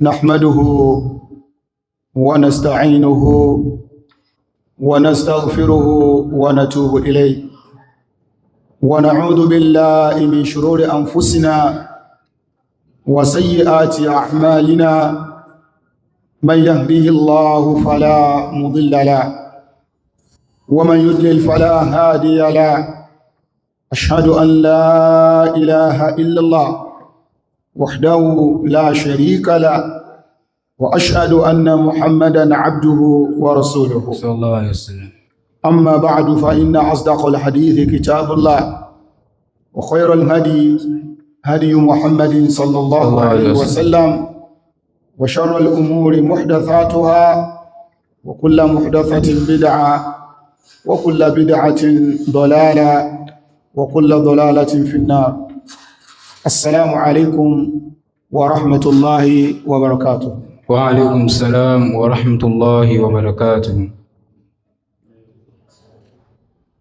نحمده ونستعينه ونستغفره ونتوب إليه، ونعوذ بالله من شرور أنفسنا وسيئات أعمالنا. من يهده الله فلا مضل له، ومن يضلل فلا هادي له. أشهد أن لا إله إلا الله وحده لا شريك له، وأشهد أن محمدا عبده ورسوله. صلى الله عليه وسلم. أما بعد، فإن أصدق الحديث كتاب الله، وخير الهدي هدي محمد صلى الله الله عليه عليه وسلم، وشر الأمور محدثاتها، وكل محدثة بدعة، وكل بدعة ضلالة، وكل ضلالة في النار. السلام عليكم ورحمة الله وبركاته. وعليكم السلام ورحمة الله وبركاته.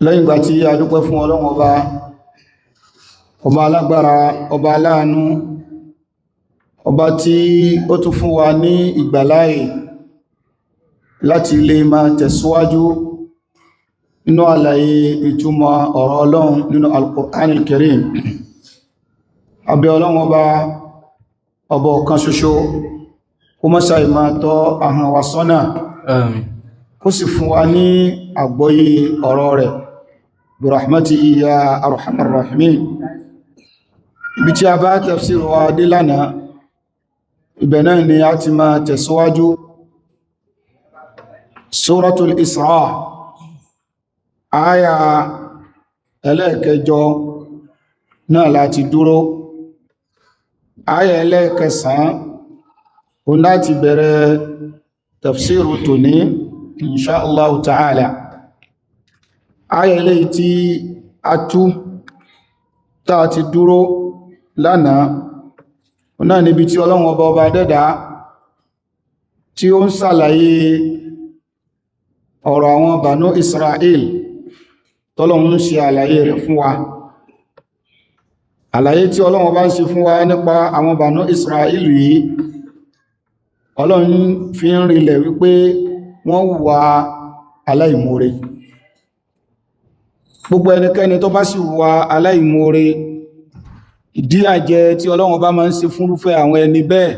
Lẹ́yìn ìgbà tí a dúpẹ́ fún Ọlọ́run Ọba, ọba alágbára, ọba aláàánú, ọba tí ó tún fún wa ní ìgbàláyè láti lè máa tẹ̀síwájú nínú àlàyé ìtumọ̀ ọ̀rọ̀ Ọlọ́run nínú Al-Qur'an Al-Karim. Abẹ́ Ọlọ́run Ọba, ọba ọ̀kan ṣoṣo, kó má ṣàì máa tọ́ ahọ́n wa sọ́nà, آمين. kó sì fún wa ní àgbọ́yé ọ̀rọ̀ rẹ̀ برحمته يا أرحم الراحمين. Ibi tí a bá tafsir wa dé lánàá, ibẹ̀ náà ni a ti máa tẹ̀síwájú. Suratul Isra, áyà ẹlẹ́ẹ̀kẹjọ náà láti dúró. Áyà ẹlẹ́ẹ̀kẹsàn ó láti bẹ̀rẹ̀ tafsiru tòní, insha Allah ta'ala. Áyà eléyìí tí a tú táa ti dúró lánàá náà níbi tí Ọlọ́run Ọba, ọba dẹ́dà, tí ó ń ṣàlàyé ọ̀rọ̀ àwọn Banu Israel, tọ́lọ́run ń ṣe àlàyé rẹ̀ fún wa. Àlàyé tí Ọlọ́run bá ń ṣe fún wa nípa àwọn Banu Israel yìí, Ọlọ́run fi ń rinlẹ̀ wípé wọ́n hùwà aláìmoore. Gbogbo ẹnikẹ́ni tó bá sì hùwà aláìmoore, ìdíyàjẹ tí Ọlọ́run bá máa ń ṣe fúnrúfẹ́ àwọn ẹni bẹ́ẹ̀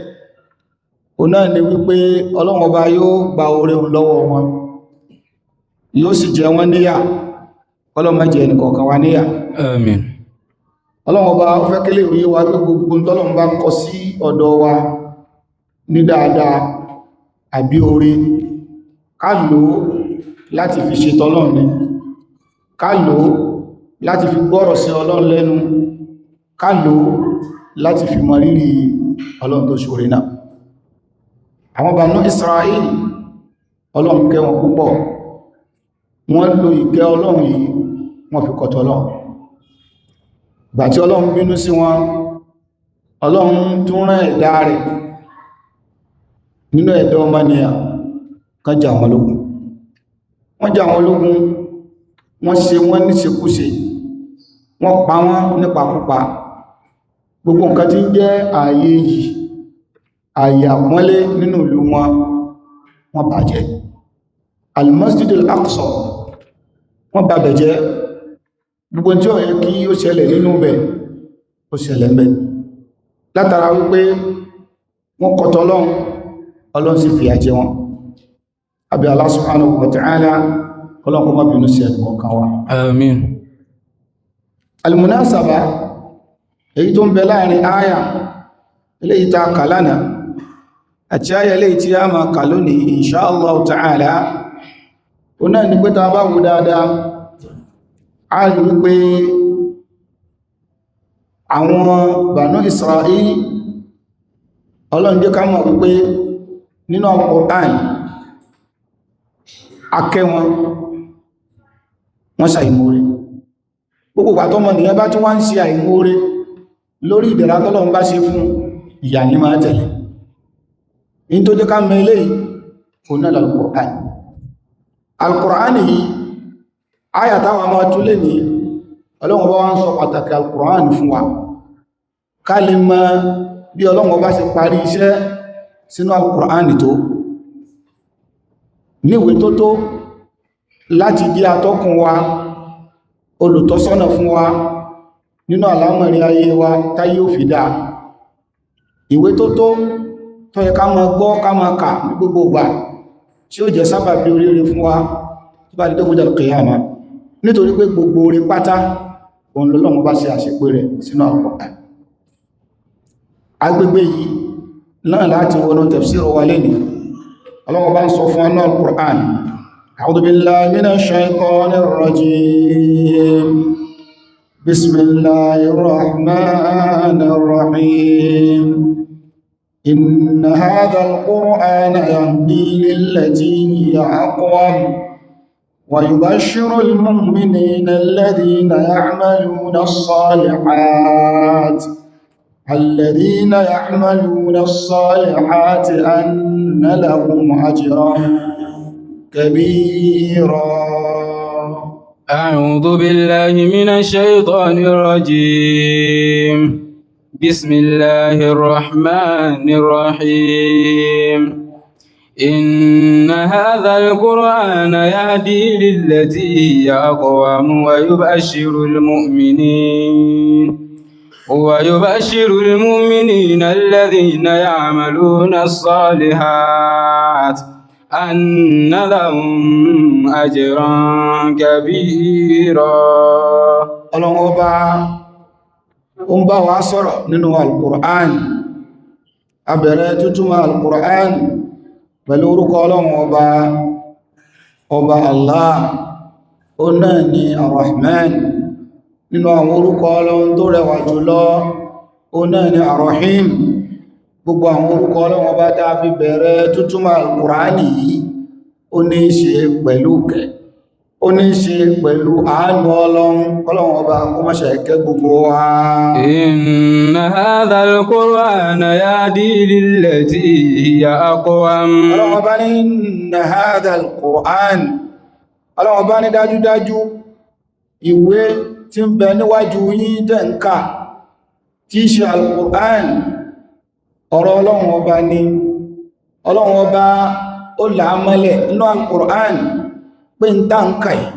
o náà ni wípé Ọlọ́run Ọba yóò gba oore lọ́wọ́ wọn, yóò sì jẹ wọ́n níyà. Ọlọ́run má jẹ ẹnìkọ̀ọ̀kan wa níyà. آمين. Ọlọ́run Ọba ó fẹ́ kílè òye wa pé gbogbo tọ́lọ́run bá kọ sí ọ̀dọ̀ wa ní dáadáa àbí oore, ká lò ó láti fi ṣe tọ́lọ́run ni, ká lò ó láti fi gbọ́rọ̀ sí Ọlọ́run lẹ́nu, ká lò ó láti fi mọ rírì Ọlọ́run tó ṣoore náà. Àwọn Banu Israel, Ọlọ́run kẹ́ wọn púpọ̀. Wọ́n lo ìkẹ́ Ọlọ́run yìí, wọ́n fi kọ̀tọ̀ Ọlọ́run. Gbà tí Ọlọ́run bínú sí wọn, Ọlọ́run tún rán ẹ̀dá rẹ̀ nínú ẹ̀dá ọmọnìyàn kan jà wọn lógun. Wọ́n jà wọn lógun, wọ́n ṣe wọ́n níṣekúṣe, wọ́n pa wọ́n nípakúpa. Gbogbo nǹkan tí ń jẹ́ ààyè yìí, ààyè àpọ́nlé nínú ìlú wọn, wọ́n bàjẹ́. Al-Masjid al-Aqsa, wọ́n bà bẹ̀ jẹ́. Gbogbo tí ó yẹ kí ó ṣẹlẹ̀ nínú bẹ̀, ó ṣẹlẹ̀ ń bẹ̀, látara wípé wọ́n kọtọ Ọlọ́run. Ọlọ́run sì fìyà jẹ wọn. Àbí Allah subhanahu wa ta'ala, Ọlọ́run kó má bínú sí ẹnìkọ̀ọ̀kan wa. آمين. Al-munasaba èyí tó ń bẹ láàrin áyà eléyìí tá kà lánàá àti áyà eléyìí tí a máa kà lónìí, insha Allah ta'ala, ó náà ní pé tá bá wù dáadáa, a rí wípé àwọn Banu Israel, Ọlọ́run jẹ́ ká mọ̀ wípé nínú Al-Qur'an akẹ́ wọn, wọ́n ṣàìmóre. Gbogbo ìgbà tọ́mọ nìyẹn bá tún wá ń ṣe àìmóre lórí ìdẹ̀ra tọ́lọ́run bá ṣe fún, ìyà ní máa tẹ̀lé. In tó jẹ́ ká mọ̀ eléyìí, òun náà Al-Qur'an. Al-Qur'an yìí, áyà táwọn máa tún lè ní, Ọlọ́run bá wá ń sọ pàtàkì Al-Qur'an fún wa, ká lè mọ̀ bí Ọlọ́run bá ṣe parí iṣẹ́. sínú Al-Qur'an tó níwé tó tó láti jẹ́ atọ́kùn wa, olùtọ́sọ́nà fún wa nínú àlámọ̀rí ayé wa táyé ò fi dáa. Ìwé tó tó tó yẹ ká máa gbọ́, ká máa kà ní gbogbo ìgbà, tí ó jẹ́ sábàbí oríire fún wa tó bá di tó gbọ́dọ̀ kìyàmá, nítorí pé gbogbo oore pátá òun lọ́lọ́run bá ṣe àṣepé rẹ̀ sínú Al-Qur'an. Agbègbè yìí náà láti wọnú tafsir wa lẹ́ni. Ọlọ́run bá ń sọ fún anú Al-Qur'an: A'udhu billahi minash shaytanir rajim, bismillahir rahmanir rahim, inna hadha al-Qur'ana yahdi lillati hiya aqwam ويبشر المؤمنين الذين يعملون الصالحات أن لهم أجرا كبيرا. أعوذ بالله من الشيطان الرجيم، بسم الله الرحمن الرحيم، إن هذا القرآن يهدي للتي هي أقوم ويبشر المؤمنين الذين يعملون الصالحات أن لهم أجرا كبيرا. Ọlọ́run ọba ó ń bá wa sọ̀rọ̀ nínú Al-Qur'an. A bẹ̀rẹ̀ tútúmọ̀ Al-Qur'an pẹ̀lú orúkọ Ọlọ́run ọba, ọba Allah, ó náà ni Ar-Rahman. Nínú àwọn orúkọ Ọlọ́run tó rẹwà jùlọ, ó náà ni Ar-Rahim. Gbogbo àwọn orúkọ Ọlọ́run ọba tá a fi bẹ̀rẹ̀ tútúmọ̀ Al-Qur'an yìí, ó ní í ṣe pẹ̀lú kẹ́, ó ní í ṣe pẹ̀lú àánú Ọlọ́run. Ọlọ́run ọba kó má ṣe kẹ́ gbogbo wa. إن هذا القرآن يهدي للتي هي أقوم. Ọlọ́run ọba ní inna hadha al-Qur'an, Ọlọ́run ọba ní dájúdájú ìwé tí ń bẹ níwájú yín tẹ́ ń kà, tí í ṣe al-Qur'an, ọ̀rọ̀ Ọlọ́run ọba ni. Ọlọ́run ọba ó là á mọ́lẹ̀ nínú al-Qur'an pé ń tá ń kà yìí,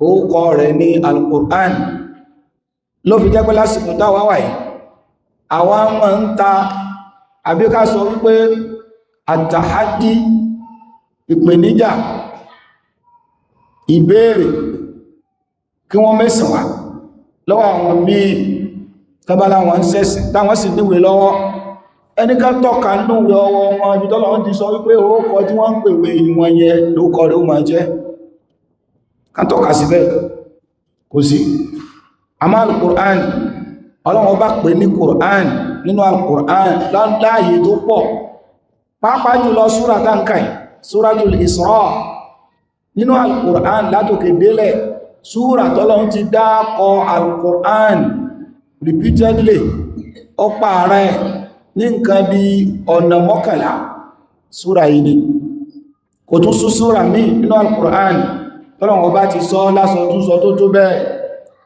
orúkọ rẹ̀ ní al-Qur'an. Ló fi jẹ́ pé lásìkò táwa wà yìí, àwa máa ń ta, àbí ká sọ wípé àtàhádí, ìpèníjà, ìbéèrè kí wọ́n mẹ́sàn wá lọ́wọ́ àwọn míì tọ́bálá wọn ń sẹ́sìn táwọn sì níwèé lọ́wọ́, ẹni ká tọ́ka núwèé ọwọ́ wọn ibi tọ́lọ́run ti sọ wípé orúkọ tí wọ́n ń pèwé ìwọ̀n yẹn lórúkọ rẹ̀ ó máa jẹ́. Ká tọ́ka síbẹ̀, kò sí. Àmọ́ Al-Qur'an, Ọlọ́run bá pè ní Qur'an nínú Al-Qur'an láàyè tó pọ̀, pàápàá jùlọ súra táǹkà yìí, Súratul Isra. Nínú Al-Qur'an látòkè délẹ̀, súra tọ́lọ́run ti dákọ Al-Qur'an repeatedly, ó pààrẹ ẹ̀ ní nǹkan bí ọ̀nà 11, súra yìí ni. Kò tún sú súra míì nínú Al-Qur'an tọ́lọ́run ọba ti sọ lásọ tún sọ tó tó bẹ́ẹ̀.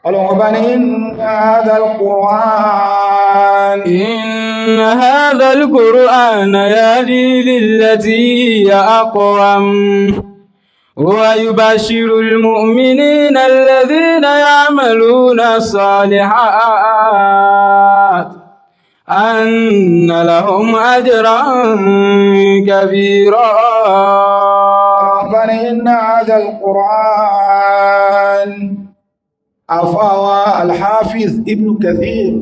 Ọlọ́run ọba ní inna hadha al-Qur'an. إن هذا القرآن يهدي للتي هي أقوم ويبشر المؤمنين الذين يعملون الصالحات أن لهم أجرا كبيرا. Ọba ní inna hadha al-Qur'an. Àfáwà Al-Hafiz Ibn Kathir,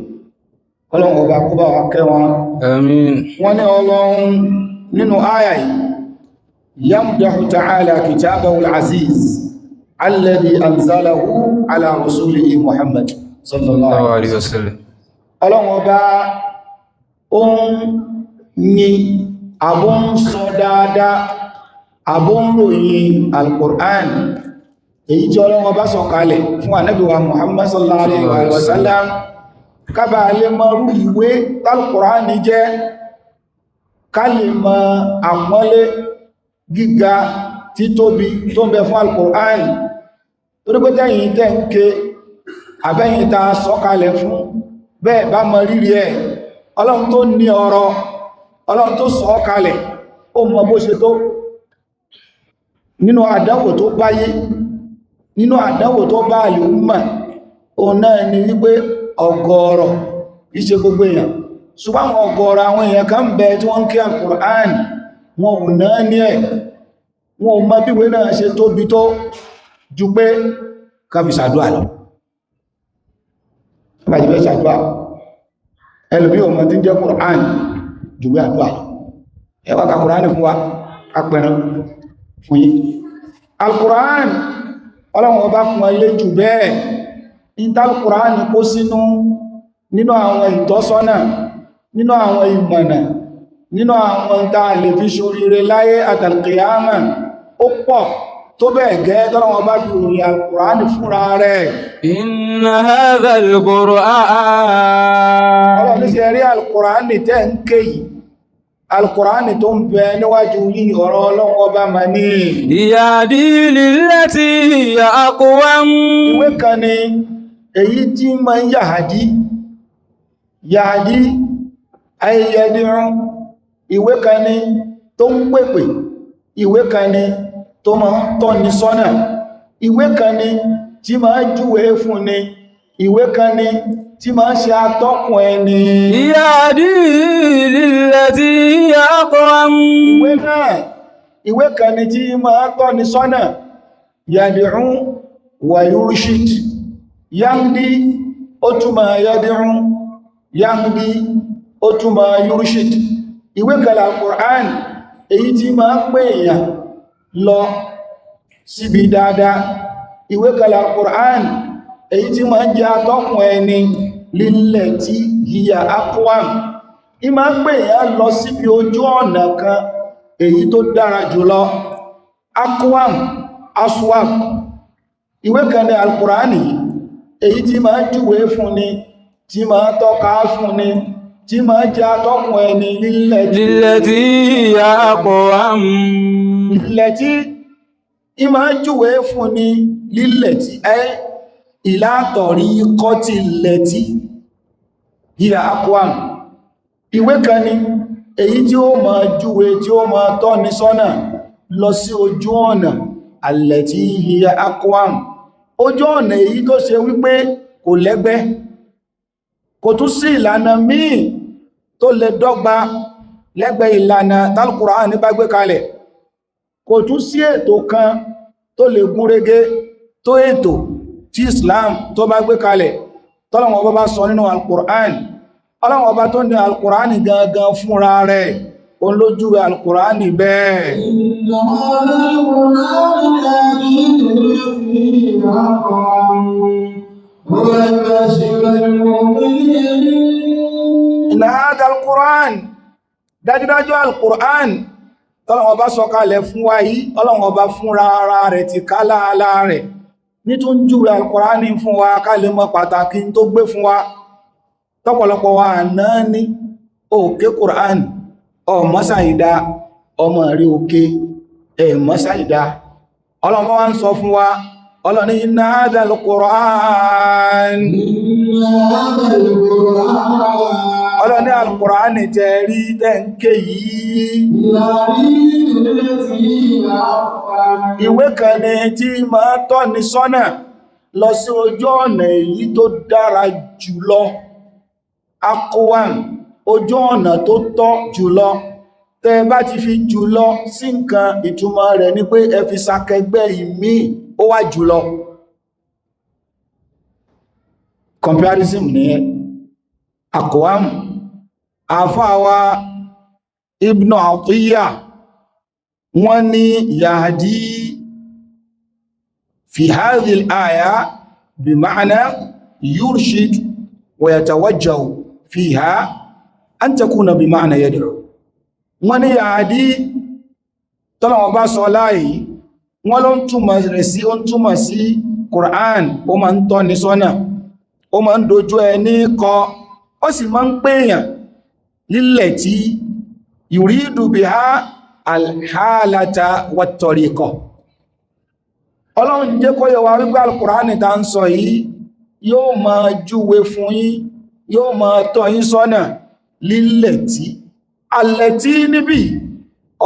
Ọlọ́run ọba kó bá wa kẹ́ wọn. آمين. Wọ́n ní Ọlọ́run nínú àyà yìí, yamdahu ta'ala kitabahu al-aziz alladhi anzalahu ala rasulihi Muhammad sallallahu الله alaihi عليه وسلم. Ọlọ́run ọba ó ń ní àbó ń sọ dáadáa, àbó ń ròyìn Al-Qur'an èyí tí Ọlọ́run ọba sọ kalẹ̀ fún Ànábì wa Muhammad sallallahu alaihi wa sallam, kábà lè mọ rú ìwé t'Al-Qur'an jẹ́, ká lè mọ àpọ́nlé, gíga, títóbi tó ń bẹ fún Al-Qur'an. Torí pé tẹ́yìn tẹ́ ń ké, àbẹ́yìn ta sọ̀kalẹ̀ fún bẹ́ẹ̀ bá mọ rírì ẹ̀, Ọlọ́run tó ní ọ̀rọ̀ Ọlọ́run tó sọ kalẹ̀ ó mọ bó ṣe tó. Nínú àdánwò tó báyé, nínú àdánwò tó bá àlùmọ̀, òun náà ni wípé ọ̀gọ̀ọ̀rọ̀, kìí ṣe gbogbo èèyàn, ṣùgbọ́n àwọn ọ̀gọ̀ọ̀rọ̀ àwọn èèyàn kan bẹ tí wọ́n ń kí Al-Qur'an, wọn ò náà ní ẹ̀, wọn ò mọ bíwé náà ṣe tóbi tó ju pé ká fi ṣàdúà lọ. Bá ti fẹ́ ṣàdúà, ẹlòmí ò mọ̀ tí ń jẹ́ Qur'an ju pé àdúà lọ. Ẹ wá ka Qur'an fún wa, apẹran fún yín. Al-Qur'an, Ọlọ́run ọba kún ilé jù bẹ́ẹ̀. Ìta Al-Qur'an kó sínú nínú àwọn ìtọ́sọ́nà, nínú àwọn ìmọ̀nà, nínú àwọn tá a lè fi ṣoríire láyé àtàlùkìyámà, ó pọ̀ tó bẹ́ẹ̀ gẹ́ tọ́lọ́wọ́ bá fi ròyìn Al-Qur'an fúnra rẹ̀. إن هذا القرآن Ọlọ́run ní ṣe rí Al-Qur'an tẹ́ ń ké yìí, Al-Qur'an tó ń bẹ níwájú yìí, ọ̀rọ̀ Ọlọ́run ọba mà ní. يهدي للتي هي أقوم. Ìwé kan ni èyí tí ma ń yàhàdí yàhàdí ayẹyẹdìrún, ìwé kan ni tó ń pèpè, ìwé kan ni tó ma ń tọ́ni sọ́nà, ìwé kan ni tí ma ń júwe fún ni, ìwé kan ni tí ma ń ṣe atọ́kùn ẹni. يهدي للتي هي أقوم. Ìwé náà, ìwé kan ni tí ma ń tọ́ni sọ́nà. Yàdìrún wà yúrṣìd, yáǹdí ó túnmà yàdìrún, yáǹdí ó túnmà yúrṣìd. Ìwé kan Al-Qur'an èyí tí ma ń pè èèyàn lọ síbi dáadáa. Ìwé kan Al-Qur'an èyí tí ma ń jẹ́ atọ́kùn ẹni. Lílẹ̀ tí hiya aqwam, ìmá ń pè èèyàn lọ síbi ojú ọ̀nà kan èyí tó dára jùlọ. Aqwam, aswab. Ìwé kan ní Al-Qur'ani èyí tí ma ń júwe fún ni, tí ma ń tọ́ka fún ni, tí ma ń jẹ́ atọ́kùn ẹni. Lílẹ̀ tí للتي هي أقوم. Lílẹ̀ tí ìmá ń júwe fún ni, lílẹ̀ tí ẹ́ ìlàtọ̀rí kọ́tí lẹ́tí hiya aqwam. Ìwé kan ni èyí tí ó máa júwe, tí ó máa tọ́ni sọ́nà lọ sí ojú ọ̀nà allati hiya aqwam, ojú ọ̀nà èyí tó ṣe wípé kò lẹ́gbẹ́, kò tún sí ìlànà míì tó lè dọ́gba lẹ́gbẹ́ ìlànà tálkùránì bá gbé kalẹ̀. Kò tún sí ètò kan tó lè gúnrégé tó ètò tí Islam tó bá gbé kalẹ̀, tọ́lọ̀wọ̀n ọba bá sọ nínú Al-Qur'an. Ọlọ́wọ̀n ọba tó ní Al-Qur'an gangan fúnra rẹ̀, òun ló júwe Al-Qur'an bẹ́ẹ̀. إن هذا القرآن يهدي للتي هي أقوم ويبشر المؤمنين. Inna hadha Al-Qur'an, dájúdájú Al-Qur'an tọ́lọ̀wọ̀n ọba sọ kalẹ̀ fún wa yìí, Ọlọ́wọ̀n ọba fúnra ara rẹ̀ ti ká láàlá rẹ̀ ní tó ń júwe Al-Qur'an fún wa, ká lè mọ̀ pàtàkì tó gbé fún wa. Tọ́pọ̀lọpọ̀ wa náà ní òkè Qur'an, ọmọ ṣàìdá, ọmọ rí òkè ẹ̀mọ́ ṣàìdá. Ọlọ́run wá ń sọ fún wa, Ọlọ́run ní inna hadha al-Qur'an, إن هذا القرآن Ọlọ́run ní al-Qur'an tẹ́ rí tẹ́ ń ké yìí, يهدي للتي هي أقوم. Ìwé kan ni tí máa tọ́ni sọ́nà lọ sí ojú ọ̀nà èyí tó dára jùlọ. Aqwam, ojú ọ̀nà tó tọ́ jùlọ. Tẹ́ bá ti fi jùlọ sí nǹkan, ìtumọ̀ rẹ̀ ni pé ẹ fi sakẹgbẹ́ ìmí, ó wà jùlọ. Comparison nìyẹn, aqwam. Àfáwa Ibn Atiyya, wọ́n ní yahdi fi hadhihi al-aya bima'na yurshid wa yatawajjahu fiha an takuna bima'na yad'u. Wọ́n ní yahdi tọ́lọ̀wọ̀n bá sọ láàyí, wọ́n ló ń túmọ̀ rẹ̀ sí, ó ń túmọ̀ sí Qur'an, ó máa ń tọ́ni sọ́nà, ó máa ń dojú ẹni kọ, ó sì máa ń pèèyàn. Lílẹ̀ tí yuridu biha alhálata wat-tariqa. Ọlọ́run jẹ́ kó yé wa wípé Al-Qur'ani tá ń sọ yìí yóò máa júwe fún yín, yóò máa tọ́ yín sọ́nà. Lílẹ̀ tí Allati níbi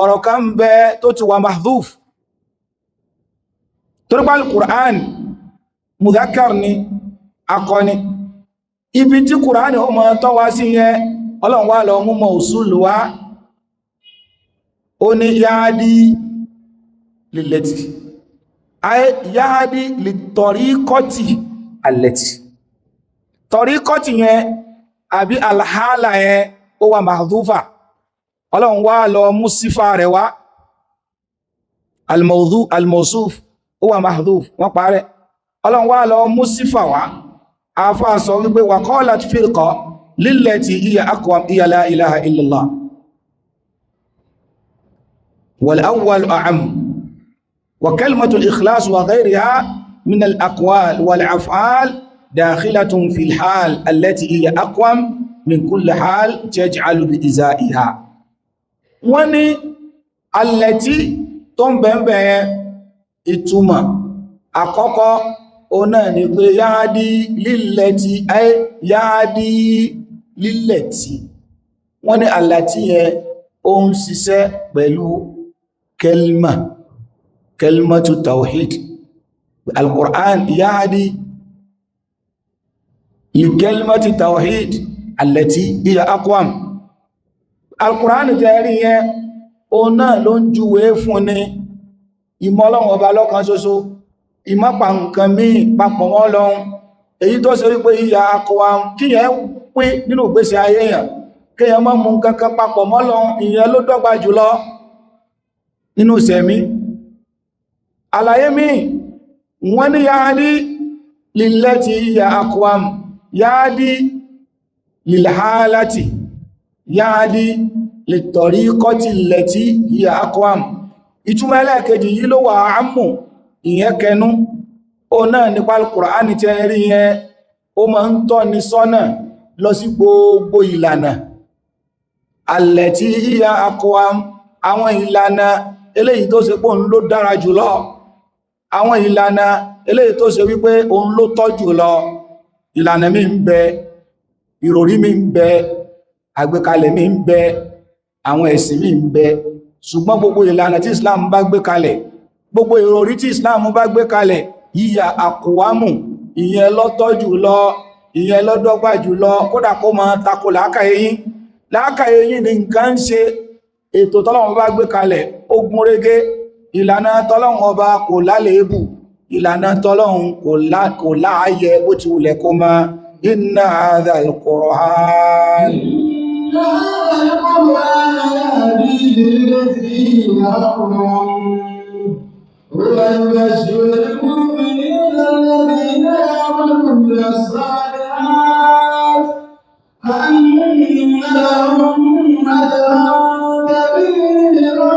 ọ̀rọ̀ kan bẹ tó ti wà mahdhuf. Torípa al-Qur'an mudhakkar ni, akọni. Ibi tí Qur'an ó mọ́ tọ́ wá sí yẹn, Ọlọ́run wá lọ mú mawsul wá. Ó ní yahdi lillati, ay yahdi lit-tariqati allati. Tariqati yẹn àbí alhálà yẹn ó wà mahdhufa. Ọlọ́run wá lọ mú sífà rẹ̀ wá. Al-mawdhu, al-mawsuf ó wà mahdhuf, wọ́n parẹ́. Ọlọ́run wá lọ mú sífà wá. Afá sọ wípé wa qalat firqa lillati hiya aqwam hiya la ilaha illallah wal awwal a'am wa kalimatu al-ikhlas wa ghayriha min al-aqwal wal af'al dakhilatun fil hal allati hiya aqwam min kulli hal taj'alu bi izaiha. Wọ́n ní allati tó ń bẹ̀ẹ̀bẹ̀ ìtumọ̀ àkọ́kọ́ o náà ni pé yáàdí lílẹ̀tí ayé yáàdí lílẹ̀tí. Wọ́n ní allati yẹn ó ń ṣiṣẹ́ pẹ̀lú kelma, kelmatu tawhid. Al-Qur'an yáàdí li kelmati tawhid allati hiya aqwam. Al-Qur'an tẹ́rí yẹn o náà ló ń júwe fún ní ìmọ̀ Ọlọ́run ọba lọ́kan ṣoṣo, ìmọ̀pà nǹkan míì papọ̀ mọ́ Ọlọ́run, èyí tó ṣe wípé ìyà akọwa kíyẹn pé nínú ìgbésí ayé yẹn, kíyẹn má mú nǹkan kan papọ̀ mọ́ Ọlọ́run, ìyẹn ló dọ́gba jùlọ nínú ìṣẹ̀mí. Àlàyé míì, wọ́n ní yahdi lillati hiya aqwam, yahdi lilhalati, yahdi lit-tariqati allati hiya aqwam. Ìtumọ̀ ẹlẹ́ẹ̀kejì yìí ló wà ámù, ìyẹn kẹnu. Ó náà nípa Al-Qur'ani tẹ́ rí yẹn, ó máa ń tọ́ni sọ́nà lọ sí gbogbo ìlànà allati hiya aqwam, àwọn ìlànà eléyìí tó ṣe pé òun ló dára jùlọ, àwọn ìlànà eléyìí tó ṣe wípé òun ló tọ́ jùlọ. Ìlànà mi ń bẹ, ìròrí mi ń bẹ, àgbékalẹ̀ mi ń bẹ, àwọn ẹ̀sìn mi ń bẹ, ṣùgbọ́n gbogbo ìlànà tí Islam bá gbé kalẹ̀, gbogbo ìròrí tí Islam bá gbé kalẹ̀, yíya àkùwámù, ìyẹn lọ́tọ́ jùlọ, ìyẹn lọ́dọ́gba jùlọ. Kódà kó máa tako làákàyè yín, làákàyè yín ni nǹkan ń ṣe. Ètò tọ́lọ́run bá gbé kalẹ̀ ó gún régé. Ìlànà tọ́lọ́run ọba kò lálẹ́ẹ̀bù, ìlànà tọ́lọ́run kò láàyè bó ti wulẹ̀ kó máa. Inna hadha al-Qur'an. إن هذا القرآن يهدي للتي هي أقوم ويبشر المؤمنين الذين يعملون الصالحات أن لهم أجرا كبيرا.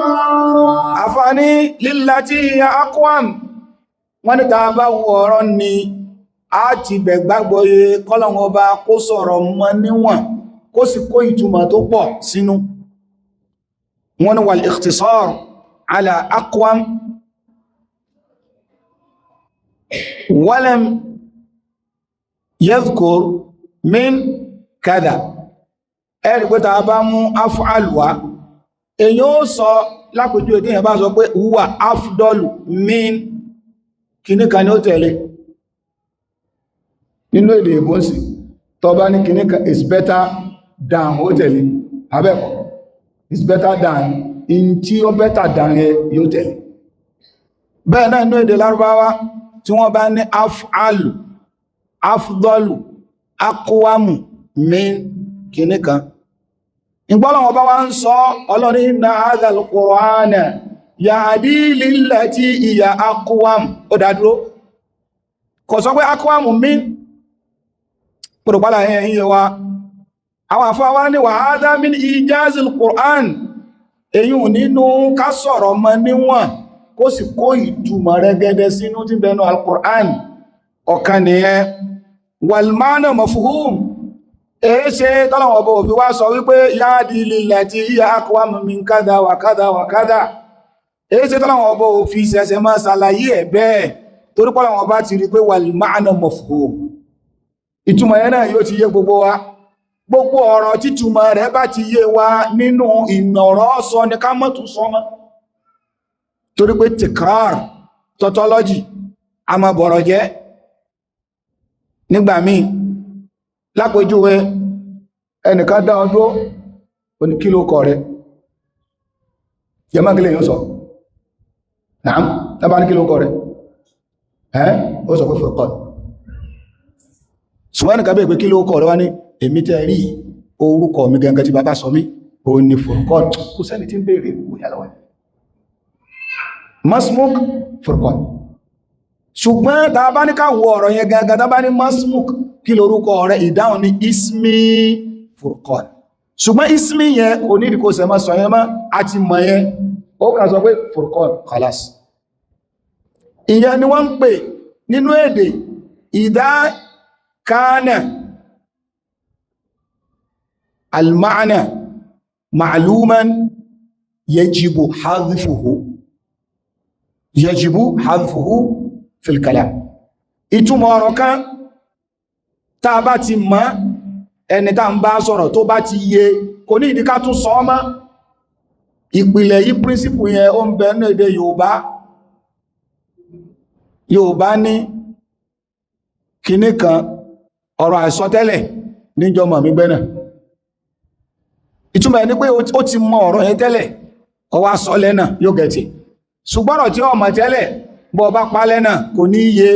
Àfààní lillati hiya aqwam, wọ́n ní tàà bá wọ ọ̀rọ̀ ni a ti bẹ̀ gbàgbọ́yé kọ́lọ̀wọ́n ọba kó sọ̀rọ̀ mọ́ níwọ̀n, kó sì kó ìtumọ̀ tó pọ̀ sínú. Wọ́n ní wal ikhtisar ala aqwam walam yadhkur min kada. Ẹ̀rì pé tàà bá mú af'al wá, èyàn ó sọ lápèjúwe tí èyàn bá sọ pé huwa afdalu min kìníkan ni ó tẹ̀lé. Nínú èdè ìbọ́nsì, tó bá ní kìníkan is better than, ó tẹ̀lé. Abẹ́kọ̀ is better than, in tí ó better than yẹ yóò tẹ̀lé. Bẹ́ẹ̀ náà nínú èdè Lárúbáwá, tí wọ́n bá ní af'alu, afdalu, aqwamu min kìníkan. Ìgbọ́lọ̀wọ̀ bá wá ń sọ, Ọlọ́rin inna hadha al-Qur'ana yahdi lillati hiya aqwam, ó dádúró, kò sọ pé aqwamu min pòròpálà ẹ̀yìn wa. Àwọn àfáwá ní wa hadha min ijazil Qur'an, èyí nínú ká sọ̀rọ̀ mọ́ níwọ̀n kó sì kó ìtumọ̀ rẹ̀gẹ̀dẹ̀ sínú tí bẹnu al-Qur'an. Ọ̀kan nìyẹn. Wal ma'na mafhum, èé ṣe tọ́lọ̀wọ̀ bọ̀ fi wá sọ wípé yáàdì lillati hiya aqwam min kada wà kada wà kada? Èé ṣe tọ́lọ̀wọ̀ bọ̀ fi ṣẹ̀ṣẹ̀ máa ṣàlàyé ẹ̀ bẹ́ẹ̀? Torí pọ́lọ̀wọ̀ bá ti rí pé wal ma'na mafhum, ìtumọ̀ yẹn náà yóò ti yé gbogbo wa. Gbogbo ọ̀rọ̀ títúmọ̀ rẹ̀ bá ti yé wa nínú ìnọ̀rọ̀ sọ ní ká mọ́ tún sọ mọ́, torí pé tikrar tautology a máa bọ̀rọ̀ jẹ́ nígbà míì. Lápèjúwe, ẹnìkan dá ọdún ó ní kí ló kọ rẹ̀? Jẹmọ́ kílẹ̀ yóò sọ náà tàbá ní kí ló kọ rẹ̀ ẹ́, ó sọ pé Furqan. Ṣùgbọ́n nìkan bẹ́ẹ̀ pé kí ló kọ rẹ̀, wá ní èmi tẹ́ rí, orúkọ mi gangan tí bàbá sọ mí ó ní Furqan. Kò sẹ́ni tí ń béèrè ìwòyà lọ́wọ́ masmuk Furqan. Ṣùgbọ́n tàbá ní ká wo ọ̀rọ̀ yẹn gangan, tàbá ní masmuk, kí lorúkọ rẹ̀, ìdáhùn ní ismi Furqan. Ṣùgbọ́n ismi yẹn kò ní ìdíkò sẹ́mọ́ sọ yẹn mọ́, àti mọ̀ yẹn, ó kà sọ pé Furqan, khalas. Ìyẹn ni wọ́n ń pè nínú èdè ìdá kánà al-ma'na ma'luman yajibu hadhifuhu, yajibu hadhifuhu fil kalam. Ìtumọ̀ ọ̀rọ̀ kan tá a bá ti mọ̀, ẹni tá ń bá sọ̀rọ̀ tó bá ti yé, kò ní ìdí ká tún sọ mọ́. Ìpìlẹ̀ yìí, principle yẹn, ó ń bẹ ní èdè Yorùbá. Yorùbá ní kinní kan, ọ̀rọ̀ àìsọtẹ́lẹ̀ níjọmọ̀ mi gbẹ́nà. Ìtumọ̀ ẹni pé ó ti mọ ọ̀rọ̀ yẹn tẹ́lẹ̀, ó wá sọ lẹ́nà yóò gẹ̀tì. Ṣùgbọ́n ọ̀rọ̀ tí ó mọ̀ tẹ́lẹ̀, bọ́ bá pa lẹ́nà, kò ní yé.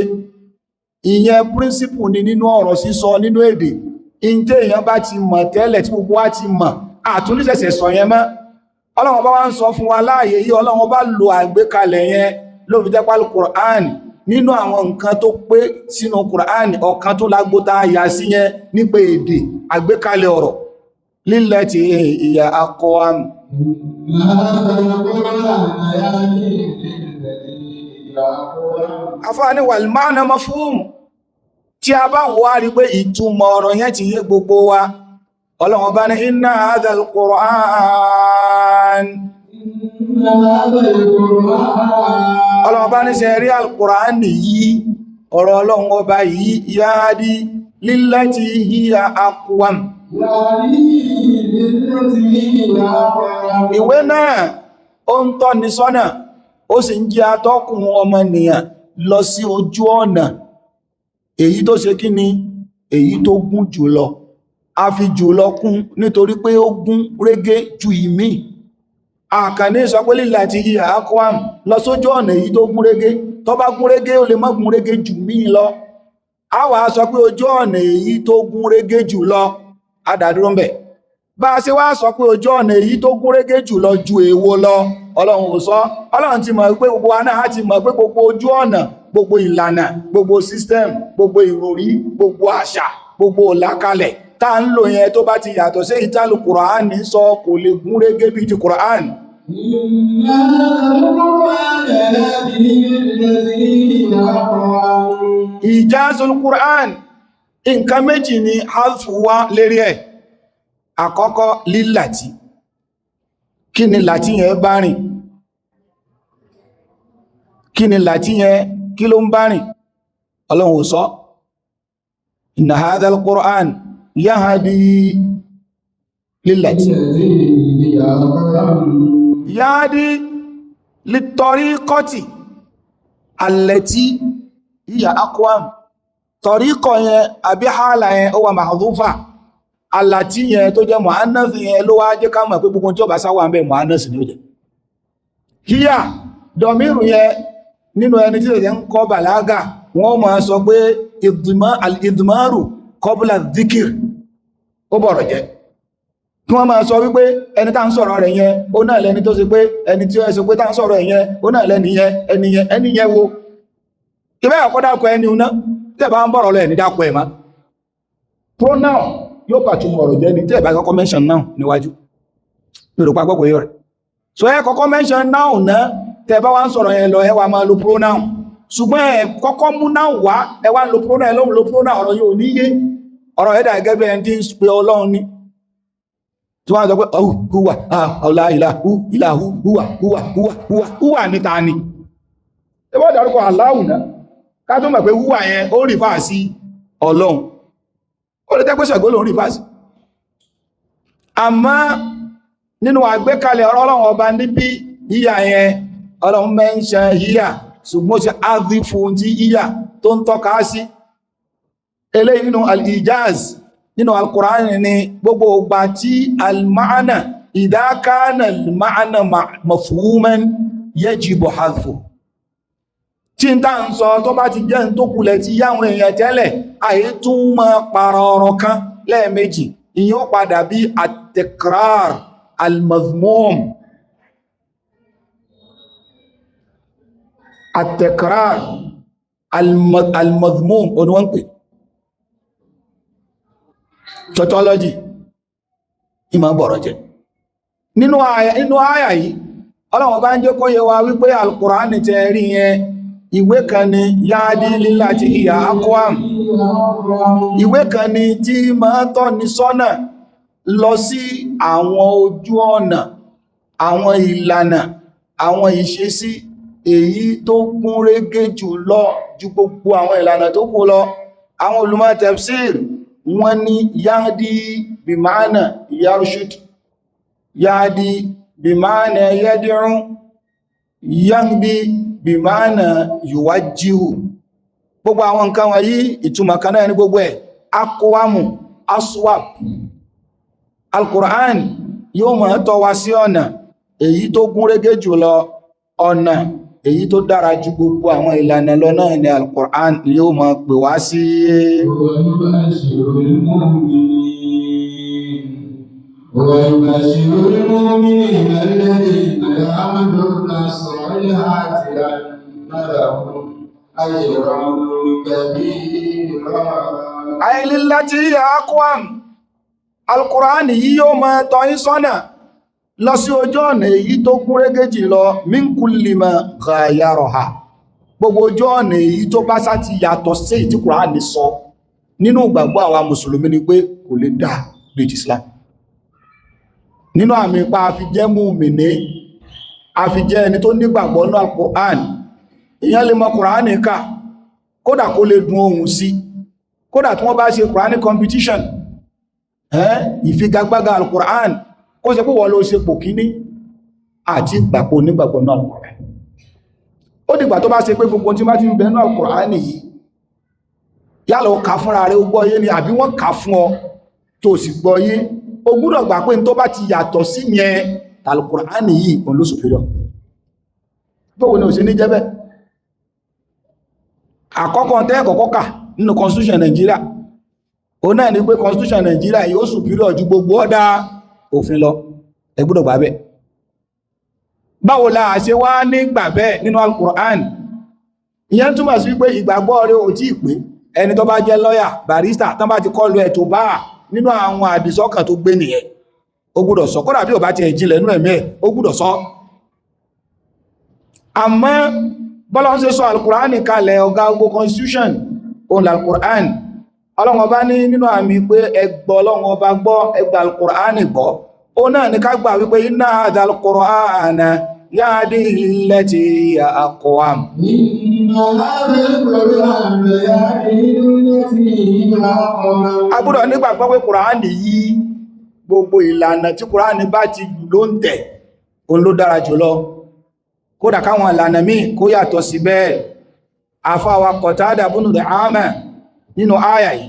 Ìyẹn principle ni nínú ọ̀rọ̀ sísọ nínú èdè. Ìjẹ́ èèyàn bá ti mọ̀ tẹ́lẹ̀, tí gbogbo wa ti mọ̀, àtúndíṣẹ̀ṣẹ̀ sọ yẹn mọ́. Ọlọ́run bá wá ń sọ fún wa láàyè yìí, Ọlọ́run bá lo àgbékalẹ̀ yẹn ló fi jẹ́ pálí Qur'an. Nínú àwọn nǹkan tó pé sínú Qur'an, ọ̀kan tó lágbóta yà sí yẹn nípa èdè, àgbékalẹ̀ ọ̀rọ̀ lílẹ̀ ti ìyà aqwam. هذا القرآن يهدي للتي هي أقوم. Afáàní wal ma'na mafhum, tí a bá wá rí pé ìtumọ̀ ọ̀rọ̀ yẹn ti yé gbogbo wa. Ọlọ́run bá ní inna hadha al-Qur'an. إن هذا القرآن. Ọlọ́run bá ní ṣe rí al-Qur'an yìí, ọ̀rọ̀ Ọlọ́run ọba yìí, yahdi lillati hiya aqwam. يهدي للتي هي أقوم. Ìwé náà ó ń tọ́ni sọ́nà, ó sì ń jẹ́ atọ́kùn ọmọnìyàn lọ sí ojú ọ̀nà èyí tó ṣe kí ni, èyí tó gún jùlọ. A fi jùlọ kún nítorí pé ó gún régé ju ìmí. Àkànní sọ pé lillati hiya aqwam, lọ sójú ọ̀nà èyí tó gún régé. Tó bá gún régé, ó lè má gún régé jù mí lọ. A wà sọ pé ojú ọ̀nà èyí tó gún régé jù lọ, adàdúró ń bẹ̀. Bá a ṣe wá sọ pé ojú ọ̀nà èyí tó gún régé jù lọ ju èwo lọ, Ọlọ́run ò sọ. Ọlọ́run ti mọ̀ pé gbogbo wa náà á ti mọ̀ pé gbogbo ojú ọ̀nà, gbogbo ìlànà, gbogbo system, gbogbo ìròrí, gbogbo àṣà, gbogbo ìlàkalẹ̀ tá ń lò yẹn, tó bá ti yàtọ̀ sí ìtàlù Kùránì sọ, kò lè gún régé bí ti Kùránì. إن هذا القرآن يهدي للتي هي أقوم. Ìjázul Kùránì, nǹkan méjì ni halfu wá lérí ẹ̀. Àkọ́kọ́, lílàtí. Kí ni làtí yẹn bá rìn? Kí ni làtí yẹn, kí ló ń bá rìn? Ọlọ́run ò sọ. Inna hadha al-Qur'an yahdi lillati للتي هي أقوم. yahdi lit-tariqati allati hiya aqwam. Tọ̀ríkọ̀ yẹn àbí hálà yẹn, ó wà mahdhufa. Allati yẹn tó jẹ́ muannath yẹn ló wá jẹ́ ká mọ̀ pé gbogbo tí ó bá sáwà ń bẹ̀, muannath ni ó jẹ́. Hiya dọ̀míìrù yẹn, nínú ẹni tí ẹ̀jẹ̀ ń kọ́ bàlágà, wọ́n máa sọ pé al-idmaru qabla dhikr, ó bọ̀rọ̀ jẹ́. Kí wọ́n máa sọ wípé ẹni tá ń sọ̀rọ̀ rẹ̀ yẹn, ó náà lẹni tó ṣe pé ẹni tí ó ṣe pé tá ń sọ̀rọ̀ yẹn, ó náà lẹni yẹn, ẹni yẹn, ẹni yẹn wo ìbẹ́ ẹ̀kọ́ dákọ̀ ẹni uná tẹ́ bá ń bọ̀rọ̀ lọ, ẹni dákọ̀ ẹ̀ má. Pronoun yóò bàtúmọ̀ ọ̀rọ̀ jẹ́ ni tẹ́ bá kọ́kọ́ mention noun níwájú. Yorùbá gbọ́kọ̀ yóò rẹ̀ so ẹ kọ́kọ́ mention noun náà. Tẹ́ bá wá ń sọ̀rọ̀ yẹn lọ, ẹ wá máa lo pronoun. Ṣùgbọ́n ẹ kọ́kọ́ mú noun wá, ẹ wá ń lo pronoun, ẹ lóhun lo pronoun, ọ̀rọ̀ yóò níye. Ọ̀rọ̀ ẹ̀dà gẹ́gẹ́ bí ẹni tí ń pe Ọlọ́run ni tí wọ́n sọ pé ọ̀hù húwà ọ̀lá ìlà hú ìlà hú húwà húwà húwà húwà húwà níta ni. Ẹ bọ́ dárúkọ Aláhù náà ká tó mọ̀ pé húwà yẹn ó refer sí Ọlọ́run. Ó lè jẹ́ pé Ṣàngó ló ń refer sí. Àmọ́ nínú àgbékalẹ̀ ọ̀rọ̀ Ọlọ́run Ọba níbí, híyà yẹn Ọlọ́run mẹ́ńṣẹ́ híyà, ṣùgbọ́n ṣe áàdìfù tí híyà tó ń tọ́ka sí. Eléyìí nínú al-ijaz nínú al-Qur'an ni gbogbo ìgbà tí al-ma'na idha kana al-ma'na mafhuman yajibu hadfu. Tí n tá ń sọ tó bá ti jẹ́ ń tó kulẹ̀ ti yáwọn èèyàn tẹ́lẹ̀, àyè tún mọ́ para ọ̀rọ̀ kan lẹ́ẹ̀mejì, ìyẹn ó padà bí at-takrar al-madhmum. At-takrar al-madhmum òní wọ́n ń pè tautology, ìmọ̀ bọ̀rọ̀ jẹ́. Nínú àyà yìí Ọlọ́run bá ń jẹ́ kó yé wa wípé al-Qur'an tẹ́ rí yẹn, ìwé kan ni yáàdí líláti ìyà aqwam, ìwé kan ni tí máa tọ́ni sọ́nà lọ sí àwọn ojú ọ̀nà, àwọn ìlànà, àwọn ìṣesí èyí tó gún régé jù lọ ju gbogbo àwọn ìlànà tó kù lọ. Àwọn olùmọ̀ tafsir wọ́n ní yáàdí bìmáànà yarshud, yáàdí bìmáànà yad'u, yáàdí bìmáànà yuwajjihu. Gbogbo àwọn nǹkan wọ̀nyí ìtumọ̀ kan náà ní gbogbo ẹ̀. Akwamu aswab, Al-Qur'an yóò máa tọ́ wa sí ọ̀nà èyí tó gún régé jùlọ, ọ̀nà èyí tó dára ju gbogbo àwọn ìlànà lọ náà ni Al-Qur'an yóò máa pè wá sí. ويبشر المؤمنين الذين يعملون الصالحات أن لهم أجرا كبيرا. Àìlélátí aqwam, Al-Qur'an yìí yóò máa tọ́ yín sọ́nà lọ sí ojú ọ̀nà èyí tó gún régé jùlọ, min kulli ma ghayaraha, gbogbo ojú ọ̀nà èyí tó bá sá ti yàtọ̀ sí èyí tí Qur'an sọ. Nínú ìgbàgbọ́ àwa mùsùlùmí ni pé kò lè dá bíi Islam. Nínú àmì ipa àfijẹ́ mùmìnì, àfijẹ́ ẹni tó nígbàgbọ́ nínú Al-Qur'an. Èèyàn lè mọ Qur'an ká, kódà kó lè dùn ohùn sí, kódà tí wọ́n bá ṣe Qur'an competition, ìfigagbága Al-Qur'an, kó ṣe pé wọ́n ló ṣe pò kíní, àti ìgbàpò nígbàgbọ́ nínú Al-Qur'an. Ó dìgbà tó bá ṣe pé gbogbo tí bá ti ń bẹ nínú Al-Qur'an yìí, yálà ó kà fúnra rẹ̀ ó gbọ́ yé ni àbí wọ́n kà fún ọ tó sì gbọ́ yé, o gbúdọ̀ gbà pé tó bá ti yàtọ̀ sí yẹn Al-Qur'an yìí òun ló superior. Báwo ni ò ṣe ní jẹ́ bẹ́ẹ̀? Àkọ́kọ́ tẹ́ kọ́kọ́ kà nínú constitution Nigeria, òun náà ni pé constitution Nigeria yóò superior ju gbogbo ọ̀dà òfin lọ. Ẹ gbúdọ̀ gbà bẹ́ẹ̀. Báwo la ṣe wá ní gbà bẹ́ẹ̀ nínú Al-Qur'an? Ìyẹn túmọ̀ sí wípé ìgbàgbọ́ rẹ̀ ò tí ì pé. Ẹni tó bá jẹ́ lọ́yà, barrister, tán bá ti kọlu ẹ̀ tó bá nínú àwọn àdìsọ́kàn tó gbé nìyẹn, ó gbúdọ̀ sọ. Kódà bí ò bá ti ẹ̀jìnlẹ̀ nínú ẹ̀mí ẹ̀, ó gbúdọ̀ sọ. Àmọ́ bọ́lá ń ṣe sọ Al-Qur'an kalẹ̀, ọ̀gá gbogbo constitution òun l'Al-Qur'an. Ọlọ́run Ọba ní nínú àmì pé ẹgbọ́ Ọlọ́run Ọba gbọ́, ẹgbà Al-Qur'an gbọ́, ó náà ní ká gbà wípé inna hadha al-Qur'ana yahdi lillati hiya aqwam. Inna hadha al-Qur'ana yahdi lillati hiya aqwam. A gbọ́dọ̀ nígbàgbọ́ pé Kùránì yìí, gbogbo ìlànà tí Kùránì bá ti ló ń tẹ̀, òun ló dára jùlọ. Kódà káwọn ìlànà míì kó yàtọ̀ sí bẹ́ẹ̀. Àfáwà Qatada bunu Di'ama nínú àyà yìí,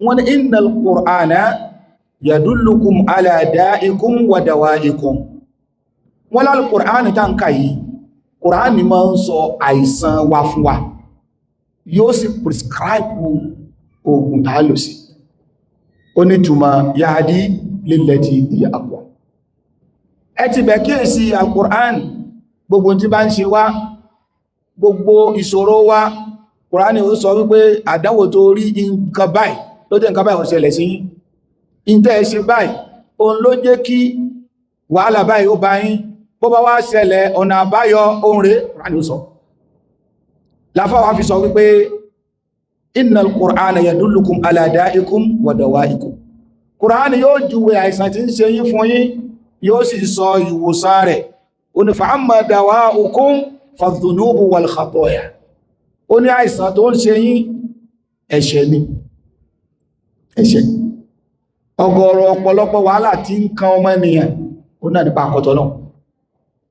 wọ́n ní innal Qur'ana yadullukum ala da'ikum wa dawa'ikum. Wọ́n lálù Kùránì tá ń kà yìí, Kùránì máa ń sọ àìsàn wa fún wa, yóò sì prescribe oògùn tá a lò sí. Ó ní túmọ̀ yahdi lillati hiya aqwam. Ẹ ti bẹ̀ kíyèsí Al-Qur'an, gbogbo tí bá ń ṣe wá, gbogbo ìṣòro wa, Kùránì ó sọ wípé àdánwò tó rí nǹkan báyìí ló jẹ́ nǹkan báyìí ó ṣẹlẹ̀ sí yín, ìtẹ́ ẹ ṣe báyìí òun ló jẹ́ kí wàhálà báyìí ó bá yín, bó bá wá ṣẹlẹ̀ ọ̀nà àbáyọ ohun rẹ̀, Kùránì ó sọ. Láfáwá fi sọ wípé innal Qur'ana yadullukum ala da'ikum wa dawa'ikum. Kùránì yóò júwe àìsàn tí ń ṣe yín fún yín, yóò sì sọ ìwòsàn rẹ̀. Ó ní fa'amma dawa'ukum fadh-dhunubu wal khataya. Ó ní àìsàn tó ń ṣe yín ẹ̀ṣẹ̀ ni, ẹ̀ṣẹ̀. Ọ̀gọ̀rọ̀ ọ̀pọ̀lọpọ̀ wàhálà tí ń kan ọmọ ènìyàn ó náà nípa àkọ́tọ̀ náà.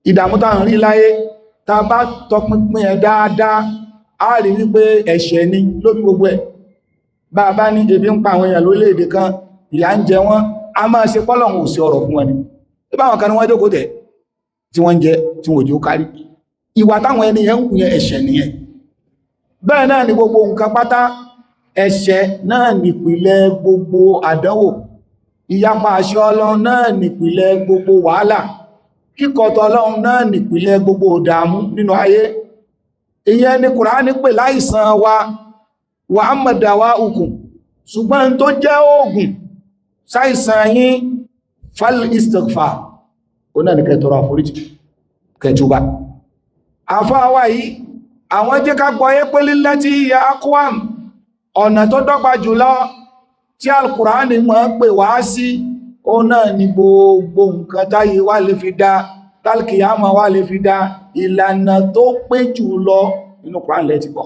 Ìdààmú tá ń rí láyé, tá bá tọpinpin ẹ̀ dáadáa, a rí wípé ẹ̀ṣẹ̀ ni lórí gbogbo ẹ̀. Bá a bá ní ebi ń pa àwọn èèyàn lórílẹ̀-èdè kan, ìyà ń jẹ wọ́n, a máa ṣe pọ́lọ̀hún ò sí ọ̀rọ̀ fún wọn ni. Bí báwọn kan ní wọ́n jókòó tẹ̀ tí wọ́n ń jẹ tí wọ́n ò jẹ́ ó kárí. Ìwà táwọn ènìyàn ń wù yẹn ẹ̀ṣẹ̀ nìyẹn. Bẹ́ẹ̀ náà ni gbogbo nǹkan pátá, ẹ̀ṣẹ̀ náà nìpìlẹ̀ gbogbo àdánwò. Ìyapa àṣẹ Ọlọ́run náà nìpìlẹ̀ gbogbo wàhálà. Kíkọ̀tọ̀ Ọlọ́run náà nìpìlẹ̀ gbogbo ìdààmú nínú ayé. Ìyẹn ni Kùránì pè láìsàn wa, wà á mọ̀dàwà ukùn. Ṣùgbọ́n tó jẹ́ oògùn sáìsàn yín, fal istighfar, ó náà ní kẹ́ tọrọ àforíjì, kẹ́ túbá. Àfáà wa yìí, àwọn jẹ́ ká gbọ́yé pé lílẹ́tí ya akwam, ọ̀nà tó dọ́gba jùlọ tí Al-Kùránì máa ń pè wá sí, ó náà ni gbogbo nǹkan táyé wá lè fi dá, tálkìyámà wá lè fi dá, ìlànà tó pé jùlọ nínú Kùránì lẹ ti gbọ́.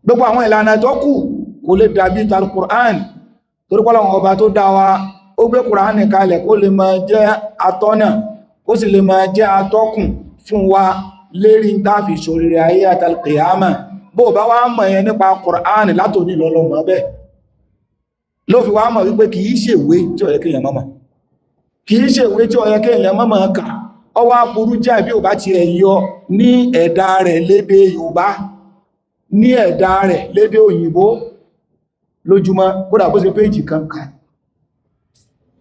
Gbogbo àwọn ìlànà tó kù kò lè dàbí Al-Kùránì, torí pé Ọlọ́run ọba tó dá wa, ó gbé Kùránì kalẹ̀ kó lè máa jẹ́ atọ́nà, kó sì lè máa jẹ́ atọ́kùn fún wa lérí ń tá fi ṣoríire ayé àtàlùkìyámà. Bó bá wá mọ̀ yẹn nípa Kùránì látòní lọ́lọ́mọ bẹ́ẹ̀, ló fi wá mọ̀ wípé kìí ṣèwé tí ó yẹ kéèyàn mọ́mọ̀, kìí ṣèwé tí ó yẹ kéèyàn mọ́mọ̀ kà. Ọwọ́ aburú jẹ́ bí ò bá ti ẹ̀ yọ ní ẹ̀dá rẹ̀ lédè Yorùbá, ní ẹ̀dá rẹ̀ lédè òyìnbó lójúmọ́, kódà bó ṣe péjì kan kà,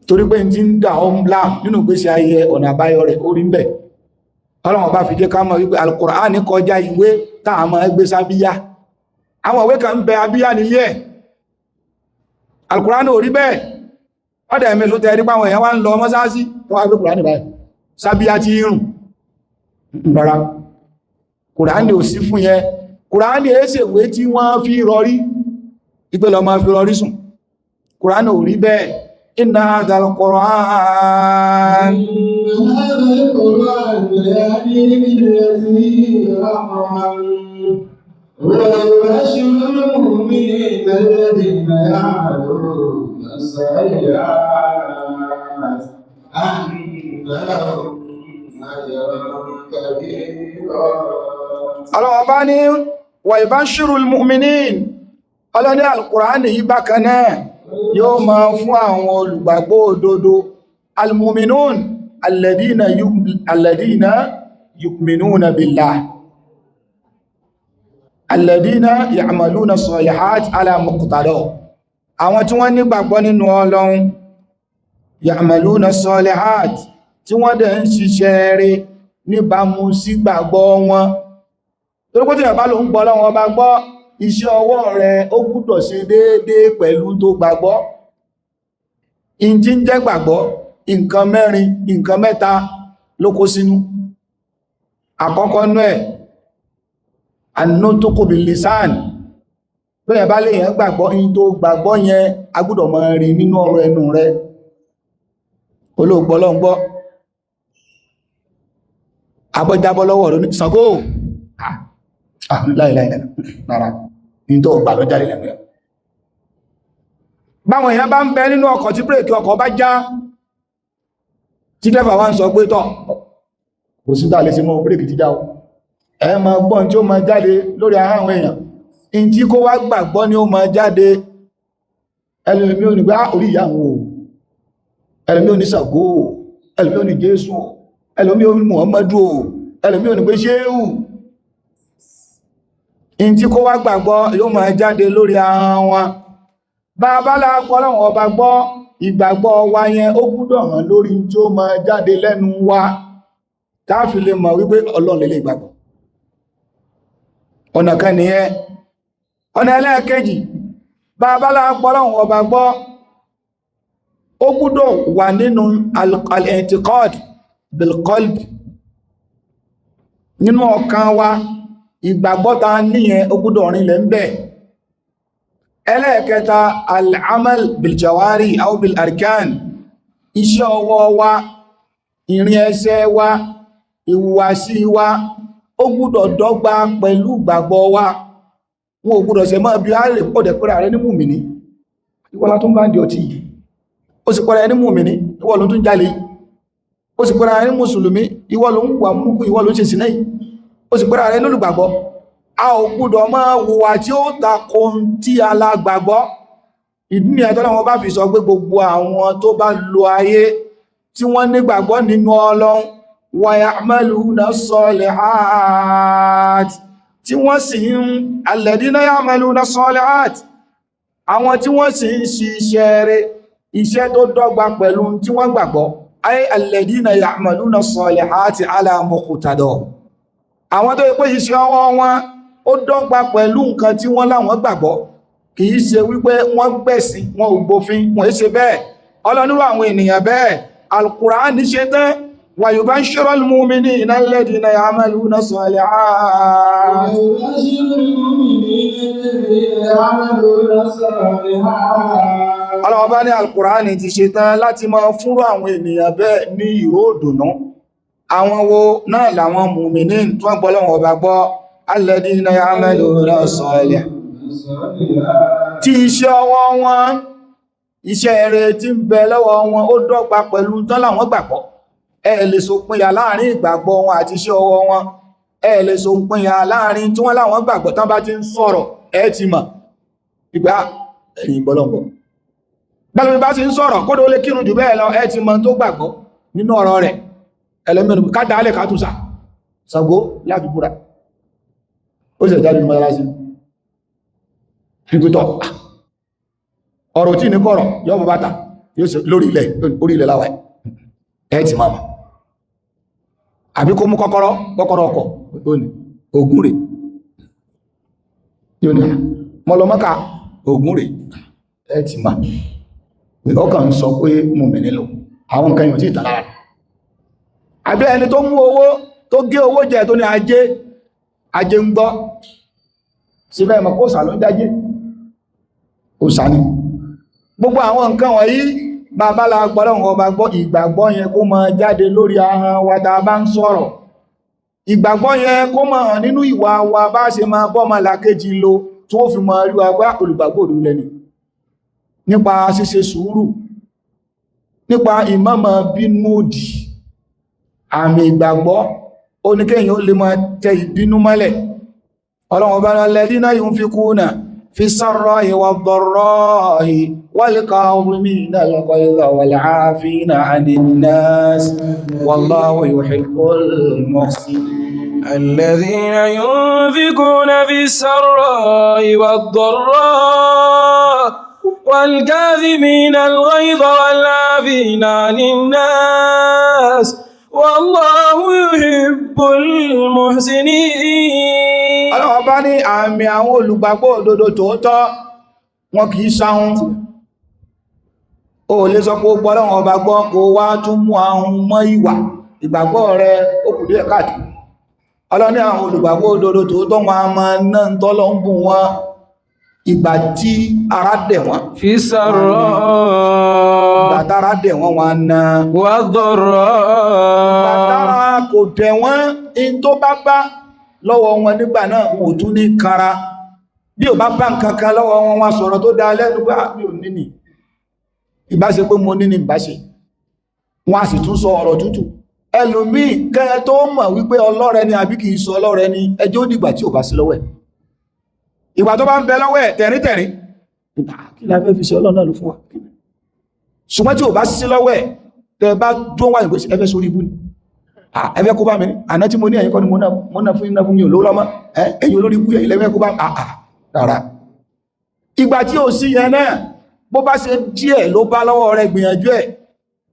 torí pé tí ń dà ọ́ ńlá nínú ìgbésí ayé ọ̀nà àbáyọ rẹ̀ ó rí ń bẹ̀. Ọlọ́run bá fi jẹ́ ká mọ̀ wípé Al-Kùránì kọjá ìwé táà máa gbé sábíyá. Àwọn ìwé kan ń bẹ abíyá nílé ẹ̀. Al-Kùránì ò rí bẹ́ẹ̀. Ọ̀dẹ̀ ẹ̀mí ló tẹ́ rí páwọn èèyàn wá ń lọ mọ́sáàsì tó wá gbé Kùránì báyìí. Sábíyá ti rùn. Rárá. Kùránì ò sí fún yẹn. Kùránì é ṣèwé tí wọ́n fi rọrí. Ìpè lọ máa fi rọrí sùn. Kùránì ò rí bẹ́ẹ̀. Inna hadhal Qur'an. هذا القرآن يهدي للتي هي أقوم ويبشر المؤمنين الذين يعملون الصالحات أن لهم أجرا كبيرا. Ọlọ́run bá ní wa yubashshirul mu'minin, ọlọ́ní Al-Qur'ani yìí bákan náà yóò máa fún àwọn olùgbàgbọ́ òdodo, al-mu'minun alladhina yu'minuna billah, alladhina ya'maluna salihat ala muqtada, àwọn tí wọ́n nígbàgbọ́ nínú Ọlọ́run, ya'maluna salihat, tí wọ́n dẹ̀ ń ṣiṣẹ́ rere níbàámu sí gbàgbọ́ wọn. Torí pé tí èèyàn bá ló ń gbọ́ Ọlọ́run ọba gbọ́, iṣẹ́ ọwọ́ rẹ̀ ó gbúdọ̀ ṣe déédéé pẹ̀lú tó gbàgbọ́. Ìjí ń jẹ́ gbàgbọ́, nǹkan mẹ́rin, nǹkan mẹ́ta ló kó sínú. Àkọ́kọ́ nú ẹ̀, an-nutqu bil-lisan. Bẹ́ẹ̀ bá lè yẹn gbàgbọ́, in tó gbàgbọ́ yẹn a gbúdọ̀ máa rí nínú ọ̀rọ̀ ẹnu rẹ̀. Olóògbọ́ Ọlọ́run gbọ́. Abọ́jábọ́ lọ́wọ́ rẹ̀ ní Ṣàngó. Láìláìláì, rárá, ní tó gbà lọ jáde lẹ́nu ẹ̀. Báwọn èèyàn bá ń bẹ nínú ọkọ̀ tí bírèkì ọkọ̀ bá já, tí dẹ́fà wá ń sọ pé tọ́, kò sí tàà lè ṣe mọ́, bírèkì ti já o. Ẹ máa gbọ́n tí ó máa jáde lórí ara àwọn èèyàn. In tí kó wá gbàgbọ́ ni ó máa jáde. Ẹlòmí ò ní pé orí ìyá àwọn o, ẹlòmí ò ní Ṣàngó o, ẹlòmí ò ní Jésù o, ẹlòmí ò ní Muhammadu o, ẹlòmí ò ní pé Ṣéhù. In tí kó wá gbàgbọ́ yóò máa jáde lórí ahọ́n wọn. Bàbá lápọ̀ Ọlọ́run ọba gbọ́, ìgbàgbọ́ wa yẹn ó gbúdọ̀ hàn lórí tí ó máa jáde lẹ́nu wa, tá fi lè mọ̀ wípé Ọlọ́run lè gbàgbọ́. Ọ̀nà kan nìyẹn. Ọ̀nà ẹlẹ́ẹ̀kejì, bàbá lápọ̀ Ọlọ́run ọba gbọ́, ó gbúdọ̀ wà nínú al-i'tiqad bil-qalb, nínú ọkàn wa, ìgbàgbọ́ ta níyẹn ó gbúdọ̀ rinlẹ̀ ń bẹ̀. Ẹlẹ́ẹ̀kẹta, al-amal bil-jawari aw bil-arkan, iṣẹ́ ọwọ́ wa, ìrìn ẹsẹ̀ wa, ìhùwàsí wa, ó gbúdọ̀ dọ́gba pẹ̀lú ìgbàgbọ́ wa. Wọn ò gbúdọ̀ ṣe mọ́ bí a lè pọ̀dẹ̀ pẹ́ra rẹ ní mùmìnì. Ìwọ́lá tó ń bá ń di ọtí yìí, Ó sì pẹ́ra ẹni mùmìní, ìwọ ló tún jalè. Ó sì pẹ́ra ẹni mùsùlùmí, ìwọ ló ń wà múkú, ìwọ ló ń ṣe sìná yìí. Ó sì pẹ́ra ẹni lólùgbàgbọ́. A ò gbúdọ̀ máa hùwà tí ó tako tí alágbàgbọ́. Ìdí nìyẹn tọ́lọ́run bá fi sọ pé gbogbo àwọn tó bá lo ayé tí wọ́n nígbàgbọ́ nínú Ọlọ́run, wa ya'maluna s-solihat, tí wọ́n sì ń alladhina ya'maluna s-solihat, àwọn tí wọ́n sì ń ṣiṣẹ́ rere, iṣẹ́ tó dọ́gba pẹ̀lú tí wọ́n gbàgbọ́. Ay alladhina ya'maluna s-solihati ala muqtadahu, àwọn tó yẹ pé iṣẹ́ ọwọ́ wọn ó dọ́gba pẹ̀lú nǹkan tí wọ́n láwọn gbàgbọ́, kìí ṣe wípé wọ́n gbẹ̀sìn wọn ò gbófin, wọ́n ṣe bẹ́ẹ̀. Ọlọ́nírú àwọn ènìyàn bẹ́ẹ̀, Al-Qur'an ṣe tán, wa yubashshirul mu'minina alladhina ya'maluna s-solihat. Ọlọ́wọ́ bá ní Al-Qur'an ti ṣe tán láti máa fúnrú àwọn ènìyàn bẹ́ẹ̀ ní ìró ìdùnnú. Àwọn wo náà làwọn mùmìnín tí wọ́n gbọ́ Ọlọ́run Ọba gbọ́, alladhina ya'maluna s-solihat, tí iṣẹ́ ọwọ́ wọn, iṣẹ́ eré tí ń bẹ lọ́wọ́ wọn ó dọ́gba pẹ̀lú tán láwọn gbàgbọ́. Ẹ lè ṣòpinya láàrin ìgbàgbọ́ wọn àti iṣẹ́ ọwọ́ wọn. Ẹ lè ṣòpinya láàrin tí wọ́n láwọn gbàgbọ́. Tán bá ti ń sọ̀rọ̀, ẹ ti mọ̀ ìgbà ẹ̀yìn gbọ́lọ́gbọ́. Bẹ́lú bá ti ń sọ̀rọ̀, kódó lè kírun jù bẹ́ẹ̀ lọ, ẹ ti mọ̀ tó gbàgbọ́ nínú ọ̀rọ̀ rẹ̀. Ẹlẹ́mẹ̀rún ká dálẹ̀ ká túnṣà Ṣàngó láti búra, ó sì jáde mọ́lá sí pípítọ̀ ọ̀rọ̀ tí ní kọ̀rọ̀ yọ́ bọ̀ bàtà yóò ṣe lórí ilẹ̀, orí ilẹ̀ láwẹ̀ ẹ̀ ti máa mọ̀. Àbí kó mú kọ́kọ́rọ́, kọ́kọ́rọ́ ọkọ̀ ògùn rẹ̀ yóò ní mọ́lọmọ́ka ògùn rẹ̀, ẹ̀ ti máa ọkàn ń sọ pé mú mi nílò àwọn nǹkan yóò tí ìtàn lára. Àbí ẹni tó mú owó tó gé owó jẹ tó ní ajé, ajé ń gbọ́ síbẹ̀ mọ̀ kó sà ló ń jájé, òsà ni. Gbogbo àwọn nǹkan wọ̀nyí, bàbá la gbọ́dọ̀ ọba gbọ́, ìgbàgbọ́ yẹn kó máa jáde lórí ahọ́n wa tá a bá ń sọ̀rọ̀, ìgbàgbọ́ yẹn kó máa hàn nínú ìwà wa, bá ṣe máa bọ́mọ làkejì lo tí wọ́n fi máa rí wa pé olùgbàgbọ́ òdodo lẹ́ni, nípa ṣíṣe sùúrù, nípa ìmọ̀mọ̀ bínú òdì. Àmì ìgbàgbọ́ ó ní kéèyàn ó lè máa tẹ ìbínú mọ́lẹ̀. Ọlọ́run ọba alladhina yunfikuna fi sarra'i wad-dharra'i wal-kadhimina al-ghayza wal-'afina 'anil nas wallahu yuhibbul muhsinin. الذين ينفقون في السراء والضراء والكاظمين الغيظ والعافين عن الناس والله يحب المحسنين. Ọlọ́run bá ní àmì àwọn olùgbàgbọ́ òdodo tòótọ́, wọn kìí sáhun. O lè sọ pé ó gbọ́ Ọlọ́run ọba gbọ́ kó wá tún mú ahun mọ́ ìwà ìgbàgbọ́ rẹ, ó kù díẹ̀ káàtó. Ọlọ́run ní àwọn olùgbàgbọ́ òdodo tòótọ́, wọn a máa ná ń tọ́lọ́ ń bùn wọn ìgbà tí ara dẹ̀ wọ́n. في السراء Ìgbà tára dẹ̀ wọ́n, wọn ná. والضراء Ìgbà tára kò dẹ̀ wọ́n, in tó bá bá lọ́wọ́ wọn nígbà náà, wọn ò tún ní kanra. Bí ò bá bá nǹkan kan lọ́wọ́ wọn, wọn sọ̀rọ̀ tó dá lẹ́nu pé mi ò níní, ìbá ṣe pé mo níní ìbá ṣe. Wọn a sì tún sọ ọ̀rọ̀ tútù. Ẹlòmíì kẹ́ tó mọ̀ wípé ọlọ́rẹ ni àbí kìí sọ ọlọ́rẹ ni, ẹjọ́ ó dìgbà tí ò bá sí lọ́wọ́ ẹ̀. Ìgbà tó bá ń bẹ lọ́wọ́ ẹ̀, tẹ̀ríntẹ̀rín, kí la fẹ́ fi ṣe, Ọlọ́run náà ló fún wa. Ṣùgbọ́n tí ò bá sí lọ́wọ́ ẹ̀, tẹ́ bá dún wáyé pé ẹ fẹ́ sórí ibú ni, ẹ fẹ́ kó bá mi ní àná tí mo ní, ẹ̀yin kọ́ ni mo ná fún iná fún mi ò lówó lọ́mọ́, ẹ̀yin olórí ibú, ẹ̀yin lẹ́fẹ́ kó bá àà rárá. Ìgbà tí ò sí yẹn náà, bó bá ṣe díẹ̀ ló bá lọ́wọ́ rẹ̀, gbìyànjú ẹ̀.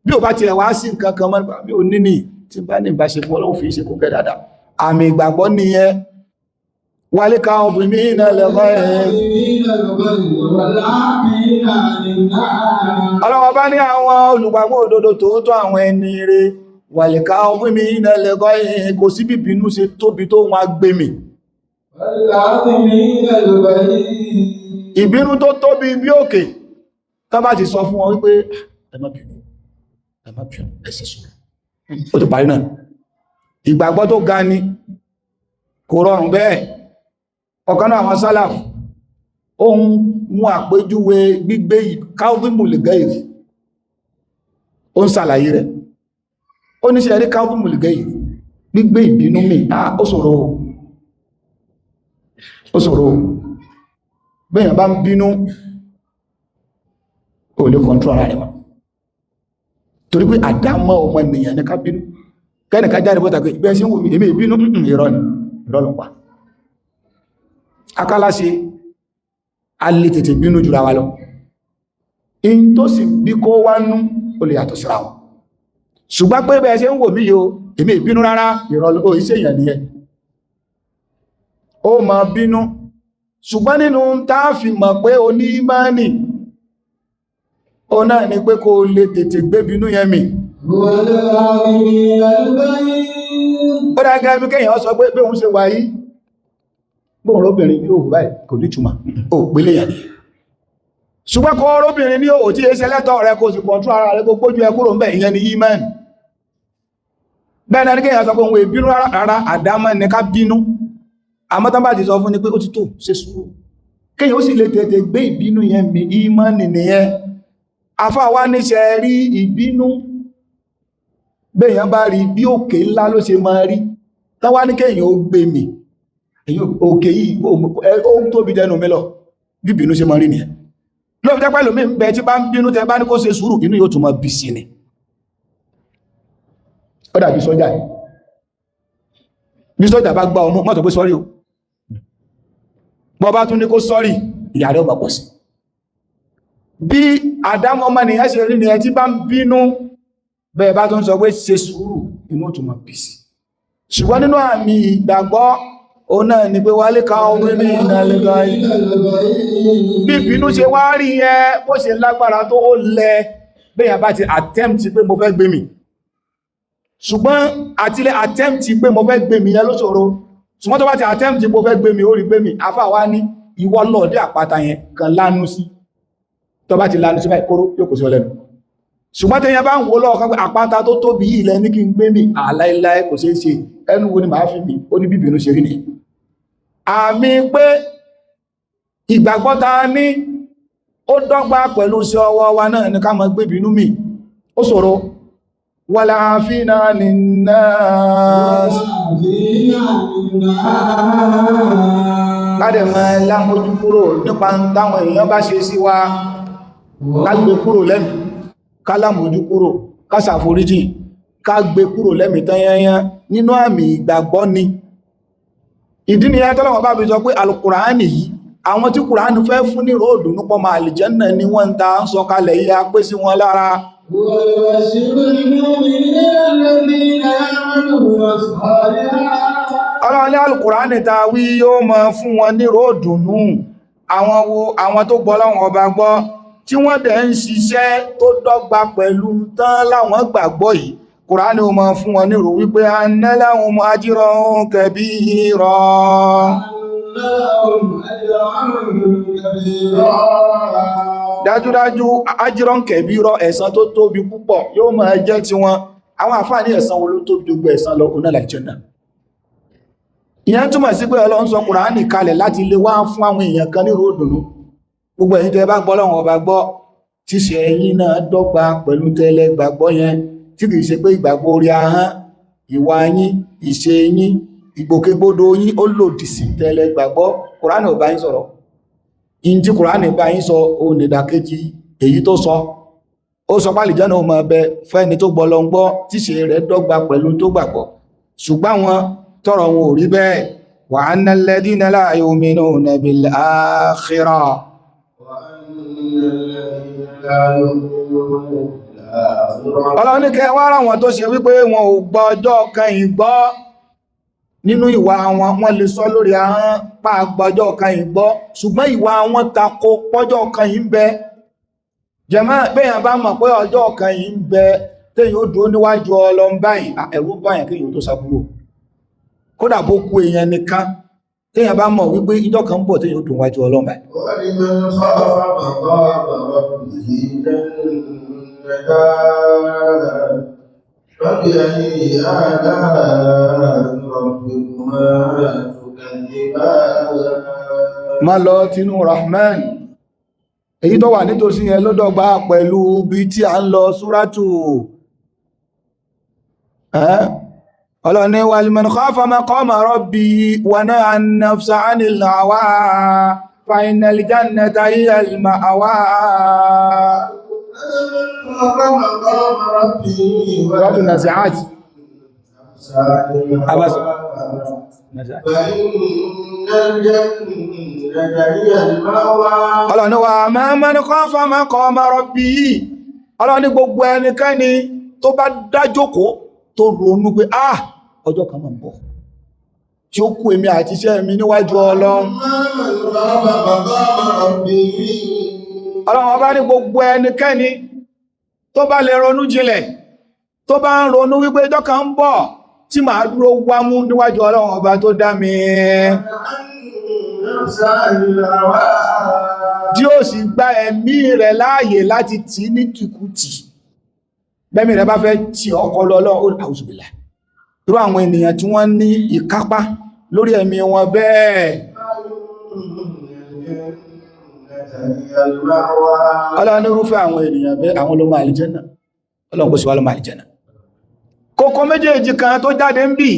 Bí ò bá tiẹ̀ wá sí nǹkan kan mọ́, mi ò ní ní tí bá ní ìbáṣe fún Ọlọ́run fi ṣe kó kẹ́ dáadáa. Àmì ìgbàgbọ́ nìyẹn. Wálé ká obìnrin mi náà lẹ́kọ́ ẹ̀. Ọlọ́wọ́ bá ní àwọn olùgbàgbọ́ òdodo tòótọ́, àwọn ẹni rere, wàlẹ̀ká ọdún mi iná lẹ́gọ́ ẹ̀, kò sí bíbínú ṣe tóbi tó, wọn gbé mi. Ìbínú tó tóbi bí òkè, tán bá ti sọ fún wọn wípé ẹ má bínú, ẹ má bínú, ẹ ṣe sùúrù, ó ti parí náà. Ìgbàgbọ́ tó ga ni, kò rọrùn bẹ́ẹ̀. Ọ̀kan náà àwọn sálàf, ó ń mú àpéjúwe gbígbé káwímù lè gẹ́ìf. Ó ń ṣàlàyé rẹ̀. Ó ní ṣe rí kadhimul ghayz, gbígbé ìbínú mì, ó ṣòro, ó ṣòro. Bẹ́yàn bá ń bínú, ó lè control ara rẹ̀ mọ́, torí pé àdámọ́ ọmọ ènìyàn ní ká bínú. Kẹ́nìká jáde bọ́ta pé ìbẹ́ sí ń wò mí, èmi ìbínú, irọ́ ni, irọ́ ló pa. Akálá ṣe a lè tètè bínú jùra wa lọ. In tó sì bí kó wá nú, ó lè yàtọ̀ síra wọn. Ṣùgbọ́n pé bẹ́ẹ̀ ṣe ń wò mí yìí o, èmi ìbínú rárá, irọ́ ló, iṣẹ́ èèyàn nìyẹn. Ó máa bínú. Ṣùgbọ́n nínú tá a fi mọ̀ pé o ní ìmánì, ó náà ni pé kó lè tètè gbé bínú yẹn mì. Ó dá gẹ́gẹ́ bí kéèyàn sọ pé bí òun ṣe wà yìí, bóun róbìnrin yóò hù báyìí, kò ní túmọ̀, ó pélé yẹn nìyẹn. Ṣùgbọ́n kó róbìnrin ní òwò tí é ṣẹlẹ́tọ̀ rẹ, kó sì kọ̀ntú ara rẹ, kó gbójú ẹ kúrò ń bẹ̀, ìyẹn ni ìmánì. Bẹ́ẹ̀ náà ní kéèyàn sọ pé òun èbínú rárá, àdámọ́ ni ká bínú. Àmọ́ tán bá ti sọ fún ni pé ó ti tó, ṣe sùúrù, kéèyàn ó sì lè tètè gbé ìbínú yẹn mì, ìmánì nìyẹn. Afá wa níṣẹ́ rí ìbínú, béèyàn bá rí bí òkè ńlá ló ṣe máa rí. Tán wá ní kéèyàn ó gbé mì, òkè yìí ó tóbi dẹnu mi lọ, bí ìbínú ṣe máa rí nìyẹn. Ló fi jẹ́ pẹ́lú mi ń bẹ tí bá ń bínú, tẹ bá ní kó ṣe sùúrù, inú yóò tún máa bí sí ni. Ó dàbí sọ́jà yìí, bí sọ́jà bá gbá ọmú, mọ́tò pé sọ́rí o, bọ́ bá tún ní kó sọ́rí, ìyà rẹ̀ ó máa pọ̀ sí. Bí àdámọ́ ọmọ nìyẹn ṣe rí nìyẹn. Tí bá ń bínú, bẹ́ẹ̀ bá tún sọ pé ṣe sùúrù, inú ó tún máa bí sí. Ṣùgbọ́n nínú àmì ìgbàgbọ́, òun náà ni pé wálé ká orí ní ìdálẹ́gà. Bí ìbínú ṣe wá rí yẹn, bó ṣe lágbára tó, ó lẹ bẹ́yàn bá ti attempt pé mo fẹ́ gbé mi. Ṣùgbọ́n àtilẹ̀ attempt pé mo fẹ́ gbé mi yẹn ló ṣòro. Ṣùgbọ́n tó bá ti attempt pé mo fẹ́ gbé mi, ó rí gbé mi. Afá wá ní ìwọ lọ́ọ̀dẹ́ àpáta yẹn kan lánú sí. Tó bá ti lánú sí báyìí, kóró yóò kò sí ọ lẹ́nu. Ṣùgbọ́n tẹ́yẹn bá ń wo lọ́ọ̀kan pé àpáta tó tóbi yìí lẹ ní kí n gbé mi, àláìláì kò ṣeé ṣe, ẹnu wo ni màá fi mi? Ó ní bíbínú ṣe rí nìyẹn. Àmì pé ìgbàgbọ́ ta ní ó dọ́gba pẹ̀lú sí ọwọ́ wa náà ní ká máa gbé ìbínú mì, ó ṣòro. Wal afina linnas, kádẹ̀ máa lámójú kúrò nípa táwọn èèyàn bá ṣe sí wa, ká gbé kúrò lẹ́mìí, ká lámójú kúrò, ká ṣàforíjì, ká gbé kúrò lẹ́mìí tán nínú àmì ìgbàgbọ́ ni. Ìdí nìyẹn tọ́lọ́wọ́ bá fi sọ pé alukùránì yìí, àwọn tí kùránì fẹ́ fún ní ròdù nípọ̀ máa àlìjẹ́nà ni wọ́n ń ta ń sọ kalẹ̀ yìí, a pé sí wọn lára. Ọlọ́run ní alukùránì ta wí yóò máa fún wọn ní ròdù nù. Àwọn wo? Àwọn tó gbọ́ Ọlọ́run ọba gbọ́, tí wọ́n dẹ̀ ń ṣiṣẹ́ tó dọ́gba pẹ̀lú tán láwọn gbàgbọ́ yìí. Kùránì ó máa fún wọn ní rò wípé anna lahum ajran kabira. Dájúdájú ajran kabira, ẹ̀san tó tóbi púpọ̀ yóò máa jẹ́ tiwọn. Àwọn àfáà ní ẹ̀san wo ló tóbi gbogbo ẹ̀san lọ? Oná àlùjánnà. Ìyẹn túmọ̀ sí pé Ọlọ́run sọ Kùránì kalẹ̀ láti lè wá fún àwọn èèyàn kan ní ròdùnú. Gbogbo ẹ̀yin tẹ́ bá gbọ́ Ọlọ́run ọba gbọ́, tíṣe ẹ̀yin náà dọ́gba pẹ̀lú tẹ́lẹ̀ gbàgbọ́ yẹn, tí kìí ṣe pé ìgbàgbọ́ orí ahọ́n, ìwà yín, ìṣe yín, ìgbòkègbodò yín ó lòdì sí tẹ́lẹ̀ gbàgbọ́, Kùránì ò bá yín sọ̀rọ̀. In tí Kùránì bá yín sọ, òun nìdàkejì èyí tó sọ. Ó sọ pé àlùjánnà ó máa bẹ fẹ́ni tó gbọ́ lọ ń gbọ́, tíṣe rẹ̀ dọ́gba pẹ̀lú tó gbàgbọ́. Ṣùgbọ́n wọn tọrọ wọn ò rí bẹ́ẹ̀. Wa anna alladhina la yu'minuna bil akhirah. Ọlọ́run ní kẹ́ wá rà wọn tó ṣe wípé wọn ò gbọ́ ọjọ́ kan ìgbọ́ nínú ìwà wọn, wọ́n lè sọ lórí ahọ́n pa àgbọ́jọ́ kan ìgbọ́, ṣùgbọ́n ìwà wọn tako pọ́jọ́ kan yìí ń bẹ. Jẹ̀mọ́, béèyàn bá mọ̀ pé ọjọ́ kan yìí ń bẹ téèyàn ó dúró níwájú Ọlọ́run báyìí, ẹ̀rù báyàn kéèyàn tó ṣàbúrò. Kódà bó kú èèyàn nìkan, téèyàn bá mọ̀ wípé ìjọ́ kan ń bọ̀ téèyàn ó dúró níwájú Ọlọ́run báyìí. Má lọ tinú Rahman, Èyí tó wà nítòsí yẹn ló dọ́gba pẹ̀lú bí tí a ń lọ súrátù. Ọlọ́ni wal man khafa maqama rabbi wa naha an-nafsa 'anil hawa fa innal jannata hiya al-ma'wa. Súrátù Nazi'at. Abas. Ọlọ́ni wa man khafa maqama rabbi. Ọlọ́ni gbogbo ẹnikẹ́ni tó bá dájókòó tó ronú pé ah ọjọ́ kan máa ń bọ̀ tí ó kú èmi àti iṣẹ́ mi níwájú Ọlọ́run. Ọlọ́run ọba ní gbogbo ẹnikẹ́ni tó bá lè ronú jinlẹ̀, tó bá ń ronú wípé ọjọ́ kan ń bọ̀ tí màá dúró wámú níwájú Ọlọ́run ọba tó dá mi, tí ó sì gba ẹ̀mí rẹ̀ láàyè láti tì ní tìkùtì. Bẹ́mí rẹ̀ bá fẹ́ tí ọkọ̀ lọ Ọlọ́run, àwùsùbìlà. Irú àwọn ènìyàn tí wọ́n ní ìkápá lórí ẹ̀mí wọn bẹ́ẹ̀. Ọlọ́run ní irúfẹ́ àwọn ènìyàn bẹ́ẹ̀, àwọn ló máa àlìjẹ́nà. Ọlọ́run kò sí wá ló máa àlìjẹ́nà. Kókó méjèèjì kan tó jáde ń bì,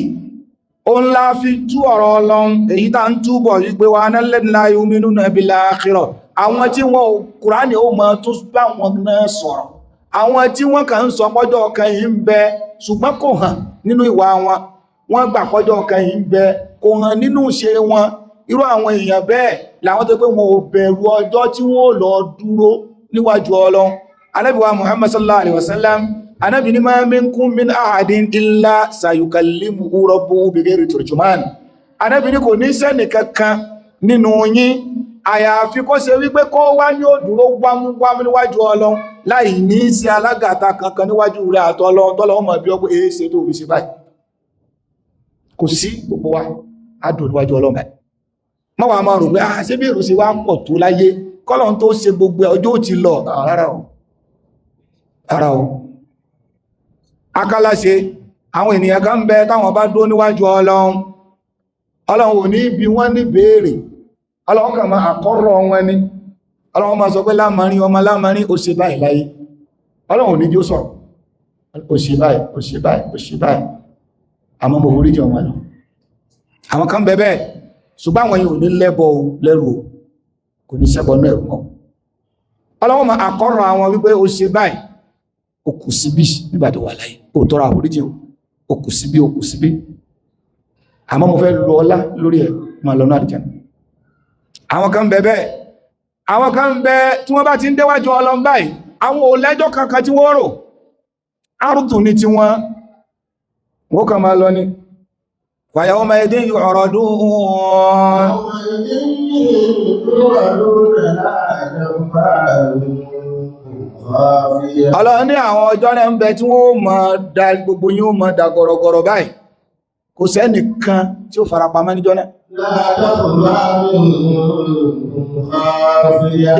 òun la fi tú ọ̀rọ̀ Ọlọ́run, èyí tá ń túbọ̀ wípé wa alladhina yu'minuna bil akhirah. Àwọn tí wọn ò Kùránì ó mọ tó bá wọn náà sọ̀rọ̀. Àwọn tí wọ́n kàn ń sọ pọ́jọ́ kan yìí ń bẹ, ṣùgbọ́n kò hàn nínú ìwà wọn. Wọ́n gbà pọ́jọ́ kan yìí ń bẹ, kò hàn nínú ìṣe wọn. Irú àwọn èèyàn bẹ́ẹ̀ làwọn tó pé wọn ò bẹ̀rù ọjọ́ tí wọ́n ó lọ dúró níwájú Ọlọ́run. Ànábì wa Muhammad sallallahu alaihi wasallam, Ànábì ní ma minkum min ahadin illa sayukallimuhu rabbuhu bighayri turjuman. Ànábì ní kò ní sẹ́nì kankan nínú yín àyàfi kó ṣe wípé kó wá ní òdúró wámúwámú níwájú Ọlọ́run láì ní sí alágàta kankan níwájú rẹ̀ àtọ́ Ọlọ́run tọ́lọ́run mọ̀ bí ọ pé èé ṣe tó fi ṣe báyìí. Kò sí gbogbo wa á dùn níwájú Ọlọ́run báyìí. Má wàá máa rò pé ah ṣé bí èrò ṣe wá pọ̀ tó láyé kọ́lọ́run tó ṣe gbogbo ẹ̀ ọjọ́ ò ti lọ. Rárá o, rárá o. Akálàṣe àwọn ènìyàn kan ń bẹ táwọn bá dúró níwájú Ọlọ́run, Ọlọ́run ò ní bi wọ́n ní béèrè. Ọlọ́run kàn máa àkọ́rọ̀ wọn ni. Ọlọ́run máa sọ pé lámarin ọmọ lámarin ó ṣe báyìí láyé. Ọlọ́run ò ní jí ó sọ̀rọ̀. Ó ṣe báyìí, ó ṣe báyìí, ó ṣe báyìí. Àmọ́ mo forí jì wọ́n lọ. Àwọn kan bẹ bẹ́ẹ̀, ṣùgbọ́n àwọn yìí ò ní lẹ́bọ lẹ́rù o, kò ní ṣẹ́bọ náà ẹ̀rù mọ́. Ọlọ́run máa àkọ́rọ̀ àwọn wípé ó ṣe báyìí, ó kù síbí nígbà tó wà láyé, ó tọrọ àforíjì o, ó kù síbí, ó kù síbí. Àmọ́ mo fẹ́ lo ọlá lórí ẹ̀, máa lọ náà àlùjánnà. Àwọn kan bẹ bẹ́ẹ̀, àwọn kan bẹ tí wọ́n bá ti ń déwájú Ọlọ́run báyìí, àwọn ò lẹ́jọ́ kankan tí wọ́n rò. Arútù ní tí wọ́n kàn máa lọ ní. Fàyàwó máa dé ọ̀rọ̀ dùn. Ọlọ́run ní àwọn ọjọ́ náà ń bẹ tí wọ́n máa da gbogbo yín ó máa da gọ̀rọ̀gọ̀rọ̀ báyìí. Kò sẹ́nìkan tí ó farapamọ́ níjọ́ náà.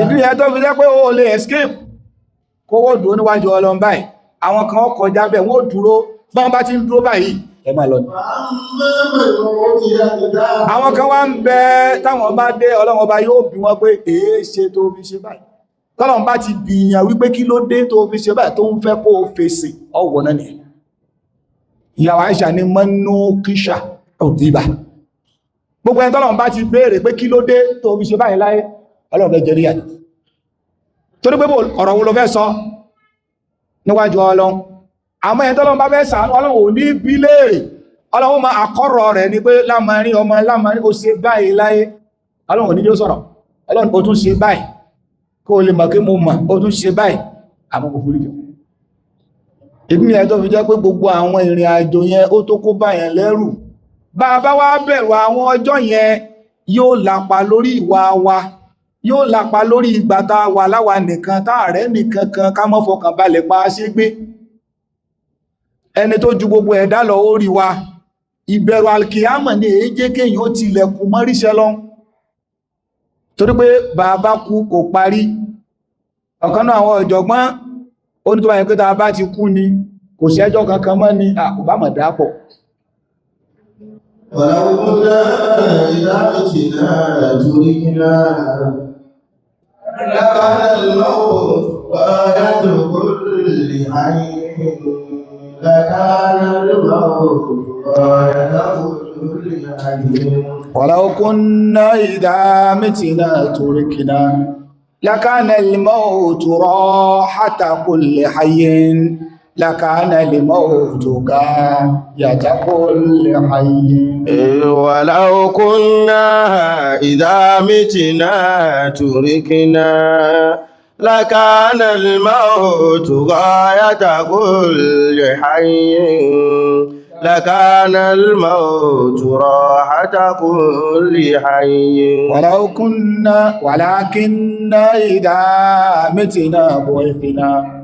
Ìdí yẹn tó fi jẹ́ pé ó lè escape kówó dúró níwájú Ọlọ́run báyìí. Àwọn kan kọjá bẹ́ẹ̀, wọ́n dúró, bọ́n bá ti ń dúró báyìí, ẹ máa lọ ní. Àwọn kan wá ń bẹ táwọn bá dé, Ọlọ́run ọba yóò bi wọ́n pé èé ṣe tó fi ṣe báyìí. Tọ́lọ́run bá ti bìyàn wípé kí ló dé tó fi ṣe báyìí tó ń fẹ́ kó o fèsì, ọwọ́ náà nìyẹn. Ìyàwó Àìṣà ní mọ́nú kíṣà òdìbà. Gbogbo ẹni tọ́lọ́run bá ti béèrè pé kí ló dé tó fi ṣe báyìí láyé, Ọlọ́run fẹ́ jẹ níyà ni. Torí pé ọ̀rọ̀ wo ló fẹ́ sọ níwájú Ọlọ́run? Àmọ́ ẹni tọ́lọ́run bá fẹ́ ṣàánú, Ọlọ́run ò ní bi léèrè. Ọlọ́run máa àkọ́rọ̀ rẹ̀ ni pé lámarin ọmọ lámarin ó ṣe báyìí láyé. Ọlọ́run ò ní jẹ́ ó sọ̀rọ̀. Ọlọ́run ó tún ṣe báyìí. Kó o lè mọ̀ kí mo mọ̀, ó tún ṣe báyìí. Àmọ́ kò forí jọ. Ìdí nìyẹn tó fi jẹ́ pé gbogbo àwọn ìrìn àjò yẹn ó tó kó báyẹn lẹ́rù. Bá a bá wá bẹ̀rù àwọn ọjọ́ yẹn, yóò lapa lórí ìwà wa, yóò lapa lórí ìgbà tá a wà láwa nìkan, tá ààrẹ nìkan kan ká mọ́ fọkàn balẹ̀ pa á ṣe gbé. Ẹni tó ju gbogbo ẹ̀dá lọ ó rí wa. Ìbẹ̀rù alkiyama ni èyí jẹ́ kéèyàn ó tilẹ̀kùn mọ́ríṣẹ́ lọ. Torí pé bàbá kú kò parí. Ọ̀kan náà àwọn ọ̀jọ̀gbọ́n ó ní tó bá yẹ pé tá a bá ti kú ni kò sí ẹjọ́ kankan mọ́ ni kò bá mọ̀ dápọ̀. ولو كنا إذا متنا تركنا لكان الموت غاية كل حي، لكان الموت غاية كل حي. ولو كنا إذا متنا تركنا لكان الموت راحة كل حي، لكان الموت غاية كل حي. ولو كنا إذا متنا تركنا لكان الموت غاية كل حي، لكان الموت راحة كل حي. ولو كنا ولكن إذا متنا بعثنا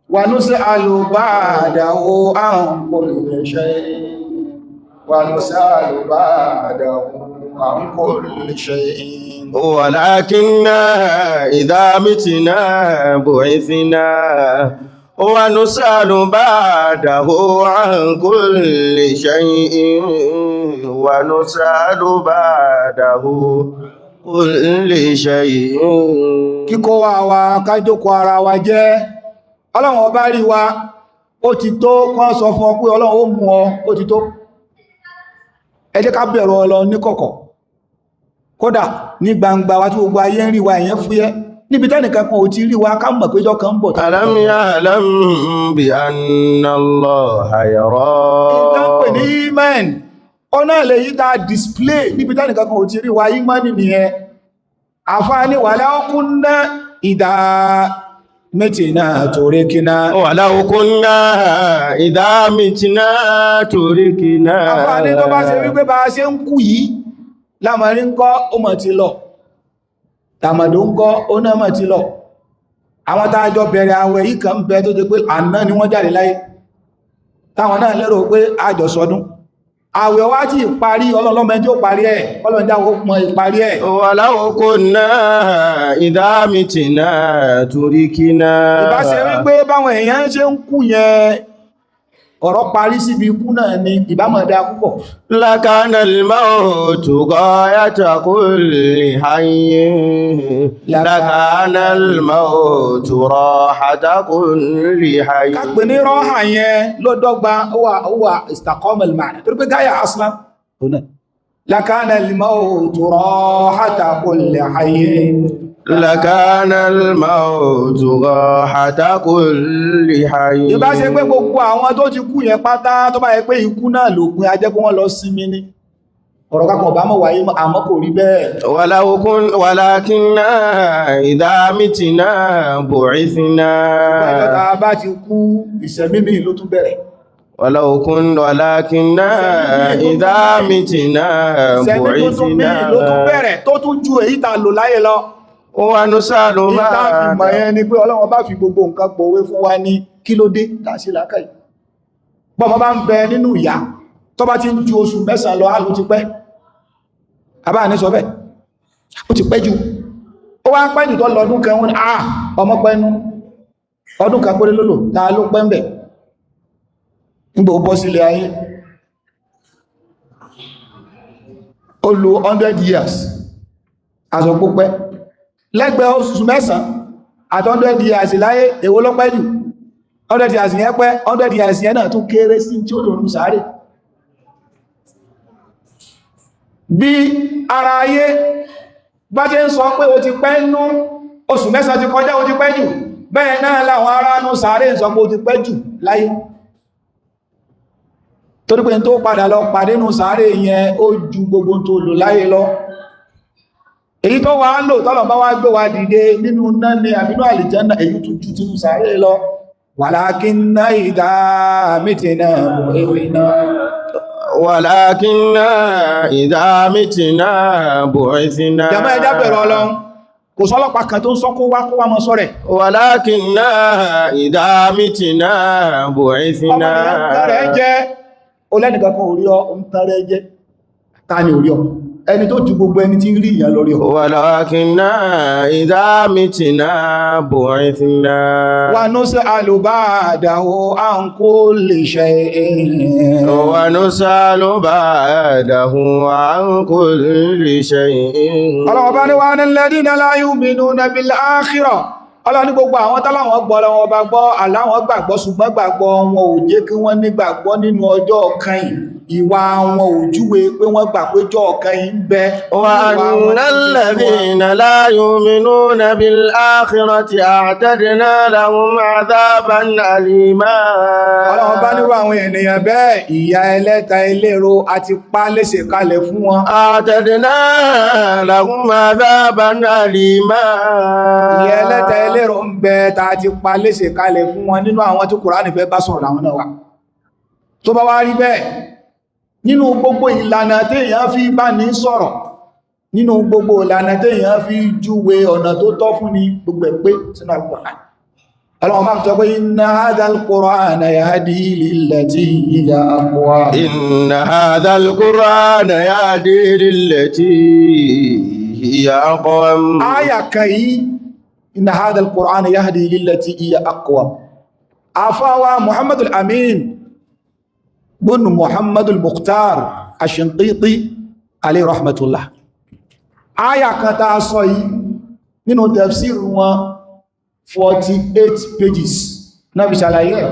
ونسأل بعده عن كل شيء، ونسأل بعده عن كل شيء. ولكننا إذا متنا بعثنا ونسأل بعده عن كل شيء، ونسأل بعده كل شيء. Kíkó wa wa kájókòó ara wa jẹ́, Ọlọ́run ọba rí wa, ó ti tó kán sọ fún ọ pé Ọlọ́run ó mú ọ, ó ti tó. Ẹ jẹ́ ká bẹ̀rù Ọlọ́run ní kọ̀kọ̀, kódà ní gbangba wa tí gbogbo ayé ń rí wa, ìyẹn fúyẹ́. Níbi tẹ́nìkan kan ò ti rí wa, ká mọ̀ péjọ kan ń bọ̀ tá. ألم يعلم بأن الله يرى. Ìtàn pè ní iman, ọ̀nà lè yí ta display níbi tẹ́nìkan kan ò ti rí wa, iman nìyẹn. Àfáàní wà láwọ́kúnná ìdá mẹ́tìnà torékíná. ولو كنا إذا متنا تركنا. Àfáàní tó bá ṣe wípé bá a ṣe ń kú yìí, lámàrí ń kọ́ ó mọ̀ ti lọ, tàmàdó ń kọ́ ó náà mọ̀ ti lọ. Àwọn tá a jọ bẹ̀rẹ̀ àwẹ̀ yìí kan ń bẹ tó ti pé àná ni wọ́n jáde láyé, táwọn náà lérò pé àjọ sọdún. Àwẹ̀ wá tí ìparí, ọlọ́lọ́mọ tí ó parí ẹ̀, ọlọ́njáwó mọ ìparí ẹ̀. ولو كنا إذا متنا تركنا. Ìbá ṣe wípé báwọn èèyàn ṣe ń kú yẹn, ọ̀rọ̀ parí síbi ikú náà ni, ìbámọ̀ dá púpọ̀. لكان الموت غاية كل حي، لكان الموت راحة كل حي. Ká pè ní rọ́hà yẹn ló dọ́gba, ó wà استقام المعنى, torí pé gáyà aslan ọ̀nà لكان الموت راحة كل حي. لكان الموت راحة كل حي. Ìbá ṣe pé gbogbo àwọn tó ti kú yẹn pátá, tó bá yẹ pé ikú náà lópin, a jẹ́ pé wọ́n lọ sinmi ní ọ̀rọ̀ kákan ọ̀bá mọ̀ wáyé, àmọ́ kò rí bẹ́ẹ̀. ولو كن ولكننا إذا متنا بعثنا. Ìjọ tá a bá ti kú, ìṣẹ̀mí mi ló tún bẹ̀rẹ̀. ولو كن ولكننا إذا متنا Ìṣẹ̀mí tuntun mi ló tún بعثنا bẹ̀rẹ̀, tó tún ju èyí tá a lò láyé lọ. ونسأل Ìta fi mọ̀ بعد yẹn ni pé Ọlọ́run bá fi gbogbo nǹkan pòwe fún wa ní kí ló dé tá a ṣe làákàyè. Bọ́mọ bá ń bẹ nínú ìyá, tó bá ti ń ju oṣù 9 lọ, á ló ti pẹ́. Àbá ní sọ bẹ́ẹ̀, ó ti pẹ́ jù. Ó wá pẹ́ jù tó lọ́dún kan, wọ́n ní, ah, ọmọ pẹ́nu. Ọdún kan péré lólò, ta ló pẹ́ ń bẹ̀? Nígbà ó bọ́ sílé ayé, ó lo 100 years, aṣọ púpẹ́. Lẹ́gbẹ̀ẹ́ oṣù 9 àti 100 years láyé, èwo ló pẹ́ jù? 100 years yẹn pẹ́, 100 years yẹn náà tún kéré sí tí ó lò ní sáré. Bí ara ayé bá ṣe ń sọ pé o ti pẹ́ nú, oṣù 9 ti kọjá, o ti pẹ́ jù, bẹ́ẹ̀ náà láwọn ará nú sáré ń sọ pé o ti pẹ́ jù láyé, torí pé tó padà lọ pàdé nú sáré yẹn, ó ju gbogbo tó lò láyé lọ. Èyí tó wà ń lò tọ́lọ̀ bá wá gbé wa dìde nínú náà ní àbínú àlìjánà, èyí tó ju tínú sáré lọ. ولكن إذا متنا بعثنا. ولكننا إذا متنا بعثنا. Jàmá, ẹjá bẹ̀rẹ̀ Ọlọ́run. Kò sọ́lọ́pàá kan tó ń sọ kó wá kó wá mọ́ sọ́rẹ̀. ولكننا إذا متنا بعثنا. Ọmọ nìyàn tán rẹ̀ jẹ́ olẹ́nìkan kan orí ọ ń tán rẹ̀ jẹ́. Ta ni orí ọ? Ẹni tó ju gbogbo ẹni tí ń rí ìyàn lórí ọ. Walakinna idha mitna bu'ithna. Wa nus'alu ba'dahu an kulli shay'in. Wa nus'alu ba'dahu an kulli shay'in. Ọlọ́wọ́ bá ní wa alladhina la yu'minuna bil akhirah. Ọlọ́run ní gbogbo àwọn táláwọn gbọ́ lọ́wọ́ bá gbọ́, aláwọn gbàgbọ́, ṣùgbọ́n gbàgbọ́ wọn ò jẹ́ kí wọ́n nígbàgbọ́ nínú ọjọ́ kan yìí. Ìwà wọn ò júwe pé wọ́n gbà pé ọjọ́ kan yìí ń bẹ. Wa annal ladhina la yu'minuna bil akhirati a'tadna lahum 'adhaban alima. Ọlọ́run bá nírú àwọn ènìyàn bẹ́ẹ̀, ìyà ẹlẹ́ta eléro àti pa léṣe kalẹ̀ fún wọn. A'tadna lahum 'adhaban alima. Ìyà ẹlẹ́ta eléro ń bẹ ta ti pa léṣe kalẹ̀ fún wọn. Nínú àwọn tí Kùránì fẹ́ bá sọ̀rọ̀ àwọn náà wà. Tó bá wá rí bẹ́ẹ̀, nínú gbogbo ìlànà téèyàn fi bá ní sọ̀rọ̀, nínú gbogbo ìlànà téèyàn fi júwe ọ̀nà tó tọ́ fún ni, gbogbo ẹ̀ pé sínú Al-Qur'an. Ọlọ́run máa ń sọ pé inna hadha al-Qur'ana yahdi lillati hiya aqwam. Inna hadha al-Qur'ana yahdi lillati hiya aqwam. Áyà kan yìí, inna hadha al-Qur'ana yahdi lillati hiya aqwam. Àfáwà Muhammad al-Amin bin Muhammad al-Mukhtar ash-Shinqiti alayhi rahmatullah. Áyà kan tá a sọ yìí nínú tafsir wọn, 48 pages náà fi ṣàlàyé ẹ̀.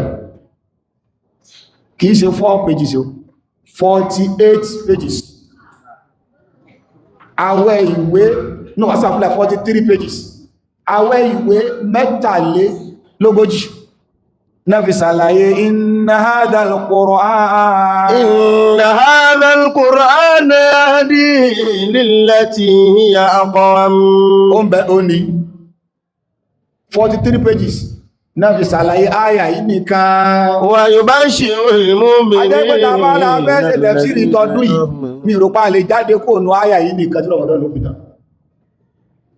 Kìí ṣe 4 pages o, 48 pages. Àwẹ́ ìwé no asàfilẹ̀ 43 pages. Àwẹ́ ìwé 43 náà fi ṣàlàyé inna hadha al-Qur'an. Inna hadha al-Qur'ana yahdi lillati hiya aqwam. Ó ń bẹ ó ní 43 pages náà fi ṣàlàyé àyà yìí nìkan. Wa yubashshirul mu'minina. Ajẹ́gbẹ́ta bá la fẹ́ ṣe tẹ̀fsíìrì tọdún yìí, mi rò pa lè jáde kó nu àyà yìí nìkan tí Ramadan ló fi tán.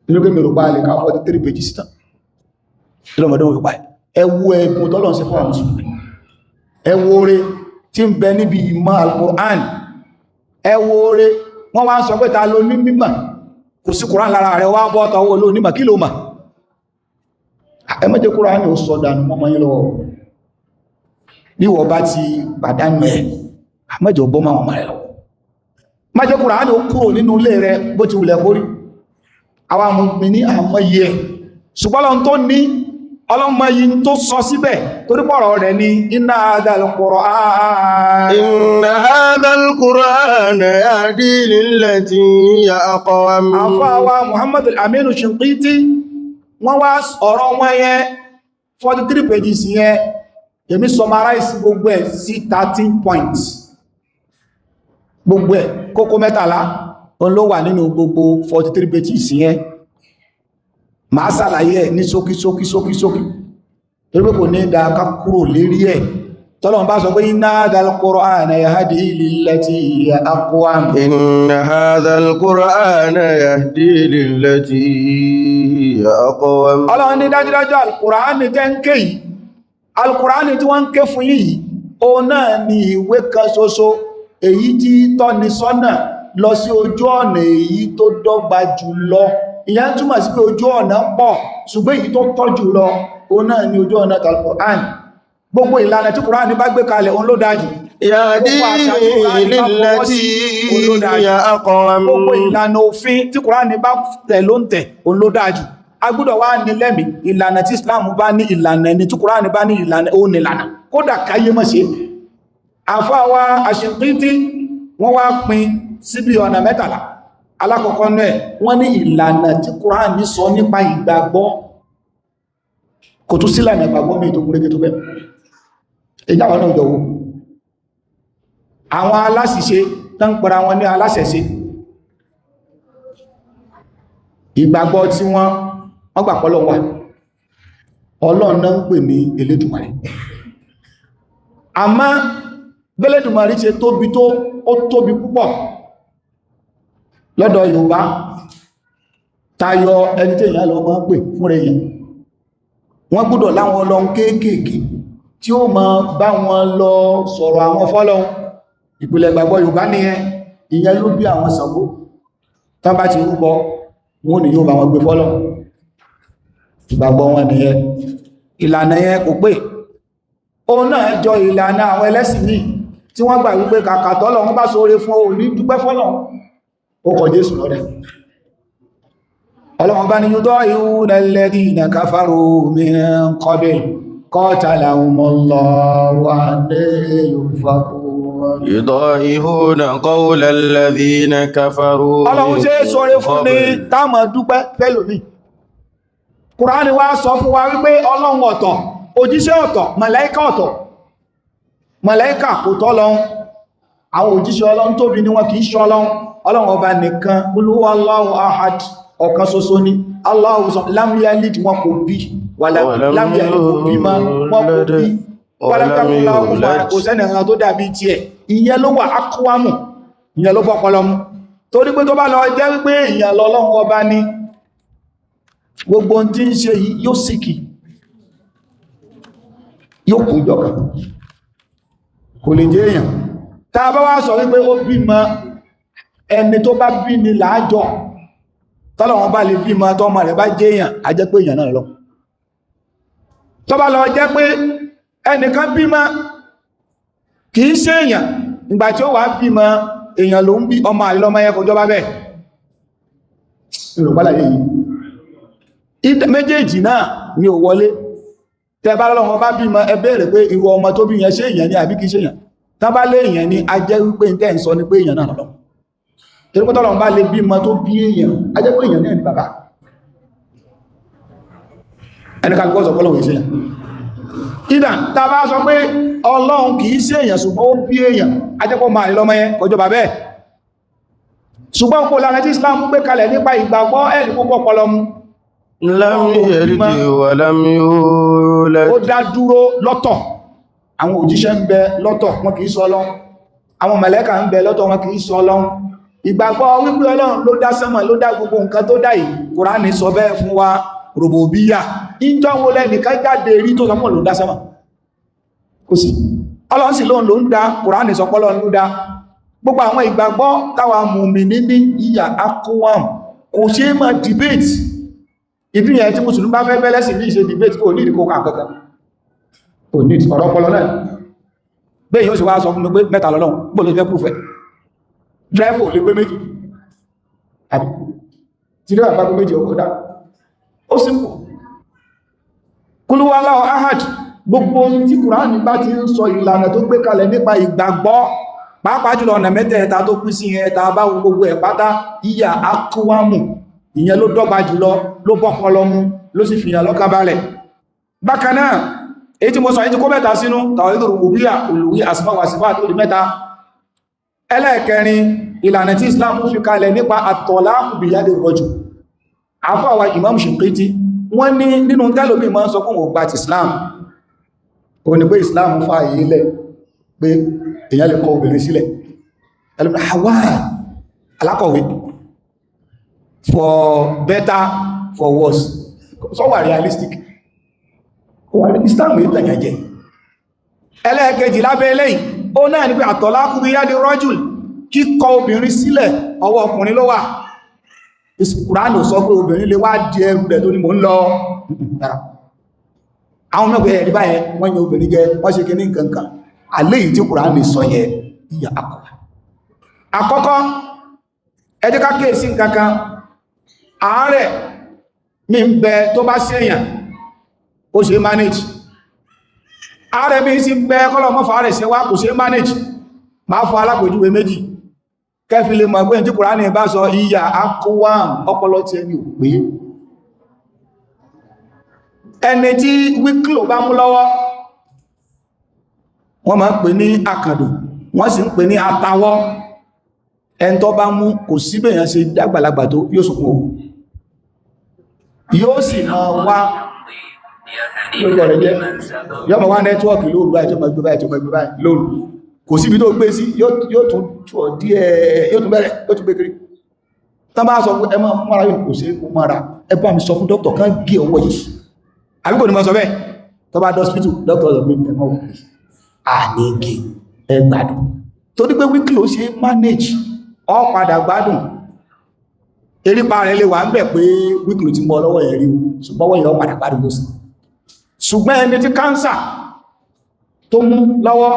Nínú pé mi rò pa lè ka 43 pages tán tí Ramadan fi pa. Ẹ wo ẹ̀bùn tọ́lọ́run ṣe fún àwọn mùsùlùmí, ẹ wo oore tí ń bẹ níbi ìmọ̀ Al-Qur'an, ẹ wo oore. Wọ́n wá ń sọ pé ta ló ní mímọ̀, kò sí Qur'an lára rẹ̀, wá bọ́ tọwọ́ ló nímọ̀, kí ló mọ̀? Ẹ má jẹ́ Qur'an ó sọ dànù mọ́mọ́ yín lọ́wọ́. Bí wọ́n bá ti pàdánù ẹ̀, mẹ́jọ bọ́ máa wọ́n rẹ̀ lọ. Má jẹ́ Kùránì ó kúrò nínú ilé rẹ̀ bó ti wùlẹ̀ kórí. Àwọn mùmínì ní àmọ́yé ẹ̀, ṣùgbọ́n Ọlọ́run tó ní ọlọ́mọyí tó sọ síbẹ̀ torí pọ̀rọ̀ rẹ̀ ní inna hadhal Qur'an. Inna hadhal Qur'ana yahdi lillati hiya aqwam. Àfáwà Muhammad al-Aminu Shinqiti wọ́n wá ọ̀rọ̀ wọn yẹn 43 pages yẹn, èmi summarize gbogbo ẹ̀ sí 13 points. Gbogbo ẹ̀ kókó 13 òun ló wà nínú gbogbo 43 pages yẹn. Màá ṣàlàyé ẹ̀ ní ṣókí ṣókí ṣókí ṣókí torí pé kò ní dáa ká kúrò lérí ẹ̀. Tọ́lọ́run bá sọ pé inna hadhal Qur'ana yahdi lillati hiya aqwam. Inna hadhal Qur'ana yahdi lillati hiya aqwam. Ọlọ́run ní dájúdájú Al-Qur'ani tẹ́ ń ké yìí, Al-Qur'ani tí wọ́n ń ké fún yìí, òun náà ni ìwé kan ṣoṣo èyí tí tọ́ni sọ́nà lọ sí ojú ọ̀nà èyí tó dọ́gba jù lọ. Ìyẹn túmọ̀ sí pé ojú ọ̀nà pọ̀, ṣùgbọ́n èyí tó tọ́ jù lọ òun náà ni ojú ọ̀nà Al-Qur'an. Gbogbo ìlànà tí Qur'an bá gbé kalẹ̀ òun ló dájú. Yahdi lillati hiya aqwam. Gbogbo ìlànà òfin tí Qur'an bá tẹ̀ ló ń tẹ̀ òun ló dájú. A gbọ́dọ̀ wá ní lẹ́mí ìlànà tí Islam bá ní, ìlànà ẹni tí Qur'an bá ní ìlànà òun ní ìlànà, kódà káyé mọ̀ sí. Àfáwà Àṣìǹkìtì wọ́n wá pín síbi ọ̀nà 13. Alákọ̀ọ́kọ́ náà wọ́n ní ìlànà tí Qur'an sọ nípa ìgbàgbọ́, kò tún sílànà ìgbàgbọ́ mi tó kúrégé tó bẹ́ẹ̀. Ìjáwọ̀ náà jọ̀wọ́ àwọn aláṣìṣe tán pẹ̀rẹ̀ wọn ní aláṣẹ̀ṣe, ìgbàgbọ́ tí wọ́n gbà pé Ọlọ́run wà, Ọlọ́run náà ń pè ní Elédùmarè. Àmọ́ bẹ́lẹ̀dùmarè ṣe tóbi tó, ó tóbi púpọ̀ lọ́dọ̀ Yorùbá tayọ ẹni tí èèyàn lọ máa ń pè fún rẹ̀ yẹn. Wọ́n gbọ́dọ̀ láwọn ọlọ́run kéékèèké tí ó máa bá wọn lọ sọ̀rọ̀ àwọn fọ́lọ́run. Ìpìlẹ̀ ìgbàgbọ́ Yorùbá nìyẹn. Ìyẹn ló bí àwọn Ṣàngó, Tán bá ti rúbọ, wọn ni yóò bá wọn gbé fọ́lọ̀. Ìgbàgbọ́ wọn nìyẹn. Ìlànà yẹn kò pé. Òun náà jọ ìlànà àwọn ẹlẹ́sìn míì tí wọ́n gbà wípé kàkà tọ́lọ́run bá ṣoore fún ọ ní dúpẹ́ fọ́lọ́run. Ó kọ Jésù lọ́dẹ̀. Ọlọ́run bá ní yudā'irūna alladhīna kafarū min qabl qatalahumullahu annā yufakūn. يضاهئون قول الذين كفروا Ọlọ́run ṣe é ṣoore fún ní من قبل. táàmà dúpẹ́ fẹ́lòmí. Kùránì wá sọ fún wa wípé Ọlọ́run ọ̀tọ̀, òjíṣẹ́ ọ̀tọ̀, màláíkà ọ̀tọ̀. Màláíkà kò tọ́ lọ́hun. Àwọn òjíṣẹ́ Ọlọ́run tóbi ni wọn kìí ṣọ́ Ọlọ́run. Ọlọ́run ọba nìkan, Qul huwallahu ahad, ọ̀kan ṣoṣo ni. Allahu samad, lam yalid, wọn kò bí, lam yalid kò bí mọ́, wọn kò bí. Walam yakun lahu kufuwan ahad, kò sẹ́ni kan tó dàbí tiẹ̀. Ìyẹn ló wà ákúwámù, ìyẹn ló bọ́pọlọ mu. Torí pé tó bá lọ jẹ́ wípé èèyàn lọ́lọ́run ọba ní gbogbo ohun tí ń ṣe yìí yóò síkì, yóò kú jọkà, kò lè jẹ́ èèyàn. Tá a bá wá sọ wípé ó bímọ, ẹni tó bá bí ni làájọ. Tọ́lọ́run bá lè bímọ tọ́mọ rẹ̀ bá jẹ́ èèyàn, á jẹ́ pé èèyàn náà lọ. Tó bá lọ jẹ́ pé ẹnìkan bímọ kìí ṣe èèyàn, ìgbà tí ó wà bímọ èèyàn ló ń bí, ọmọ àlọ́mọ yẹn kò jọba bẹ́ẹ̀. Ìrọ̀pálá yìí méjèèjì náà ni ò wọlé. Tẹ́ bá lọ́wọ́ bá bímọ, ẹ béèrè pé irú ọmọ tó bí yẹn ṣe èèyàn ni àbí kìí ṣe èèyàn. Tán bá lé èèyàn ni, a jẹ́ wípé tẹ́ ń sọ ni pé èèyàn náà lọ. Torí pé tọ́lọ́run bá lè bímọ tó bí èèyàn, a jẹ́ pé èèyàn náà ni bàbá. Ẹni kálukú sọ pọ́lọ́run ṣe èèyàn. Ìdà tá bá sọ pé Ọlọ́run kìí ṣe èèyàn ṣùgbọ́n ó bí èèyàn, a jẹ́ pé máa lọ́mọ yẹn kọjọ bàbẹ́. Ṣùgbọ́n kò lára tí Islam gbé kalẹ̀ nípa ìgbàgbọ́ ẹ̀rí púpọ̀ pọlọ mu. Lam yalid wa lam yulad. Ó dá dúró lọ́tọ̀. Àwọn òjíṣẹ́ ń bẹ lọ́tọ̀, wọn kìí sọ Ọlọ́run. Àwọn màláíkà ń bẹ lọ́tọ̀, wọn kìí sọ Ọlọ́run. Ìgbàgbọ́ wípé Ọlọ́run ló dá sánmà, ló dá gbogbo nǹkan tó dá yìí, Kùránì sọ bẹ́ẹ̀ fún wa, rògbòbíyà. Ìjọ wo lẹ́nìkan jáde rí tó sọ pé ló dá sánmà? Kò sí. Ọlọ́run sì lóun ló ń dá, Kùránì sọ pé Ọlọ́run ló dá. Gbogbo àwọn ìgbàgbọ́ táwa mùmínì ní ìyà akówam kò ṣe é máa debate. Ìdí yẹn tí Mùsùlùmí bá fẹ́ bẹ́lẹ́sì ní ìṣe debate, kò ní ìdíkò kankan. Kò ní ọ̀rọ̀ ọpọlọ náà. Bẹ́ẹ̀ yóò sì wá sọ fún mi pé mẹ́ta lọ́lọ́run, bó ló fẹ́ proof ẹ̀? Driver ò lè pé méjì. Àbí? Tí driver bá pé méjì, ó dá. Ó simple. Kul huwallahu ahad, gbogbo ohun tí Kùránì bá ti ń sọ ìlànà tó gbé kalẹ̀ nípa ìgbàgbọ́, pàápàá jùlọ ọ̀nà mẹ́tẹ̀ẹ̀ta tó pín sí yẹn, ta bá wo gbogbo ẹ̀ pátá, ìyà akúwámù, ìyẹn ló dọ́gba jùlọ, ló bọ́pọlọ mu, ló sì fìyàn lọ́kàn balẹ̀. Bákan náà, èyí tí mo sọ yìí ti kó mẹ́ta sínú, tawhidul rububiyyah, uluhiyyah, asma wa sifat, ó di mẹ́ta. Ẹlẹ́ẹ̀kẹrin, ìlànà tí Islam fi kalẹ̀ nípa at-talaqu biyadi rajul. Àfáà Imam Shinqiti, wọ́n ní nínú tẹ́lómi máa ń sọ fún ògbà ti Islam, ó ní pé Islam fa èyí lẹ̀ pé èèyàn lè kọ obìnrin sílẹ̀. Ẹlòmí, àwa alákọ̀wé, for better for worse, so wà realistic. Islam yìí tẹ̀yàn jẹ. Ẹlẹ́ẹ̀kejì lábẹ́ eléyìí, ó náà ní pé at-talaqu biyadi rajul, kíkọ obìnrin sílẹ̀ ọwọ́ ọkùnrin ló wà. Kùránì sọ pé obìnrin lè wá di ẹrù rẹ̀ tó ní mò ń lọ. Àwọn mẹ́gbẹ̀ ẹ̀rí báyẹn, wọ́n yẹ obìnrin jẹ, wọ́n ṣe kíní nǹkankan. Àlẹ́ yìí tí Kùránì sọ yẹ ìyà àkọ́kọ́. Àkọ́kọ́, ẹ jẹ́ ká kíyèsí nǹkankan. Àárẹ̀ mi ń bẹ tó bá ṣèyàn, ó ṣe manage. Àárẹ̀ mi sì ń bẹ kọ́lọ̀ mọ́fà rẹ̀ ṣe wá, kò ṣe manage. Máa fún alápòjúwe méjì. Kẹfì lè mọ̀ pé tí Kùránì bá sọ ìyà akówàm, ọpọlọ ti ẹni ò pé. Ẹni tí wíkìlò bá mú lọ́wọ́, wọ́n máa ń pè ní àkàndò, wọ́n sì ń pè ní atawọ́. Ẹni tó bá mú kò síbẹ̀ yẹn ṣe dàgbàlagbà tó yóò sunkún o. Yóò sì máa wá lórúkọ rẹ̀ jẹ́, yóò máa wá network lóru báyìí tó máa gbé báyìí tó máa gbé báyìí lóru. Kò síbi tó gbé sí, yóò tún tú ọ díẹ̀, yóò tún bẹ̀rẹ̀, yóò tún gbé kiri. Tán bá sọ pé ẹ máa mọ́ra, yóò kò sí kó mọ́ra, ẹ bá mi sọ fún dókítà kan gé ọwọ́ yìí. Àbí kò ní máa sọ bẹ́ẹ̀? Tó bá dọ́spítù, dókítà sọ pé ẹ máa wọ̀ àníge, ẹ gbádùn. Torí pé wíkìlì ó ṣe manage, ọ padà gbádùn. Erípa rẹ̀ lè wà ń bẹ̀ pé wíkìlù ti mọ́ lọ́wọ́ yẹn rí o, ṣùgbọ́n wọ́n yẹn ó padà pariwo sí. Ṣùgbọ́n ẹni tí kánsà tó mú lọ́wọ́,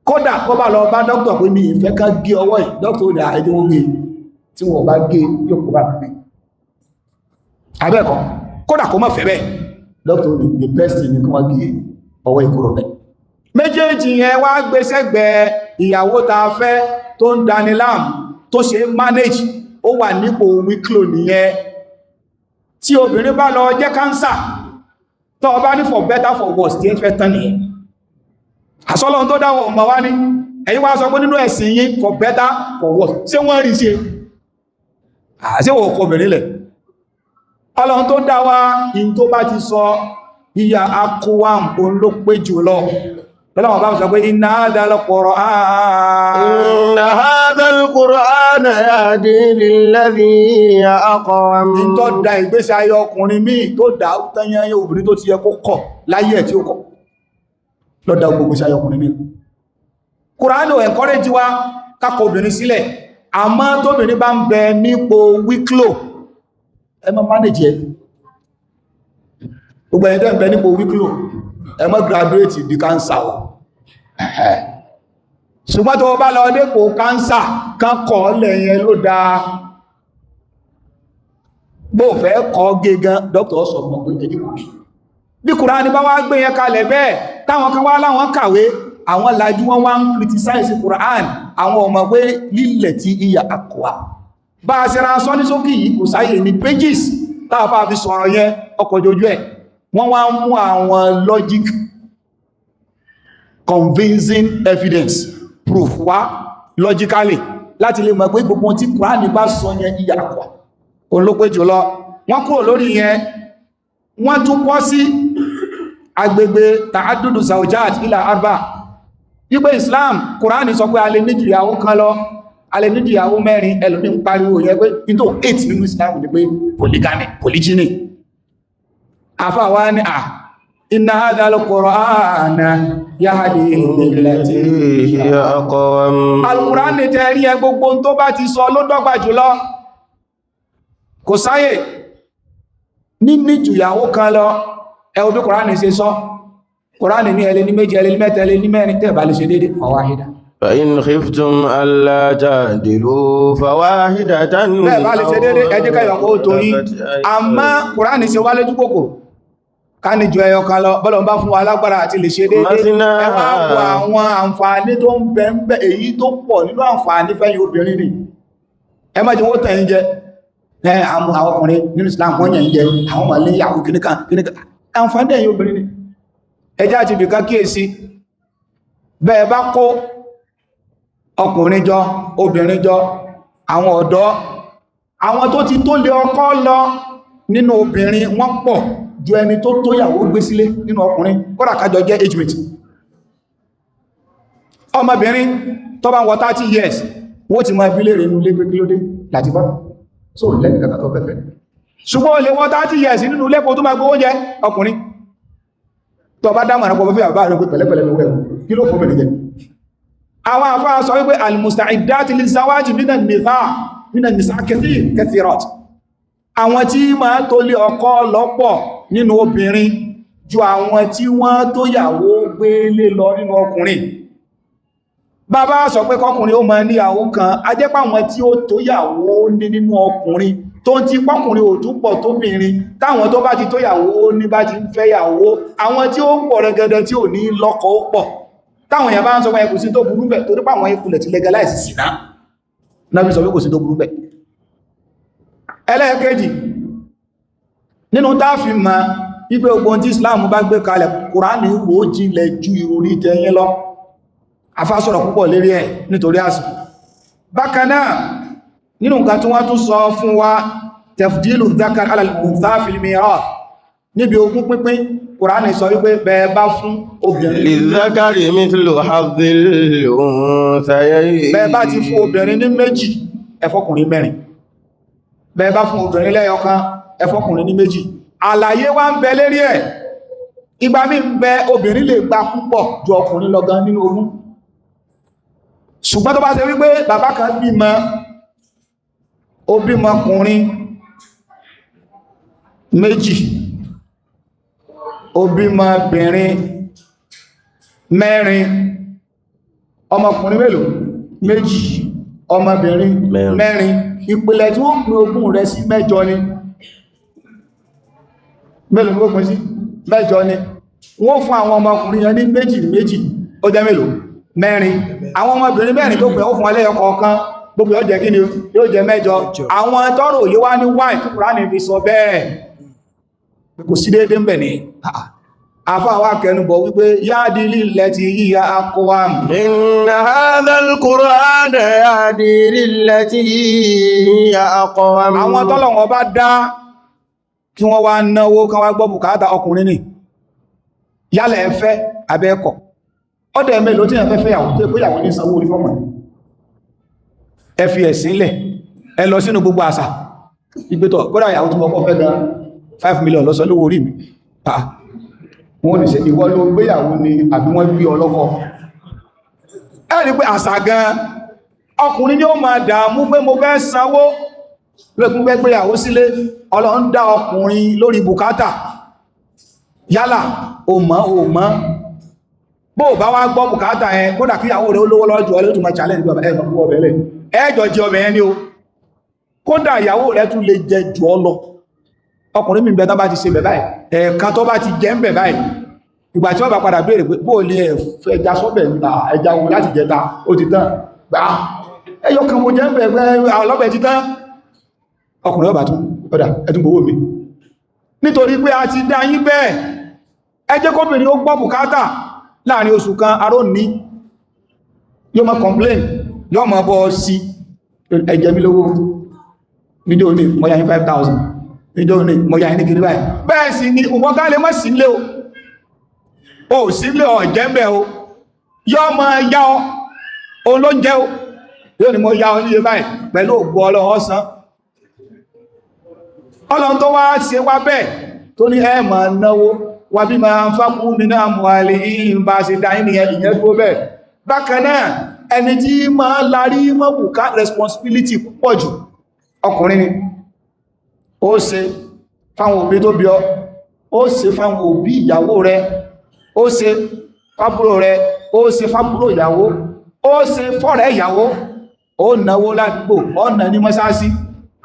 kódà kó bá lọ bá dókítà pé mi ìfẹ́ ká gé ọwọ́ yìí, dókítà ó ní àìdí wọn gé, tí wọ́n bá gé yóò kó bá mi. Abẹ́ẹ̀kọ́, kódà kó má fẹ́ bẹ́ẹ̀, dókítà ó ní the best thing ni kí wọ́n gé ọwọ́ ìkúrò bẹ́ẹ̀. Méjèèjì yẹn wá gbé sẹ́gbẹ̀ẹ́ ìyàwó ta fẹ́ tó ń dani láàmú, tó ṣe manage, ó wà nípò wíklò nìyẹn. Tí obìnrin bá lọ jẹ́ kánsà, tó bá ní for better for worse tí ẹ fẹ́ tán nìyẹn. Àsọ́lọ́run tó dáwọn ọmọ wá ní ẹ̀yin wá sọ pé nínú ẹ̀sìn yín for better for worse, ṣé wọ́n rí ṣe? Àṣẹ́wò ọkọ̀ obìnrin lẹ̀? Ọlọ́run tó dá wa, in tó bá ti sọ ìyà akọwàm òun ló pé jù lọ. Lọ́lọ́wọ́n bá sọ pé inna hadhal Qur'an, Inna hadhal Qur'ana yahdi lilladhi hiya aqwam. In tó da ìgbésí ayé ọkùnrin míì tó dá tányányé obìnrin tó ti yẹ kó kọ̀ láyé ẹ̀ tí ó kọ̀ lọ́dá gbogbo ìgbésí ayé ọkùnrin míì. Kùránì ò encourage wa kákọ̀ obìnrin sílẹ̀, àmọ́ tóbìnrin bá ń bẹ nípò wíklò, ẹ má manage ẹ. Gbogbo ẹ̀yin tẹ́ ń bẹ nípò wíklò, ẹ má graduate di cancer o. Ṣùgbọ́n tó bá lọ dépò cancer kan kọ́ lẹ́yìn ló dáa. Bó fẹ́ kọ́ gẹ́gan, dókítà sọ fún ọ pé ẹjí kò kí. Bí Kùránì bá wá gbé yẹn kalẹ̀ bẹ́ẹ̀, táwọn kan wá láwọn kàwé, àwọn lajú wọn wá ń criticize Kùránì, àwọn ọmọ pé lílẹ̀ tí ìyà àkọ́wà. Bá a ṣe ra sọ ní sókè yìí, kò sáyè ní pages táàfà fi sọ̀rọ̀ yẹn ọkọ̀ ojú ẹ̀. Wọ́n wá ń mú àwọn logic convincing evidence proof wá logically láti lè mọ̀ pé gbogbo tí Kùránì bá sọ yẹn ìyà àkọ́wà òun ló pé jùlọ. Wọ́n kúrò lórí yẹn, wọ́n tún pọ́ sí agbègbè ta'addudu zawjat ila arba, wípé Islam, Kùránì sọ pé a lè ní ju ìyàwó kan lọ, a lè ní ju ìyàwó mẹ́rin. Ẹlòmí ń pariwo yẹn pé in tó 8 nínú Islam ni pé polygamy, polygyny. Àfà wá ní à inna hadha al-Qur'ana yahdi lillati hiya aqwam. Al-Qur'ani tẹ́ rí ẹ, gbogbo tó bá ti sọ ló dọ́gba jùlọ. Kò sáyè níní ju ìyàwó kan lọ. Ẹ wo bí Kùránì ṣe sọ. Kùránì ní ẹlẹ́ ní méjì, ẹlẹ́ ní mẹ́ta, ẹlẹ́ ní mẹ́rin, tẹ́ bá lè ṣe déédé, fawahida. فإن خفتم ألا تعدلوا فواحدة. Bẹ́ẹ̀ bá lè ṣe déédé, ẹ jẹ́ ká ìyọ̀kọ́ ó tó yín. Àmọ́ Kùránì ṣe wá lójú kòkòrò ká ní ju ẹyọ kan lọ, bọ́lọ̀ ń bá fún wa lágbára àti lè ṣe déédé. Masina. Ẹ wá wo àwọn àǹfààní tó ń bẹ ń bẹ, èyí tó pọ̀ nínú àǹfààní fẹ́yìn obìnrin ni. Ẹ má jẹ́ wọ́n tẹ̀ ń jẹ ẹ, àwọn ọkùnrin nínú Islam wọ́n yẹn ń jẹ àwọn ọmọ ilé ìyàwó kìnnìkan kìnnìkan. Àǹfààní ẹ̀yin obìnrin ni. Ẹjá àti ibìkan kíyèsí. Bẹ́ẹ̀ bá kó ọkùnrin jọ, obìnrin jọ, àwọn ọ̀dọ́, àwọn tó ti tó lé ọkọ lọ nínú obìnrin, wọ́n pọ̀ ju ẹni tó tó yàwó gbé sílé nínú ọkùnrin, kódà kájọ jẹ́ age mate. Ọmọbìnrin tó bá ń wọ 30 years, wọ́n ti mọ ẹbí lè rẹ̀ inú ilé pé kí ló dé láti bá so lẹ́nì kàkà tó fẹ́fẹ́. Ṣùgbọ́n ó lè wọ 30 years nínú ilé kó tó máa gbówó jẹ ọkùnrin. Tó bá dámọ̀ ẹ̀rọ fẹ́ àbá rẹ̀ pé pẹ̀lẹ́pẹ̀lẹ́ lọ́wọ́ ẹ̀kọ́ kí ló fún mi jẹ. Àwọn àfáà sọ wípé al-musta'iddat liz-zawaji minan nisa kathir kathirat, àwọn tí máa tó lé ọkọ lọ́pọ̀ nínú obìnrin ju àwọn tí wọ́n tó yàwó gbélé lọ nínú ọkùnrin. Bàbá sọ pé kọkùnrin ó máa níyàwó kan, a jẹ́ pé àwọn tí ó tó yàwó ní nínú ọkùnrin tó ń ti pọ́kùnrin ò tún pọ̀ tóbìnrin, táwọn tó bá ti tó yàwó ní bá ti ń fẹ́ yàwó, àwọn tí ó pọ̀ rẹ̀gẹ̀dẹ̀ tí ò ní lọ́kọ ó pọ̀. Táwọn èèyàn bá ń sọ pé kò sí tó burú bẹ̀, torí pé àwọn ìpìlẹ̀ ti legalize sìná náà fi sọ pé kò sí tó burú bẹ̀. Ẹlẹ́ẹ̀kejì nínú táàfin ma wípé ogun tí Islam bá gbé kalẹ̀, Kùránì wò jinlẹ̀ ju ìròrí tẹ̀yìn lọ. Afásọ̀rọ̀ púpọ̀ lérí ẹ̀ nítorí àsìkò. Bákan náà, nínú nǹkan tí wọ́n tún sọ fún wa, tafdilu dhakar ala al-untha fil mirath, níbi ogún pínpín, Kùránì sọ wípé bẹ́ẹ̀ bá fún obìnrin للذكر مثل حظ الأنثيين. Bẹ́ẹ̀ bá ti fún obìnrin ní méjì, ẹ fọ́kùnrin mẹ́rin. Bẹ́ẹ̀ bá fún obìnrin lẹ́yọkan, ẹ fọ́kùnrin ní méjì. Àlàyé wá ń bẹ lérí ẹ̀. Ìgbà mí ń bẹ, obìnrin lè gba púpọ̀ ju ọkùnrin lọ gan nínú ogún. Ṣùgbọ́n tó bá ṣe wípé bàbá kan bímọ, Ó bímọkùnrin méjì, ó bímọbìnrin mẹ́rin. Ọmọkùnrin mélòó? Méjì. Ọmọbìnrin Mẹ́rin. mẹ́rin. Ìpìlẹ̀ tí wọ́n pín ogún rẹ̀ sí mẹ́jọ ni. Mélòó ni wọ́n pín sí? Mẹ́jọ ni. Wọ́n fún àwọn ọmọkùnrin yẹn ní méjì méjì, ó jẹ́ mélòó? Mẹ́rin. Àwọn ọmọbìnrin mẹ́rin tó pẹ̀, ó fún ẹlẹ́yọ kọ̀ọ̀kan, gbogbo yóò jẹ́ kí ni? Yóò jẹ́ mẹ́jọ. Àwọn tọ́rọ òye wá ní wáì tí Kùránì fi sọ bẹ́ẹ̀ pé kò sí déédé ń bẹ̀ ní àfáà wá kẹnubọ̀ wípé yáàdì lílẹ̀ ti yíya akọwàm. إن هذا القرآن يهدي للتي هي أقوم. Àwọn tọ́lọ̀wọ̀n bá dá kí wọ́n wá náwó kan wá gbọ́ bùkátà ọkùnrin ni, yálẹ̀ ẹfẹ́ abẹ́ẹ̀kọ̀ ọdẹ̀ mélòó tí ẹ̀fẹ́ fẹ́yàwó tó ìpéyàwó ní sanwó orí fọ́mọ̀. Ẹ fi ẹ̀sìn lẹ̀, ẹ lọ sínú gbogbo àṣà ìgbétọ̀. Kódà ìyàwó tí mo kọ́ fẹ́ gan, 5 million ló san lówó orí mi. Ah, wọ́n ní ṣe ìwọ ló gbéyàwó ni àbí wọ́n gbé ọlọ́kọ? Ẹ rí pé àṣà gan, ọkùnrin ni ó máa dààmú pé mo fẹ́ sanwó lókun, fẹ́ gbéyàwó sílé. Ọlọ́run dá ọkùnrin lórí bùkátà, yálà o mọ̀ o mọ̀, bó bá wá gbọ́ bùkátà ẹ, kódà kí ìyàwó rẹ̀ olówó lọ́jọ́ ọlẹ́ tó máa challenge bí ẹ mọ̀ fún ọbẹ̀ lẹ̀, ẹjọ́ jẹ ọbẹ̀ yẹn ni o. Kódà ìyàwó rẹ̀ tún lè jẹ jù ọ lọ. Ọkùnrin mi bẹ tán bá ti ṣe bẹ̀ báyìí, ẹ̀ẹ̀kan tó bá ti jẹ ń bẹ̀ báyìí, ìgbà tí wọ́n bá padà béèrè pé bó lè ẹ̀fẹ́ ẹja sọ́bẹ̀ nípa ẹja wo láti jẹta, ó ti tán gbà, ẹyọ kan mo jẹ ń bẹ̀ pé ọlọ́bẹ̀ ti tán. Ọkùnrin ọba tún ọ̀dà ẹ̀tún gbowó mi, nítorí pé a ti dá yín bẹ́ẹ̀. Ẹ jẹ́ kóbìnrin ó gbọ́ bùkátà láàrin oṣù kan, aró ní yóò máa complain, yóò máa bọ́ sí ẹjẹ́ mi lówó níjọ́ ní mo yá yín 5,000, níjọ́ ní mo yá yín ní kiri báyìí. Bẹ́ẹ̀ sì ni wọ́n ká lè mọ́ sí ilé o, ò sí ilé ọ̀jẹ́ ń bẹ̀ o, yóò máa yá ọ, òun ló ń jẹ́ o, yóò ní mo yá ọ níye báyìí, pẹ̀lú ògbó Ọlọ́run ọ̀sán. Ọlọ́run tó wá ṣe wá bẹ́ẹ̀ tó ní ẹ máa náwó wà bí máa ń fákú mi náà mú àlè yìí bá ṣe dá yín nìyẹn, ìyẹn tó bẹ́ẹ̀. Bákan náà, ẹni tí máa larí mọ́bùká responsibility púpọ̀ jù, ọkùnrin ni. Ó ṣe fáwọn òbí tó bí ọ, ó ṣe fáwọn òbí ìyàwó rẹ, ó ṣe fábúrò rẹ, ó ṣe fábúrò ìyàwó, ó ṣe fọ́rẹ́ ìyàwó, ó náwó ládùúgbò, ó ná ní mọ́sáàsì,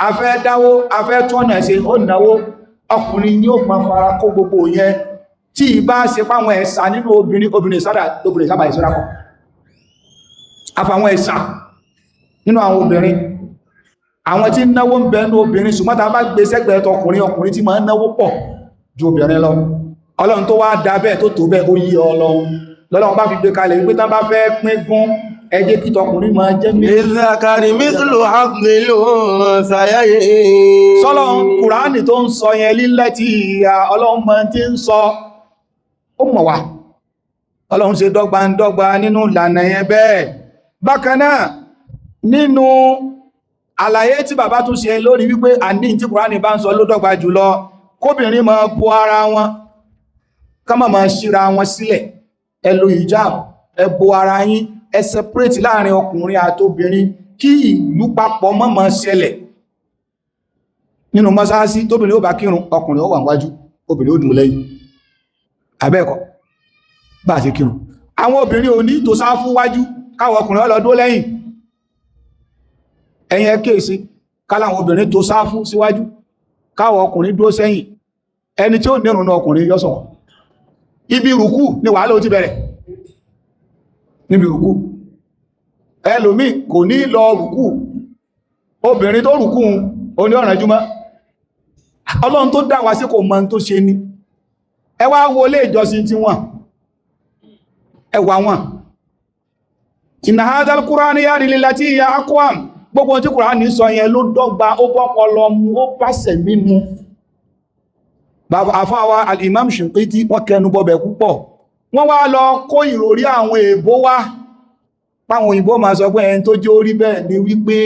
afẹ́ dáwó, afẹ́ tọ́nà ṣe, ó náwó. Ọkùnrin ni ó máa fara kó gbogbo yẹn. Tí ìbá ṣe páwọn ẹ̀sà nínú obìnrin, obìnrin sábà, obìnrin sábà ìṣọ́ra kọ àfàwọn ẹ̀sà nínú àwọn obìnrin, àwọn tí ń náwó ń bẹ nínú obìnrin, ṣùgbọ́n tá a bá gbé sẹ́gbẹ̀ẹ́ tọkùnrin, ọkùnrin tí máa ń náwó pọ̀ ju obìnrin lọ. Ọlọ́run tó wá dá bẹ́ẹ̀ tó tó bẹ́ẹ̀, ó yí Ọlọ́run lọ́lọ́run bá fi gbé kalẹ̀ wípé tán bá fẹ́ pín gún, ẹ jẹ́ kí tọkùnrin máa jẹ́ méjì. للذكر مثل حظ الأنثيين. Sọ́lọ́run Kùránì tó ń sọ yẹn lílẹ̀ tí ìyà Ọlọ́run mọ́ tí ń sọ, ó mọ̀ wá. Ọlọ́run ṣe dọ́gba ń dọ́gba nínú ìlànà yẹn bẹ́ẹ̀. Bákan náà, nínú àlàyé tí bàbá tún ṣe lórí wípé àní tí Kùránì bá ń sọ ló dọ́gba jùlọ, kóbìnrin máa bo ara wọn, ká má máa ṣíra wọn sílẹ̀. Ẹ lo hijab, ẹ bo ara yín, ẹ separate láàrin ọkùnrin àti obìnrin, kí ìlú papọ̀ má máa ṣẹlẹ̀ nínú mọ́sáàsí. Tóbìnrin ó bá kírun, ọkùnrin ó wà níwájú, obìnrin ó dùn lẹ́yìn, abẹ́ẹ̀kọ́ bá ṣe kírun? Àwọn obìnrin ò ní tó sáfú wájú, káwọn ọkùnrin ó lọ dúró lẹ́yìn. Ẹ̀yin ẹ kíyèsí, káláwọn obìnrin tó sáfú síwájú, káwọn ọkùnrin dúró sẹ́yìn, ẹni tí ó nírun náà ọkùnrin yọ́ sọ̀wọ́n. Ibi rùkú ni wàhálà ó ti bẹ̀rẹ̀. Níbi rùkú, ẹlòmí kò ní lọ rùkú, obìnrin tó rùkú oní ọ̀ràn jùmọ́. Ọlọ́run tó dá wa sí kò mọ̀ tó ṣe ní. Ẹ wá wo ilé ìjọsìn tí wọ́n ẹwà wọn. Inna hadha al-Qur'ana yahdi lillati hiya aqwam. Gbogbo tí Kùránì sọ yẹn ló dọ́gba, ó bọ́pọlọ mu, ó pàṣẹ mímu. Bàbá àfáwà al-Imam Shinqiti, wọ́n kẹnu bọbẹ̀ púpọ̀. Wọ́n wá lọ kó ìròrí àwọn èèbó wá, páwọn òyìnbó máa sọ pé ẹni tó jẹ́ orí bẹ́ẹ̀ ni wípé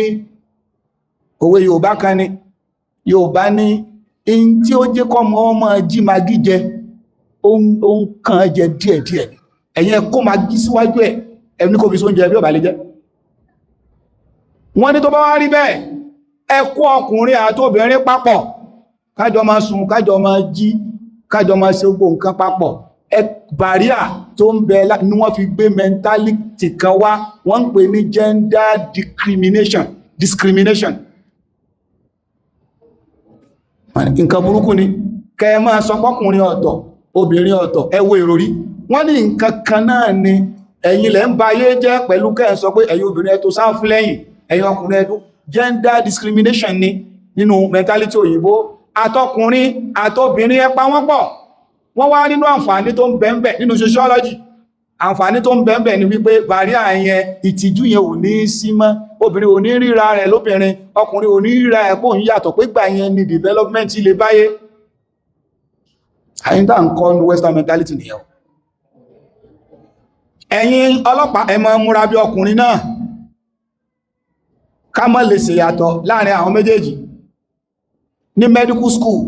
òwe Yorùbá kan ni. Yorùbá ní in tí ó jẹ́ kọ́mọ ọmọ jí magí jẹ, ó ń kàn jẹ díẹ̀díẹ̀. Ẹ̀yẹn kó magí síwájú ẹ̀, ẹni kò fi sóúnjẹ bí ó bá lè jẹ́. Wọ́n ní tó bá wá rí bẹ́ẹ̀, Ẹ kó ọkùnrin àti obìnrin papọ̀, kájọ máa sùn, kájọ máa jí, kájọ máa ṣe gbogbo nǹkan papọ̀. Ẹ barrier tó ń bẹ ní wọ́n fi gbé mentality kan wá, wọ́n ń pè ní gender discrimination. Nǹkan burúkú ni kẹ ẹ máa sọ pọ́kùnrin ọ̀tọ̀, obìnrin ọ̀tọ̀. Ẹ wo ìròrí wọ́n ní nǹkan kan náà ni. Ẹ̀yin lẹ́ ń ba ayé jẹ́ pẹ̀lú kẹ́ ẹ sọ pé ẹ̀yin obìnrin ẹ tó sáfù lẹ́yìn, ẹ̀yin ọkùnrin ẹ tó. Gender discrimination ni nínú mentality òyìnbó. Àtọkùnrin àtobìnrin, ẹ pa wọ́n pọ̀. Wọ́n wá nínú àǹfààní tó ń bẹ ńbẹ̀ nínú sociology, àǹfààní tó ń bẹ ńbẹ̀ ni wípé barrier yẹn, ìtìjú yẹn ò ní sí mọ́. Obìnrin ò ní ríra rẹ̀ lóbìnrin, ọkùnrin ò ní ríra ẹ̀ pò ń yàtọ̀, pé gbà yẹn ni development lè báyé. Àyíntà ń kọ́ ní western mentality nìyẹn o. Ẹ̀yin ọlọ́pàá, ẹ máa múra bí ọkùnrin náà, ká má lè ṣèyàtọ̀ láàrin àwọn méjèèjì. Ní medical school,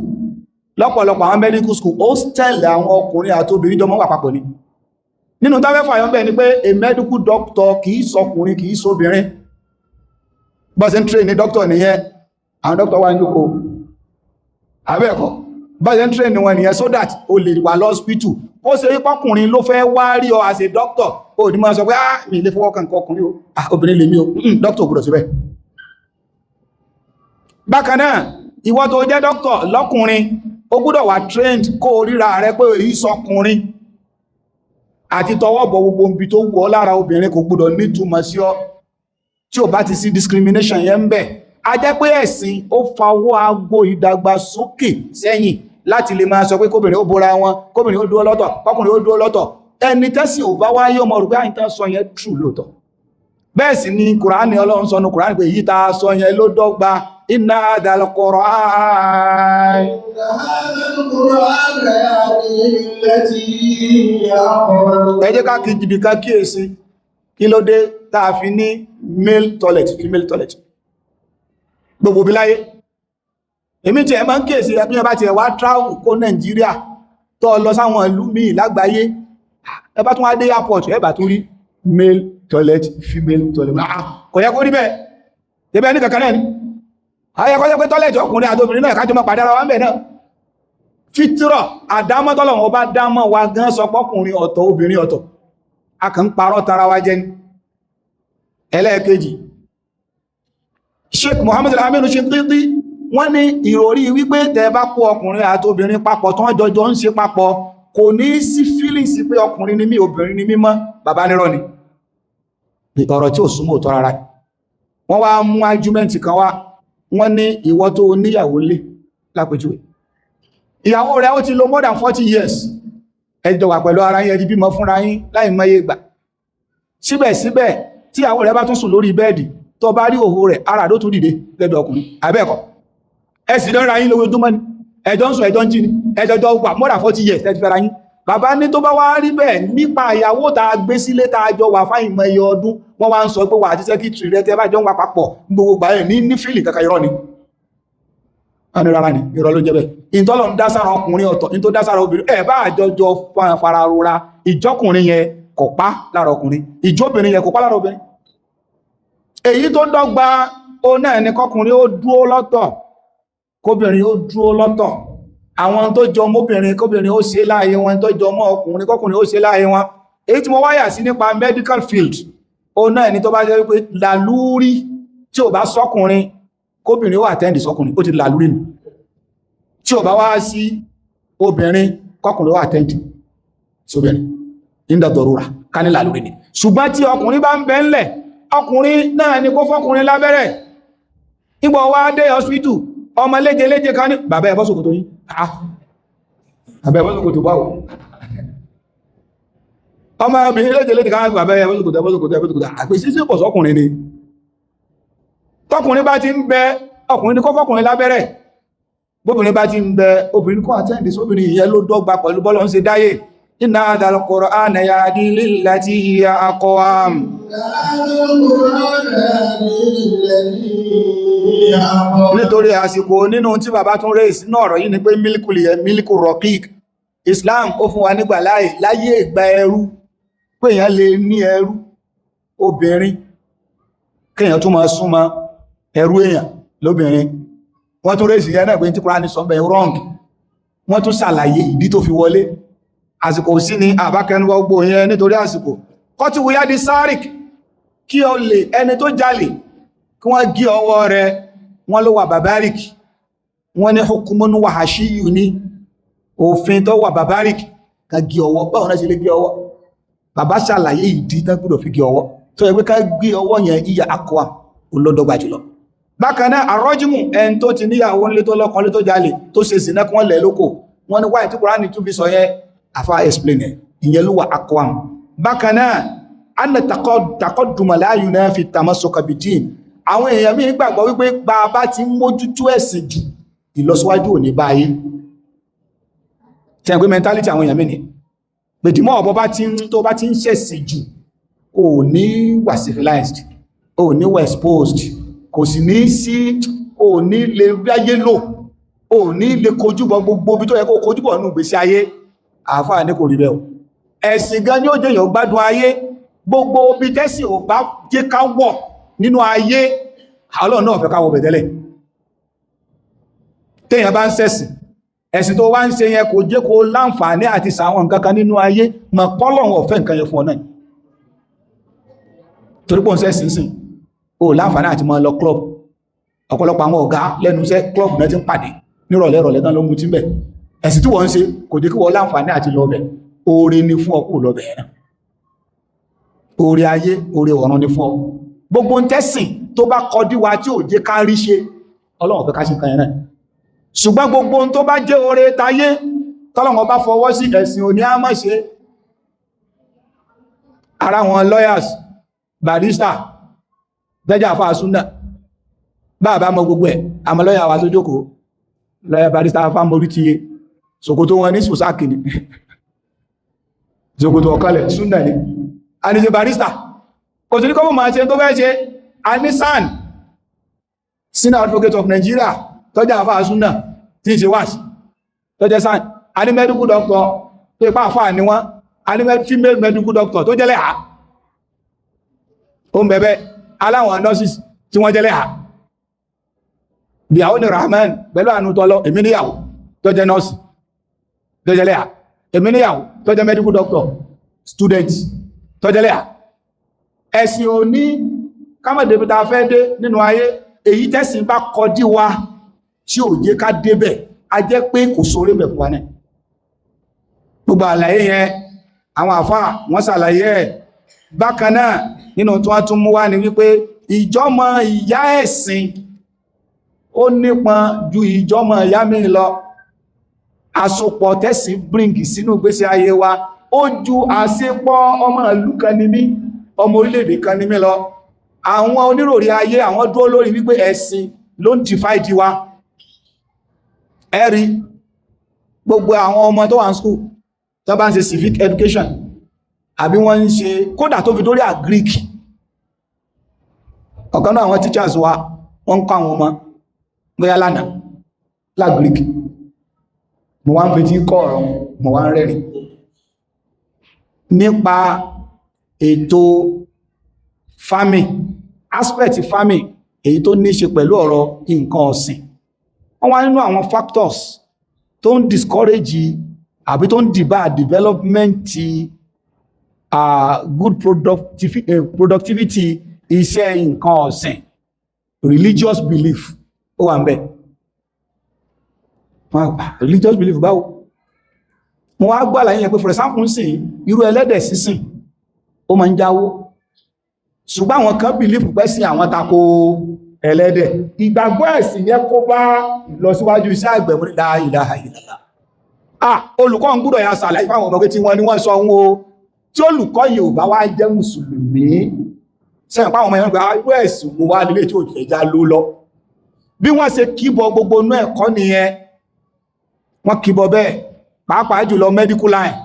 lọ́pọ̀lọpọ̀ àwọn medical school, hostel, àwọn ọkùnrin àti obìnrin jọ mọ́ wà papọ̀ ni. Nínú táfẹ́ fàyọ́ bẹ́ẹ̀ ni pé a medical doctor kìí sọkùnrin, kìí sóbìnrin. Bọ́ sí ń train ní doctor nìyẹn. Àwọn doctor wà ní jókòó àbẹ́ẹ̀kọ́? Bọ́ sí ń train wọn nìyẹn so that o lè wà lọ́spítù, ó ṣe pọ́kùnrin ló fẹ́ wá rí ọ as a doctor, ó ní máa sọ pé, "Ah, mi lè fọwọ́ kan nǹkan ọkùnrin o, ah, obìnrin lèmi o." Doctor ò gbọdọ̀ síbẹ̀. Bákan náà, ìwọ tó jẹ́ doctor lọ́kùnrin, ó gbọ́dọ̀ wà trained kó o ríra rẹ pé èyí sọkùnrin, àti tọwọ́ bọ̀ gbogbo ibi tó wù ọ́ lára obìnrin kò gbọ́dọ̀ nítumọ̀ sí ọ. Tí ò bá ti sí discrimination yẹn ń bẹ̀, a jẹ́ pé ẹ̀sìn ó fa ọwọ́ aago ìdàgbàsókè sẹ́yìn láti lè máa sọ pé kóbìnrin ó bora wọn, kóbìnrin ó dúró lọ́tọ̀, kọkùnrin ó dúró lọ́tọ̀. Ẹni tẹ́sí ò bá wáyé, ọmọ rò pé àyíntàn sọ yẹn true lóòótọ́. Bẹ́ẹ̀ sì ni Kùránì, Ọlọ́run sọ ní Kùránì pé èyí tá a sọ yẹn ló dọ́gba. Inna hadhal Qur'an. هذا القرآن يهدي للتي هي أقوم. Ẹ jẹ́ ká kí jìbì ká kíyèsí. Kí ló dé tá a fi ní male toilet, female toilet gbogbo bí láyé? Èmi tí ẹ máa ń kíyèsí, ẹbí ẹ bá ti ẹ̀ wá travel kó Nàìjíríà tó lọ sáwọn ìlú míì lágbàáyé, ẹ bá tún wá dé airport, ẹ bá tún rí male toilet, female toilet. Ah, kò yẹ kó rí bẹ́ẹ̀. Ẹbẹ́ ní kankan náà ni ayẹ kọ́ jẹ́ pé toilet ọkùnrin àti obìnrin náà, kájọ máa pàdé ara wa ń bẹ̀ náà. Fitrọ̀ àdámọ́tọ́lọ̀ wọn bá dámọ́ wa gan sọ pọ́kùnrin ọ̀tọ̀, obìnrin ọ̀tọ̀. A kàn ń parọ́ tara wa jẹ́ ní. Ẹlẹ́ẹ̀kejì, Sheikh Muhammad Al-Aminu Shinqiti, wọ́n ní ìròrí wípé tẹ́ bá kó ọkùnrin àti obìnrin papọ̀ tán jọjọ ń ṣe papọ̀, kò ní sí feelings pé ọkùnrin ni mí, obìnrin ni mí mọ́. Bàbá nírọ́ ni, ọ̀rọ̀ tí ò súnmọ́ òtọ́ rárá. Wọ́n wá mú argument kan wá. Wọ́n ní ìwọ tó níyàwó lé lápèjúwe, ìyàwó rẹ̀ ó ti lò more than 40 years, ẹ jọ wà pẹ̀lú ara yín, ẹ ti bímọ fúnra yín láì mọye ìgbà. Síbẹ̀síbẹ̀, tí ìyàwó rẹ̀ bá tún sùn lórí bẹ́ẹ̀dì, tó bá rí òhò rẹ̀, ara ló tún dìde lẹ́bẹ̀ẹ́ ọkùnrin, àbẹ́ẹ̀kọ́? Ẹ sì lọ́ra yín lójoojúmọ́ ni, ẹjọ́ ń sùn, ẹjọ́ ń jí ni, ẹjọ́ jọ wà more than 40 years ẹ ti fẹ́ra yín. Bàbá ní tó bá wá rí bẹ́ẹ̀ nípa ìyàwó tá a gbé sílé, tá a jọ wà fáyìn mọ iye ọdún, wọ́n wá ń sọ pé wà àti secretary rẹ tẹ́ bá jọ ń wà papọ̀ gbogbo gbà ẹ̀ ní feel kankan, irọ́ ni. Wọ́n ní rárá ni, irọ́ ló jẹ́ bẹ́ẹ̀. Ìtọ́lọ̀ ń dá sára ọkùnrin ọ̀tọ̀, ní tó dá sára obìnrin, ẹ̀ bá àjọjọ fara rora, ìjọkùnrin yẹn kò pa lára ọkùnrin, ìjóbìnrin yẹn kò pa lára obìnrin. Èyí tó dọ́gba ó náà ni kọkùnrin ó dúó lọ́tọ̀, kóbìnrin ó dúó lọ́tọ̀. Àwọn tó jọ mọ́bìnrin, kóbìnrin ó ṣe láàyè wọn, tó jọ mọ́ ọkùnrin, kọkùnrin ó ṣe láàyè wọn. Èyí tí mo wáyà sí nípa medical field ó náà ni tó bá jẹ́ wípé làlúrí, tí ò bá sọ́kùnrin, kóbìnrin ó attend sọ́kùnrin, ó ti làlúrí nù. Tí ò bá wá sí obìnrin, kọkùnrin ó attend sí obìnrin inda dọ̀rúra, ká ní làlúrí ni. Ṣùgbọ́n tí ọkùnrin bá ń bẹ ńlẹ̀, ọkùnrin náà ni kó fọ́kùnrin lábẹ́rẹ́. Nígbà wá dé hospital, ọmọ léje léje kan ní, "Bàbá, ẹ bọ́ ṣòkòtò yín." "Ah, bàbá, ẹ bọ́ ṣòkòtò báwo?" Ọmọ obìnrin léje léje kan ní, "Bàbá, ẹ bọ́ ṣòkòtò, ẹ bọ́ ṣòkòtò, ẹ bọ́ ṣòkòtò." Àpèsí sí pọ̀ sọ́kùnrin ni. Tọkùnrin bá ti ń bẹ, ọkùnrin ni kó fọ́kùnrin lábẹ́rẹ́. Bóbìnrin bá ti ń bẹ, obìnrin kó attend sóbìnrin. Ìyẹn ló dọ́gba pẹ̀lú bọ́lọ́ ń ṣe dáyé. Inna hadhal Qur'ana yahdi lillati hiya aqwam. هذا القرآن يهدي للتي هي أقوم. Nítorí àsìkò, nínú tí bàbá tún rẹ̀ sínú ọ̀rọ̀ yìí ni pé mílíkù lè mílíkù rọ̀kík, Islam ó fún wa nígbà láàyè láyé ìgbà ẹrú pé èèyàn lè ní ẹrú obìnrin, kéèyàn tún máa súnmọ́ ẹrú èèyàn Lóbìnrin, wọ́n tún raise yẹn náà pé tí Kùránì sọ bẹ́ẹ̀ wrong. Wọ́n tún ṣàlàyé ìdí tó fi wọlé. Àsìkò sí ni àbákẹnu gbogbo yẹn nítorí àsìkò. قطع يد السارق, kí o lè ẹni tó jalè kí wọ́n gé ọwọ́ rẹ̀, wọ́n ló wà barbaric. Wọ́n ní حكم وحشي ní òfin tó wà barbaric ká gé ọwọ́. Báwọn náà ṣe lè gé ọwọ́? Bàbá ṣàlàyé ìdí tán gbọ́dọ̀ fi gé ọwọ́, tó yẹ pé ká gé ọwọ́ yẹn ìyà akọ́wà olódọ́gba jùlọ. Bákan náà, الرجم, ẹni tó ti níyàwó ńlé, tó lọ́kọ ńlé, tó jalè, tó ṣe sìnà, kí wọ́n lẹ̀ lóko. Wọ́n ní wáyé tí Kùránì tún fi sọ yẹn, àfa explain ẹ̀, ìyẹn ló wà أقوم. Bákan náà, أن التقدم لا ينافي التمسك بالدين. Àwọn èèyàn míì gbàgbọ́ wípé bá a bá ti ń mójútó ẹ̀sìn jù, ìlọsíwájú ò ní báyé. Tí a ń pé mentality àwọn èèyàn míì ni pèdìmọ́ ọ̀bọ bá ti ń tó bá ti ń ṣẹ̀sìn jù, ò ní wà civilized, ò ní wà exposed, kò sì ní sí, ò ní lè ráyé lò, ò ní lè kojúbọ gbogbo ibi tó yẹ kó kojúbọ nínú ìgbésí ayé. Àáfàá ní kò rí bẹ́ẹ̀ o. Ẹ̀sìn gan ni ó jẹ́ èèyàn gbádùn ayé. Gbogbo ibi tẹ́sìn ò bá jẹ́ ká wọ̀ nínú ayé, Ọlọ́run náà fẹ́ ká wọ̀ bẹ̀ tẹ́lẹ̀. Téèyàn bá ń ṣẹ̀sìn, ẹ̀sìn tó wá ń ṣe yẹn kò jẹ́ kó láǹfààní àti sàwọn nǹkan kan nínú ayé mọ̀, pọ́lọ̀wọ̀n ọ̀fẹ́ nǹkan yẹn fún ọ náà. Torí pọ̀ ń ṣẹ̀sìn sìn, o láǹfààní àti máa lọ club. Ọ̀pọ̀lọpọ̀ àwọn ọ̀gá lẹ́nu iṣẹ́, club náà ti ń pàdé nírọ̀lẹ́ ìrọ̀lẹ́ tán ló mú tí ń bẹ̀. Ẹ̀sìn tí wọ́n ń ṣe kò jẹ́ kí wọ́n láǹfààní àti lọ bẹ̀. Oore ni fún ọ kó lọ bẹ̀ náà. Oore ayé, oore ọ̀run ni fún ọ. Gbogbo ń tẹ́sìn tó bá kọdí wa tí ò jẹ́ ká rí ṣe, Ọlọ́run fẹ́ ká ṣe nǹkan yẹn náà. Ṣùgbọ́n gbogbo ohun tó bá jẹ́ oore tayé tọ́lọ́run bá fọwọ́ sí, ẹ̀sìn òní á má ṣe. Ara wọn lawyers, barrister, jẹ́jà àfáà súnà báàbá mọ gbogbo ẹ̀, àmọ́ lọ́yà wa tó jókòó, lọ́yà barrister Fámorí ti ṣòkòtò wọn ní sùsáàkì ni, ṣòkòtò ọ̀kanlẹ̀ súnà ni. A ní ṣe barrister, kò sí ní kọ́mọ̀ máa ṣe tó fẹ́ ṣe. A ní SAN, Senior Advocate of Nigeria, tọ́jà àfáà súnà tí ń ṣe wáàsí, tọ́jẹ́ SAN. A ní medical doctor tó ipá àfáà ní wọ́n. A ní female medical doctor tó jẹ́lẹ̀ ha, ó ń bẹ̀bẹ̀ aláwọn nurses tí wọ́n jẹ́lẹ̀ ha bíyàwó ní Rahman pẹ̀lú àánú tọ́lọ. Èmi níyàwó tó jẹ́ nọ́ọ̀sì tó jẹ́lẹ̀ ha. Èmi níyàwó tó jẹ́ medical doctor student tó jẹ́lẹ̀ ha. Ẹ̀sìn ò ní kámọ̀débí ta fẹ́ dé nínú ayé. Èyí tẹ́sìn bá kọdí wa tí ò jẹ́ ká débẹ̀, a jẹ́ pé kò sórí bẹ̀ fún wa náà. Gbogbo àlàyé yẹn, àwọn àfáà wọ́n ṣàlàyé ẹ̀. Bákan náà, nínú tí wọ́n tún mú wá ní wípé ìjọmọ ìyá ẹ̀sìn ó nípọn ju ìjọmọ ìyá mi lọ. Àsopọ̀ tẹ́sìn bring sínú ìgbésí ayé wa, ó ju àṣepọ̀ ọmọ ìlú kan ní mí, ọmọ orílẹ̀-èdè kan ní mí lọ. Àwọn oníròrí ayé, àwọn dúró lórí wípé ẹ̀sìn ló ń divide wa. Ẹ̀rí gbogbo àwọn ọmọ tó wà ní school, tó bá ń ṣe civic education àbí wọ́n ń ṣe, kódà tó fi dórí agric, ọ̀kan náà àwọn teachers wa, wọ́n ń kọ́ àwọn ọmọ bóyá lánàá l'agric. Mo wá ń fetí kọ́ ọ̀rọ̀, mo wá ń rẹ́rìn nípa ètò farming, aspect farming èyí tó ní ṣe pẹ̀lú ọ̀rọ̀ nǹkan ọ̀sìn. Wọ́n wá nínú àwọn factors tó ń discourage àbí tó ń debar development, good productivity iṣẹ́ nǹkan ọ̀sìn, religious belief ó wà ń bẹ̀. Religious belief báwo? Mo wá gbọ́ àlàyé yẹn pé, for example, sìn irú ẹlẹ́dẹ̀ sísìn, ó máa ń jáwó, ṣùgbọ́n àwọn kan believe pẹ́ sí àwọn tako ẹlẹ́dẹ̀. Ìgbàgbọ́ ẹ̀sìn yẹn kó bá ìlọsíwájú iṣẹ́ àgbẹ̀. Mú la ilaha illallah. Ah, olùkọ́ ń gbúdọ̀ ya ṣàlàyé fáwọn ọmọ pé tí wọ́n ní wọ́n sọ ń wo tí olùkọ́ yìí ò bá wá jẹ́ mùsùlùmí sẹ́yìn páwọn ọmọ yẹn gba irú ẹ̀sìn wo wá nílé tí ò fẹ́ já ló lọ. Bí wọ́n ṣe kíbọ gbogbo inú ẹ̀kọ́ nìyẹn, wọ́n kíbọ bẹ́ẹ̀, pàápàá jùlọ medical line.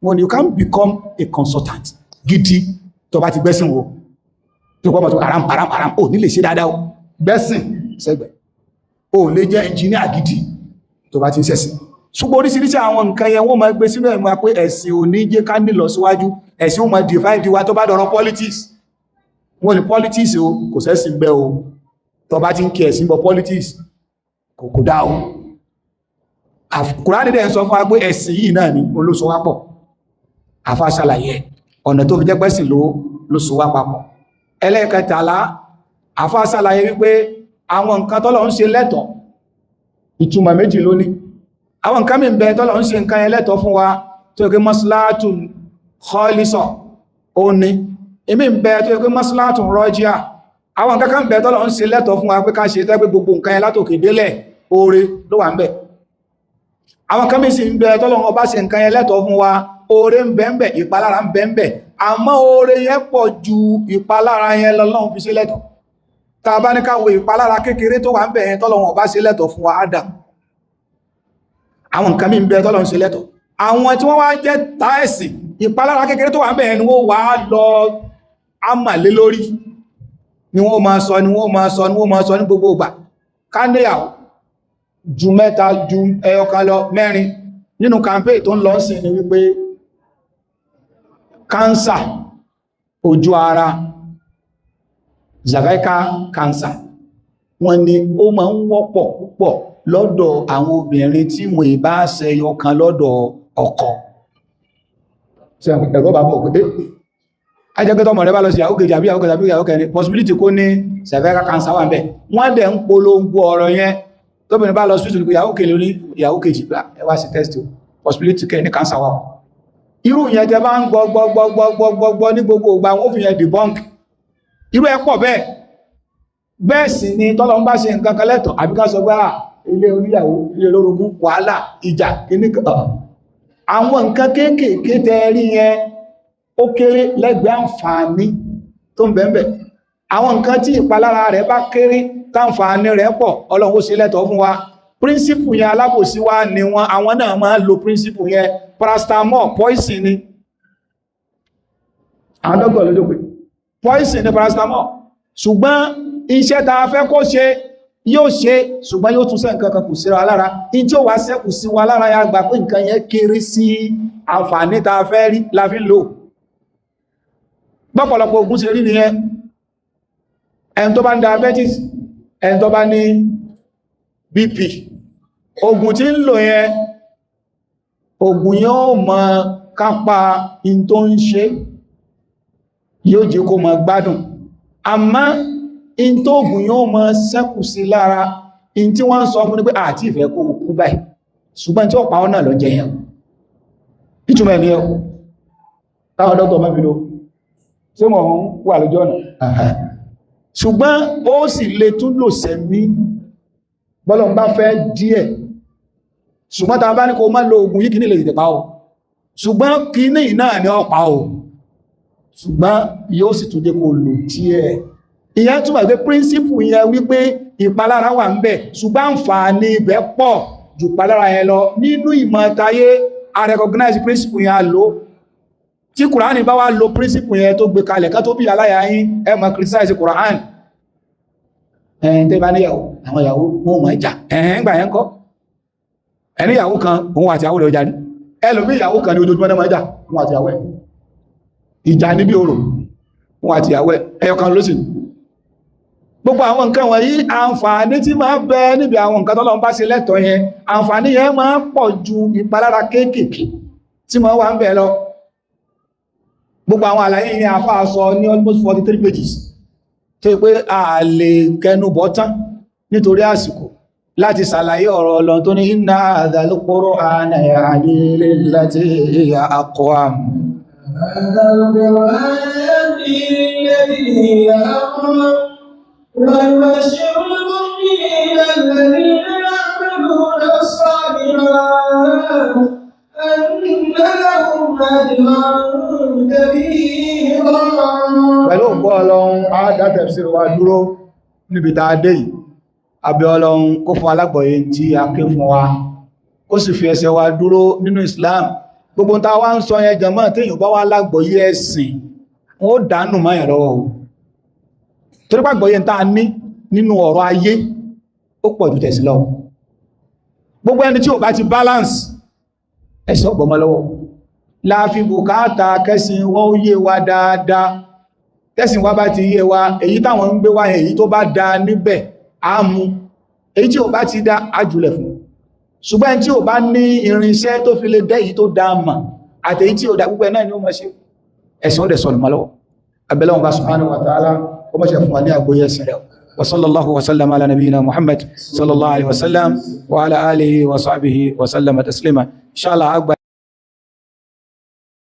When you can become a consultant gidi, tó bá ti gbẹ́sìn wo tó kọ́ mọ̀ tó haram haram haram, ò ní lè ṣe dáadáa o. Gbẹ́sìn sẹ́gbẹ̀, ò lè jẹ́ engineer gidi tó bá ti ń ṣẹ̀sìn. Ṣùgbọ́n oríṣiríṣi àwọn nǹkan yẹn, wọ́n máa gbé sínú ẹ̀mọ́ pé ẹ̀sìn ò ní jẹ́ ká ní lọ síwájú. Ẹ̀sìn ó máa divide wa. Tó bá dọ̀rọ̀ politics, wọ́n ní politics o, kò sẹ́sìn bẹ́ o. Tó bá ti ń kí ẹ̀sìn bọ politics, kò dá o. Kùránì dẹ̀ ń sọ fún wa pé ẹ̀sìn yìí náà ni olóso wá pọ̀. Àfa ṣàlàyé ọ̀nà tó fi jẹ́ pẹ́sìn ló so wá papọ̀. Ẹlẹ́ẹ̀kẹtàlá, àfa ṣàlàyé wípé àwọn nǹkan tọ́lọ̀ ń ṣe lẹ́tọ̀ọ́, ìtumọ̀ méjì lóní. Àwọn nǹkan mìí bẹ tọ́lọ̀ ń ṣe nǹkan yẹn lẹ́tọ̀ọ́ fún wa tó yẹ pé maslahatun khalisa ó ní. Èmi ń bẹ tó yẹ pé maslahatun rajia. Àwọn nǹkan kan bẹ tọ́lọ̀ ń ṣe lẹ́tọ̀ọ́ fún wa pé ká ṣe, tó yẹ pé gbogbo nǹkan yẹn látòkè délẹ̀ oore ló wà ń bẹ. Àwọn kan mìí sì ń bẹ tọ́lọ̀ ọba ṣe nǹkan yẹn lẹ́tọ̀ọ́ fún wa, oore ń bẹ ń bẹ, ìpalára ń bẹ ń bẹ, àmọ́ oore yẹn pọ̀ ju ìpalára yẹn lọ́lọ́run fi ṣe lẹ́tọ̀ọ́. Tá a bá ní ká wo ìpalára kékeré tó wà ń bẹ yẹn tọ́lọ́run ọba ṣe lẹ́tọ̀ọ́ fún wa, Adam. Àwọn nǹkan mí ń bẹ tọ́lọ́run ṣe lẹ́tọ̀ọ́, àwọn tí wọ́n wá jẹ́ táẹ̀sì, ìpalára kékeré tó wà ń bẹ yẹn ni wọ́n wá lọ ámàlé lórí, ni wọ́n máa sọ, ni wọ́n máa sọ, ni wọ́n máa sọ ní gbogbo ìgbà. Kándíyàwó ju mẹ́ta, ju ẹyọkan lọ, mẹ́rin. Nínú campaign tó ń lọ sí ni wípé kánsà ojú ara, cervical cancer, wọ́n ní ó máa ń wọ́pọ̀ púpọ̀ lọ́dọ̀ àwọn obìnrin tí wọ́n bá ṣẹyọ kan lọ́dọ̀ ọkọ. Ẹ̀rọ bá bọ̀ pé ajẹ́gbẹ́tọ̀ mọ̀ rẹ bá lọ sí ìyàwó kejì àbí ìyàwó kejì àbí ìyàwó kẹrin, possibility kó ní cervical cancer wà ń bẹ̀. Wọ́n dẹ̀ ń polongo ọ̀rọ̀ yẹn. Tóbìnrin bá lọ sí ìyàwó kejì ní ìyàwó kejì, ẹ wá sí test o, possibility kẹ́ ní cancer wà. Irú yẹn tẹ bá ń gbọ́ gbọ́ gbọ́ gbọ́ gbọ́ gbọ́ gbọ́ ní gbogbo ìgbà, wọn ó fi yẹn debunk. Irú ẹ pọ̀ bẹ́ẹ̀. Bẹ́ẹ̀ sì ni tọ́lọ́ ń bá ṣe nǹkan kan lẹ́tọ̀ọ́, àbí ká sọ pé à ilé oníyàwó, ilé olórogún, wàhálà, ìjà, kíní kan. Àwọn nǹkan kéékèèké tẹ rí yẹn, ó kéré lẹ́gbẹ̀ẹ́ àǹfààní tó ń bẹ ńbẹ̀. Àwọn nǹkan tí ìpalára rẹ̀ bá kéré táǹfààní rẹ̀ pọ̀, Ọlọ́run ó ṣe lẹ́tọ̀ọ́ fún wa. Principle yẹn, alábòsí wa ni wọn, àwọn náà máa ń lo principle yẹn. Paracetamol poison ni. Àwọn dọ́gbọ̀n lójó pé poison ni paracetamol, ṣùgbọ́n iṣẹ́ ta fẹ́ kó ṣe yóò ṣe, ṣùgbọ́n yóò tún sẹ́ nǹkan kan kù síra lára. In tí ó wá ṣẹ́kù sí wa lára ya gbà pé nǹkan yẹn kéré sí àǹfààní ta fẹ́ rí la fi ń lò. Bọ́pọ̀lọpọ̀ ogun ṣe rí nìyẹn. Ẹni tó bá ní diabetes, ẹni tó bá ní BP, ogun tí ń lò yẹn, ogun yẹn ó mọ kápá in tó ń ṣe, yóò jẹ́ kó mọ gbádùn, àmọ́ in tó ogun yóò mọ ṣẹ́kù sí lára. In tí wọ́n ń sọ fún ní pé àti ìfẹ́ kó kú báyìí, ṣùgbọ́n tí ó pa ọ́ náà lọ jẹ yẹn. Ìtumọ̀ ẹni ẹ̀ táwọn dọ́kítọ̀ mọ́ fi lò ṣé mọ̀ ń wà lójú ọ̀nà, ṣùgbọ́n ó sì lè tún lò sẹ́mí bọ́lọ̀ ń bá fẹ́ díẹ̀. Ṣùgbọ́n ta bá ní kó má lo oògùn yìí, kì ní lè tètè pa ọ́, ṣùgbọ́n kí ní náà ni ó pa ọ́, ṣùgbọ́n yóò sì tún jẹ́ kó lò díẹ̀. Ìyẹn túmọ̀ pé principle yẹn wípé ìpalára wà ń bẹ, ṣùgbọ́n àǹfààní ibẹ̀ pọ̀ jù ìpalára yẹn lọ. Nínú ìmọ̀ tayé, a recognize principle yẹn, a lò. Tí Kùránì bá wá lo principle yẹn tó gbé kalẹ̀, ká tó bí aláya yín, ẹ máa criticize Kùránì. Ẹ̀yìn tẹ́ bá níyàwó, àwọn ìyàwó wọn ò mọ̀ ẹja ẹ̀hẹ́n gbà yẹn kọ́. Ẹni ìyàwó kan, òun àti ìyàwó rẹ̀ ọjà ní. Ẹlòmí, ìyàwó kan ní, ojoojúmọ́ náà máa jà, òun àti ìyàwó ẹ̀. Ìjà níbi orò, òun àti ìyàwó ẹ̀, ẹyọ kan ló sì. Gbogbo àwọn nǹkan wọ̀nyí, àǹfààní tí máa bẹ níbi àwọn nǹkan tọ́lọ́run bá ṣe lẹ́tọ̀ọ́ yẹn, àǹfààní yẹn máa pọ̀ ju ìpalára kéékèèké tí máa wà ń bẹ lọ. Gbogbo àwọn àlàyé yẹn, àfáà sọ ní almost 43 pages, tó yẹ pé a lè kẹnu bọ́ tán nítorí àsìkò láti ṣàlàyé ọ̀rọ̀ Ọlọ́run tó ní inna hadhal Qur'ana yahdi lillati hiya aqwam. هذا القرآن يهدي للتي هي أقوم ويبشر المؤمنين الذين يعملون الصالحات أن لهم أجرا كبيرا. Pẹ̀lú ògbọ́ Ọlọ́run, á dá tafsir wa dúró níbi tá a dé yìí. Abẹ́ Ọlọ́run kó fún alágbọ̀yé tí a ké fún wa, kó sì fi ẹsẹ̀ wa dúró nínú Islam. Gbogbo ta wá ń sọ yẹn, jàmọ́, téèyàn bá wá lágbọ̀yé ẹ̀sìn, wọ́n ó dànù mọ́ yẹn lọ́wọ́ o, torí pàgbọ̀yé tá a ní nínú ọ̀rọ̀ ayé ó pọ̀ ju tẹ̀sí lọ. Gbogbo ẹni tí ò bá ti balance ẹ̀sìn ọgbọ̀mọ́ lọ́wọ́. Láàfin bùkátà kẹsìn wọ́n ó yé wa dáadáa. Tẹ́sìn wa bá ti yé wa, èyí táwọn ń gbé wá, èyí tó bá da níbẹ̀. Á mú èyí tí ò bá ti dá, á jùlẹ̀ fún. Ṣùgbọ́n tí ò bá ní irinṣẹ́ tó fi lè dẹ́ èyí tó dá mà àti èyí tí ò dá, gbogbo ẹ̀ náà ni ó mọ̀ ṣe. Ẹ̀sìn ó dẹ̀ sọnù mọ́ lọ́wọ́. Abẹ́lẹ́wọ̀n bá subhanahu wa ta'ala ó mọ̀ ṣe fún wa ní àgbóyé ẹ̀sìn rẹ̀. Wa sallallahu wa sallam ala nabiyyina Muhammad sallallahu alaihi wa sallam wa ala alihi wa sahbihi wa sallama taslima. Inshallah agba.